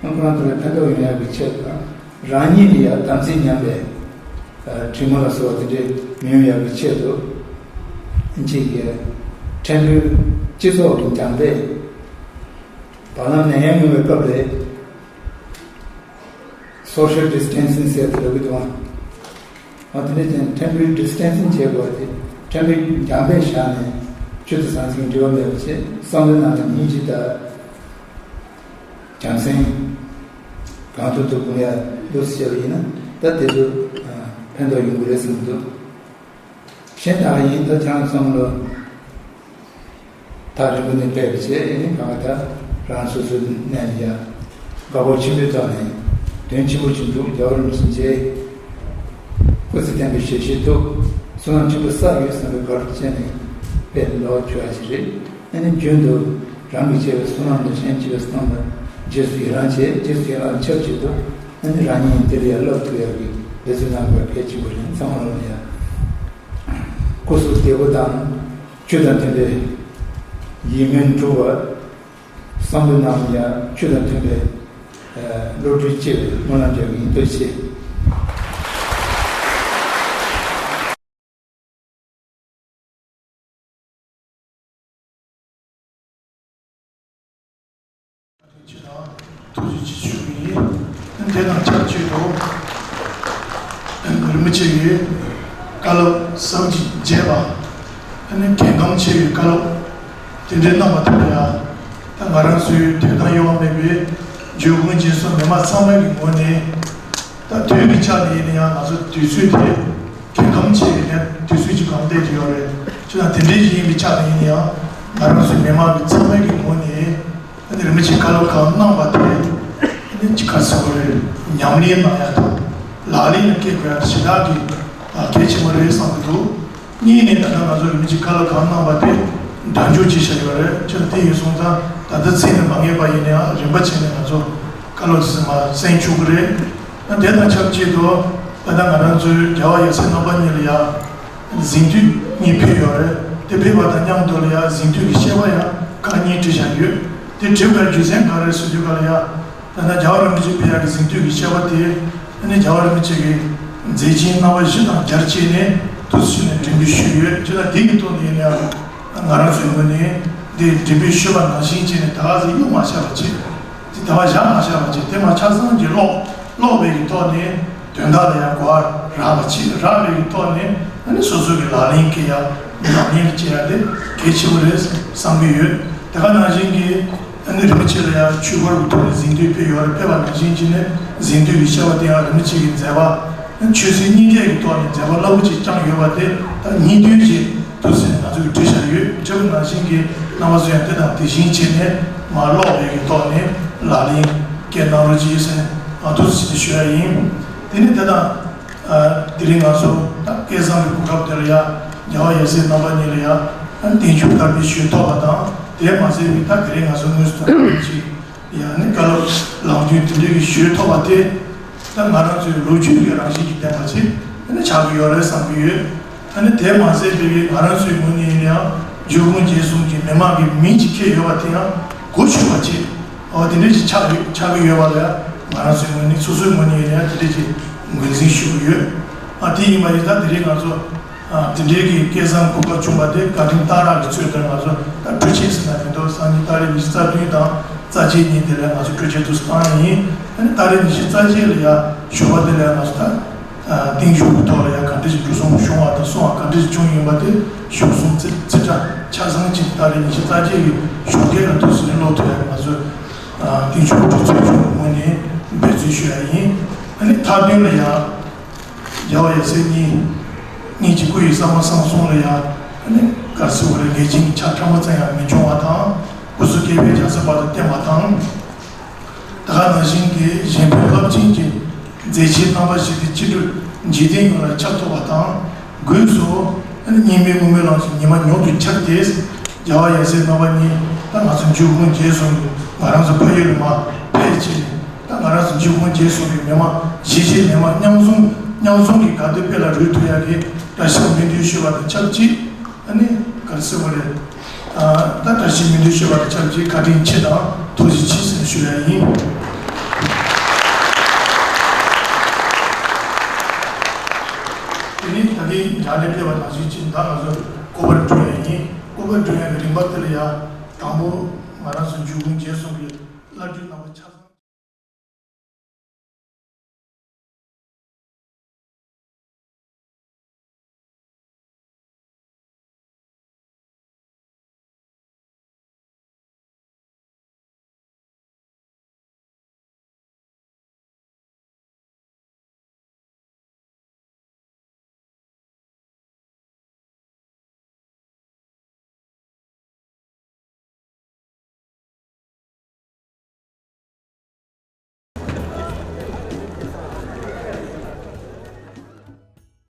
ཁོ་རང་ཚོ་ལ་ཕན་ཐོགས་ཡོང་ཡག་གི་ཆེད་དང་རང་ཉིད་ལ་ཡང་དམ་ཚིག་ཉམས་པའི་དྲི་མ་ལ་སོགས་པ་དེ་འདྲས་མི་ཡོང་ཡག་གི་ཆེད་དུ་གཅིག་གིས་ཕྲན་བུའི་སྤྱི་ཚོགས་ཀྱི་འགྱངས་པས་བར་ལམ་ནད་ཡམས་ཡོང་བའི་སྐབས་ལ། Social distancing ཟེར་དེ་ལབ་ཀྱི་འདུག་ཨང་། ཨ་དེ་འདྲ་ཅན་ཕྲན་བུའི་distancing བྱེད་དགོས་ཏེ་ཕྲན་བུའི་འགྱངས་པས་བཞག་ནས་ཆོས་དང་ཟང་ཟིང་འབྲེལ་བ་མེད་པ་བྱས་བསམ་བློའི་ནང་ལ་སྙིང་རྗེ་དང་བྱམས་སེམས་གང་ཐུབ་ཐུབ་སྒོམ་ཡ་འདུག་ཟེར་བ་ཡིན་ན་ད་དེ་ཚོ་ཕན་ཐོགས་ཡོང་གི་རེད་བསམ་གྱི་འདུག་གཞན་དག་ཡིན་ད་ཅང་བསམ་བློ་ཐག་རིང་པོ་ནས་ཕེབས་པ་བྱས་ཨེ་ནི་གང་ག་ད་རང་སོ་སོའི་གནས་ལ་ཡ་དགའ་སྤོབས་ཆེན་པོའི་ཐོག་ནས་དོན་ཆེན་པོ་ཞིག་འདུག་རྒྱལ་བ་རིན་པོ་ཆེ་མཇལ། སྐུ་ཚེ་བརྟན་པའི་ཞལ་བཞེས་ཐུབ། བསོད་ནམས་ཆེན་པོ་བསགས་ཡོད་བསམ་པའི་དགའ་སྤྲོ་བཅས་ནས་དཔེ་ལོག་བྱུང་བ་ཞིག་རེད། ཨ་ནི་རྒྱུན་དུ་རང་གིས་བྱས་པའི་བསོད་ནམས་དང་གཞན་བྱས་པའི་བསོད་ནམས་ལ་རྗེས་སུ་ཡི་རང་བྱེད། རྗེས་སུ་ཡི་རང་ཆབས་ཅིག་ཏུ་ཨ་ནི་རང་ཉིད་དེ་ལ་ཡང་བསླབ་ཐུབ་ཡག་གི་འབད་བརྩོན་གནང་དགོས་པ་གལ་ཆེན་པོ་རེད། ཚང་མ་ལོག་ནས་ཡང་སྐུ་གཟུགས་བདེ་པོ་དང་ཆོས་དང་མཐུན་པའི་ཡིད་སྨོན་འགྲུབ་པ། བསམ་པའི་ནང་ཡང་ཆོས་དང་མཐུན་པའི་བློ་གྲོས་སྐྱེ་བའི་སྨོན་ལམ་རྒྱག་གི་ཡིན། ཐུགས་རྗེ་ཆེ། ཐུགས་རྗེ་ཆེ་ཞུ་གི་ཡིན། དེ་དང་ཆབས་ཅིག་ཏུ་རིན་པོ་ཆེ་གིས་བཀའ་སློབ་ཟབ་ཅིང་རྒྱས་པ། ཨ་ནི་གལ་འགངས་ཆེ་བའི་བཀའ་སློབ་དེ་འདྲའི་གནང་བ་དེ་ལ་ཡང་ད་ང་རང་ཚོའི་དད་དང་གཡོ་བ་མེད་པའི་འབྱོར་དཔོན་རྗེས་སུ་མི་མང་ཚང་མ་གི་ངོས་ནས་ད་དུས་ཀྱི་ཆ་ནས་ཡིན་ན་ཡང་ང་ཚོ་དུས་ཚོད་དེ་གལ་འགངས་ཆེ་བའི་ནས་དུས་ཚོད་ཅིག་གང་བསྡད་ཀྱི་ཡོད་རེད། ཅི་ན་དེ་འདྲའི་ཡིན་པའི་ཆ་ནས་ཡིན་ན་ཡང་ང་རང་ཚོའི་མི་མང་གི་ཚང་མ་གི་ངོས་ནས། ཨ་ནི་རིན་པོ་ཆེ་བཀའ་སློབ་གང་གནང་བ་དེ་ཨ་ནི་ཅི་ག་ཟེར་བ་རེད། ཉམས་ལེན་གནང་ཡག་དང་ལག་ལེན་ལ་བཀལ་དགོས་ཡག་དེ་ཞེ་དྲག་གི་གལ་ཆེན་པོ་རེད་བསམ་གྱི་འདུག་གཉིས་ནས་ད་ལྟ་ང་ཚོ་རིན་པོ་ཆེ་བཀའ་སློབ་གང་གནང་བ་དེ་སྒྲ་འཇུག་བྱས་བཞག་ཡོད་རེད། ཅི་དེ་ཡིན་སོང་ཙང་ད་ལྟ་ཚིག་ནི་མ་ངེས་པ་ཡིན་ན་ཡང་རིམ་པ་བྱས་ནས་ང་ཚོ་བཀའ་སློབ་དེ་ཚོ་མར་གསན་ཆོག་གི་རེད། ཨ་དེ་དང་ཆབས་ཅིག་ཏུ་ད་ལྟ་ང་རང་ཚོའི་རྒྱལ་བ་ཡབ་སྲས་རྣམ་པ་གཉིས་ལ་ཡང་། གཟེངས་བསྟོད་གཉིས་ཕུལ་ཡོད་རེད། དེ་ཕུལ་བ་དང་མཉམ་དུ་ལ་ཡང་གཟེངས་བསྟོད་ཀྱི་བཤད་པ་ཡང་ཁག་གཉིས་བྲིས་བཞག་ཡོད། དེ་བྲིས་པའི་རྒྱུ་མཚན་ག་རེ་ཟེར་དུས་ག་ལ་ཡང་ད་ལྟ་རྒྱལ་བ་རིན་པོ་ཆེ་ཕུལ་ཡག་གི་གཟེངས་བསྟོད་ཀྱི་བཤད་པ་དེ་ཨ་ནི་རྒྱལ་བ་རིན་པོ་ཆེ་གི་མཛད་ཆེན་རྣམ་པ་བཞི་དང་སྦྱར་བྱས་ནས་དུས་སུ་ནས་འགྲེམས་སྤེལ་ཞུས་ཡོད། ཅི་ལ་དེ་གི་ཐོག་ནས་ཡིན་ན་ཡང་ང་རང་ཚོའི་ངོས་ནས་འདི་འགྲེམས་སྤེལ་ཞུས་པ་ནང་བཞིན་བྱས་ནས་ད་ག་ཟེ་གཡུག་མ་བཞག་པ་བྱས། དེ་ལྟ་བ་བཞག་མ་བཞག་པ་བྱས་དེ་མ་ཆ་ཚང་གི་ཀློག་ཀློག་པའི་གི་ཐོག་ནས་དོན་དག་ལ་ཡང་གོ་བ་རག་པ་བྱས། རག་པའི་གི་ཐོག་ནས་ཨ་ནི་སོ་སོ་གི་ལག་ལེན་གི་ཡང་ཉམས་ལེན་བྱེད་ཡ་དེ་གལ་ཆེ་བོ་རེད་བསམ་གི་ཡོད། དེ་ག་ནང་བཞིན་གི་ཨ་ནི་རིན་པོ་ཆེ་ལ་ཡང་ཆོས་འཁོར་གི་ཐོག་ནས་གཟེངས་བསྟོད་ཕུལ་ཡོད་རེད། ཕེབས་པ་ནང་བཞིན་བྱས་ནས་གཟེངས་བསྟོད་ཀྱི་བཤད་པ་དེ་ཡང་རིན་པོ་ཆེ་གི་མཛད་པ་ཆོས་སྲིད་གཉིས་ཀའི་གི་ཐོག་ནས་མཛད་པ་རླབས་པོ་ཆེ་བསྐྱངས་ཡོད་པ་དེ་ད་གཉིས་ལྡན་གྱི་དུས་ཟིན་ང་ཚོས་བྲིས་བཞག་ཡོད། བྲིས་པ་ནང་བཞིན་གྱི་རྣམ་པ་ཚོ་ཡང་དེ་དང་དེ་བཞིན་བྱས་ནས་མར་ཀློག་པའི་གི་ཐོག་ནས་ལག་ལེན་བཀལ་གནང་རོགས་གྱིས་ཟེར་ནས་ང་ཚོ་ཞུ་ཞུ་ཡ་ཡིན། དེ་ནས་དེ་དང་དེ་རིང་ང་ཚོ་ད་སྐལ་བཟང་གི་གོ་སྐབས་དེ་ལ་ཡ་རྒྱལ་བ་ཡབ་སྲས་རྣམ་པ་གཉིས་ལ་ཡ་བརྟན་བཞུགས་དར་སྤེལ་ཞུ་ཐོབ་པ་དང་དེ་མ་ཟད་པའི་ད་དེ་རིང་ང་ཚོ་དངོས་སུ་ད་ཅིག་ཡང་ནི་བཀའ་སློབ་ལམ་སྟོན་དེ་འདྲའི་གི་ཞུས་ཐོབ་པ་དེ་ད་ང་རང་ཚོའི་ལོ་རྒྱུས་ཀྱི་རང་བཞིན་གྱི་ལྡན་པ་ཅིག་ཨ་ནི་ཆགས་ཀྱི་ཡོད་རེད་བསམ་གྱི་ཡོད། ཨ་ནི་དེ་མ་ཟད་པའི་ང་རང་ཚོའི་ངོས་ནས་ཡིན་ན་ཡང་འབྱོར་དཔོན་རྗེས་གསུམ་གྱི་མི་མང་གི་མིང་ཅིག་འཁྱེར་ཡོད་པ་དེ་ཡང་གོ་ཆོད་པ་ཅིག་ཨོ་དེ་འདྲའི་ཅིག་ཆགས་ཡོད་ཆགས་ཀྱི་ཡོད་པ་ལ་ཡང་ང་རང་ཚོའི་ངོས་ནས་སོ་སོའི་ངོས་ནས་ཡིན་ན་ཡང་དེ་འདྲའི་ཅིག་ངོས་འཛིན་ཞུ་གི་ཡོད། ཨ་དེ་ཡིན་པ་ཡིན་ཙང་དེ་རིང་ང་ཚོ། དེ་འདྲའི་གི་སྐལ་བཟང་གོ་སྐབས་བྱུང་བ་དེ་བཀའ་དྲིན་གཏང་རག་གི་ཚུལ་དུ་ང་ཚོ་ད་གྲོས་ཆོད་ཟེར་ན་མི་འདུག་སང་ཉིན་ཏ་རིག་ཉི་ཤུ་རྩ་བདུན་དང་རྩ་བརྒྱད་ཉིན་དེ་ལ་ང་ཚོ་གྲོས་ཆོད་དུ་བཏང་ཡིན། ཨ་ནི་ཏ་རིག་ཉི་ཤུ་རྩ་བརྒྱད་ལ་ཡ་ཞོགས་པ་དེ་ལ་ང་ཚོ་ད་རྟིང་ཞུགས་ཀྱི་ཐོག་ལ་ཡ་ག་འདྲ་ཞིག་འགྲོ་སོང་བྱུང་བ་དང་སོང་བ་ག་འདྲ་ཞིག་བྱུང་ཡིན་པ་དེ་ཞོགས་སོང་ཚེ་ཚེ་ཁྲ་ཆ་ཚང་ཅིག་ཏ་རིག་ཉི་ཤུ་རྩ་བརྒྱད་ཀྱི་ཞོགས་ཀས་ལ་ཐུགས་སུ་ནས་ཀློག་ཐུབ་ཡ་ང་ཚོ་རྟིང་ཞུགས་ཀྱི་གྲོས་ཆོད་བྱུང་བའི་ངོས་ནས་འབད་བརྩོན་ཞུ་ཡ་ཡིན། ཨ་ནི་མཐའ་དོན་ལ་ཡ། རྒྱལ་བ་ཡབ་སྲས་གཉིས། གཉིས་ཀྱི་སྐུ་ཡི་གསང་བ་བསམ་གསུམ་ལ་ཡང་ནི་ག་རེ་ཟེར་བ་རེད། ལས་ཅན་གྱི་ཆ་ཕྲ་མོ་ཙམ་ཡང་མི་འབྱུང་བ་དང་། སྐུ་གསུང་སྐྱེ་བོའི་རྒྱལ་སྲས་དཔལ་དུ་བསྟན་པ་དང་། ད་ག་ནང་བཞིན་གྱི་གཞན་ཕན་རླབས་ཆེན་གྱི་མཛད་ཆེན་རྣམ་པ་བཞི་དེ་སྤྱི་འགྲོས་འཇིག་རྟེན་ཡོངས་ལ་ཁྱབ་ཐུབ་པ་དང་། སྒོས་སུ་སྙིགས་མའི་དབུ་མའི་ལམ་གྱི་ཉི་མ་མྱུར་དུ་འཆར་ཏེ། རྒྱལ་བ་ཡབ་སྲས་རྣམ་པ་གཉིས་ད་ང་ཚོ་འབྱོར་དཔོན་རྗེས་གསུམ་ང་རང་ཚོ་ཕ་ཡུལ་ལ་མར་ཕེབས་ཕྱིན། ད་ང་རང་ཚོ་འབྱོར་དཔོན་རྗེས་གསུམ་གྱི་མི་མང་གཞིས་བྱེས་མི་མང་མཉམ་འཛོམས་མཉམ་འཛོམས་ཀྱི་དགའ་སྟོན་དཔེ་ལ་རོལ་ཐུབ་ཡག་གི་བཀྲ་ཤིས་སྨོན་འདུན་ཞུ་བ་དང་ཆབས་ཅིག་ཨ་ནི་ག་རེ་ཟེར་བ་རེད། ད་བཀྲ་ཤིས་སྨོན་འདུན་ཞུ་བ་དང་ཆབས་ཅིག་བཀའ་དྲིན་ཆེ་དང་ཐུགས་རྗེ་ཆེ་ཟེར་ཞུ་ཡག་ཡིན། དེ་ནི་ད་ལྟའི་ལྗགས་ལན་ཕེབས་པ་ནང་བཞིན་ཅིག་ད་ང་ཚོ་སྐུ་པར་སྐྲུན་ཡག་ཡིན། སྐུ་པར་སྐྲུན་ཡག་གི་རིམ་པ་དེ་ལ་ཡང་དང་པོ་ང་རང་ཚོ་འབྱོར་དཔོན་རྗེས་གསུམ་གྱི་བླ་སྤྲུལ་རྣམ་པ།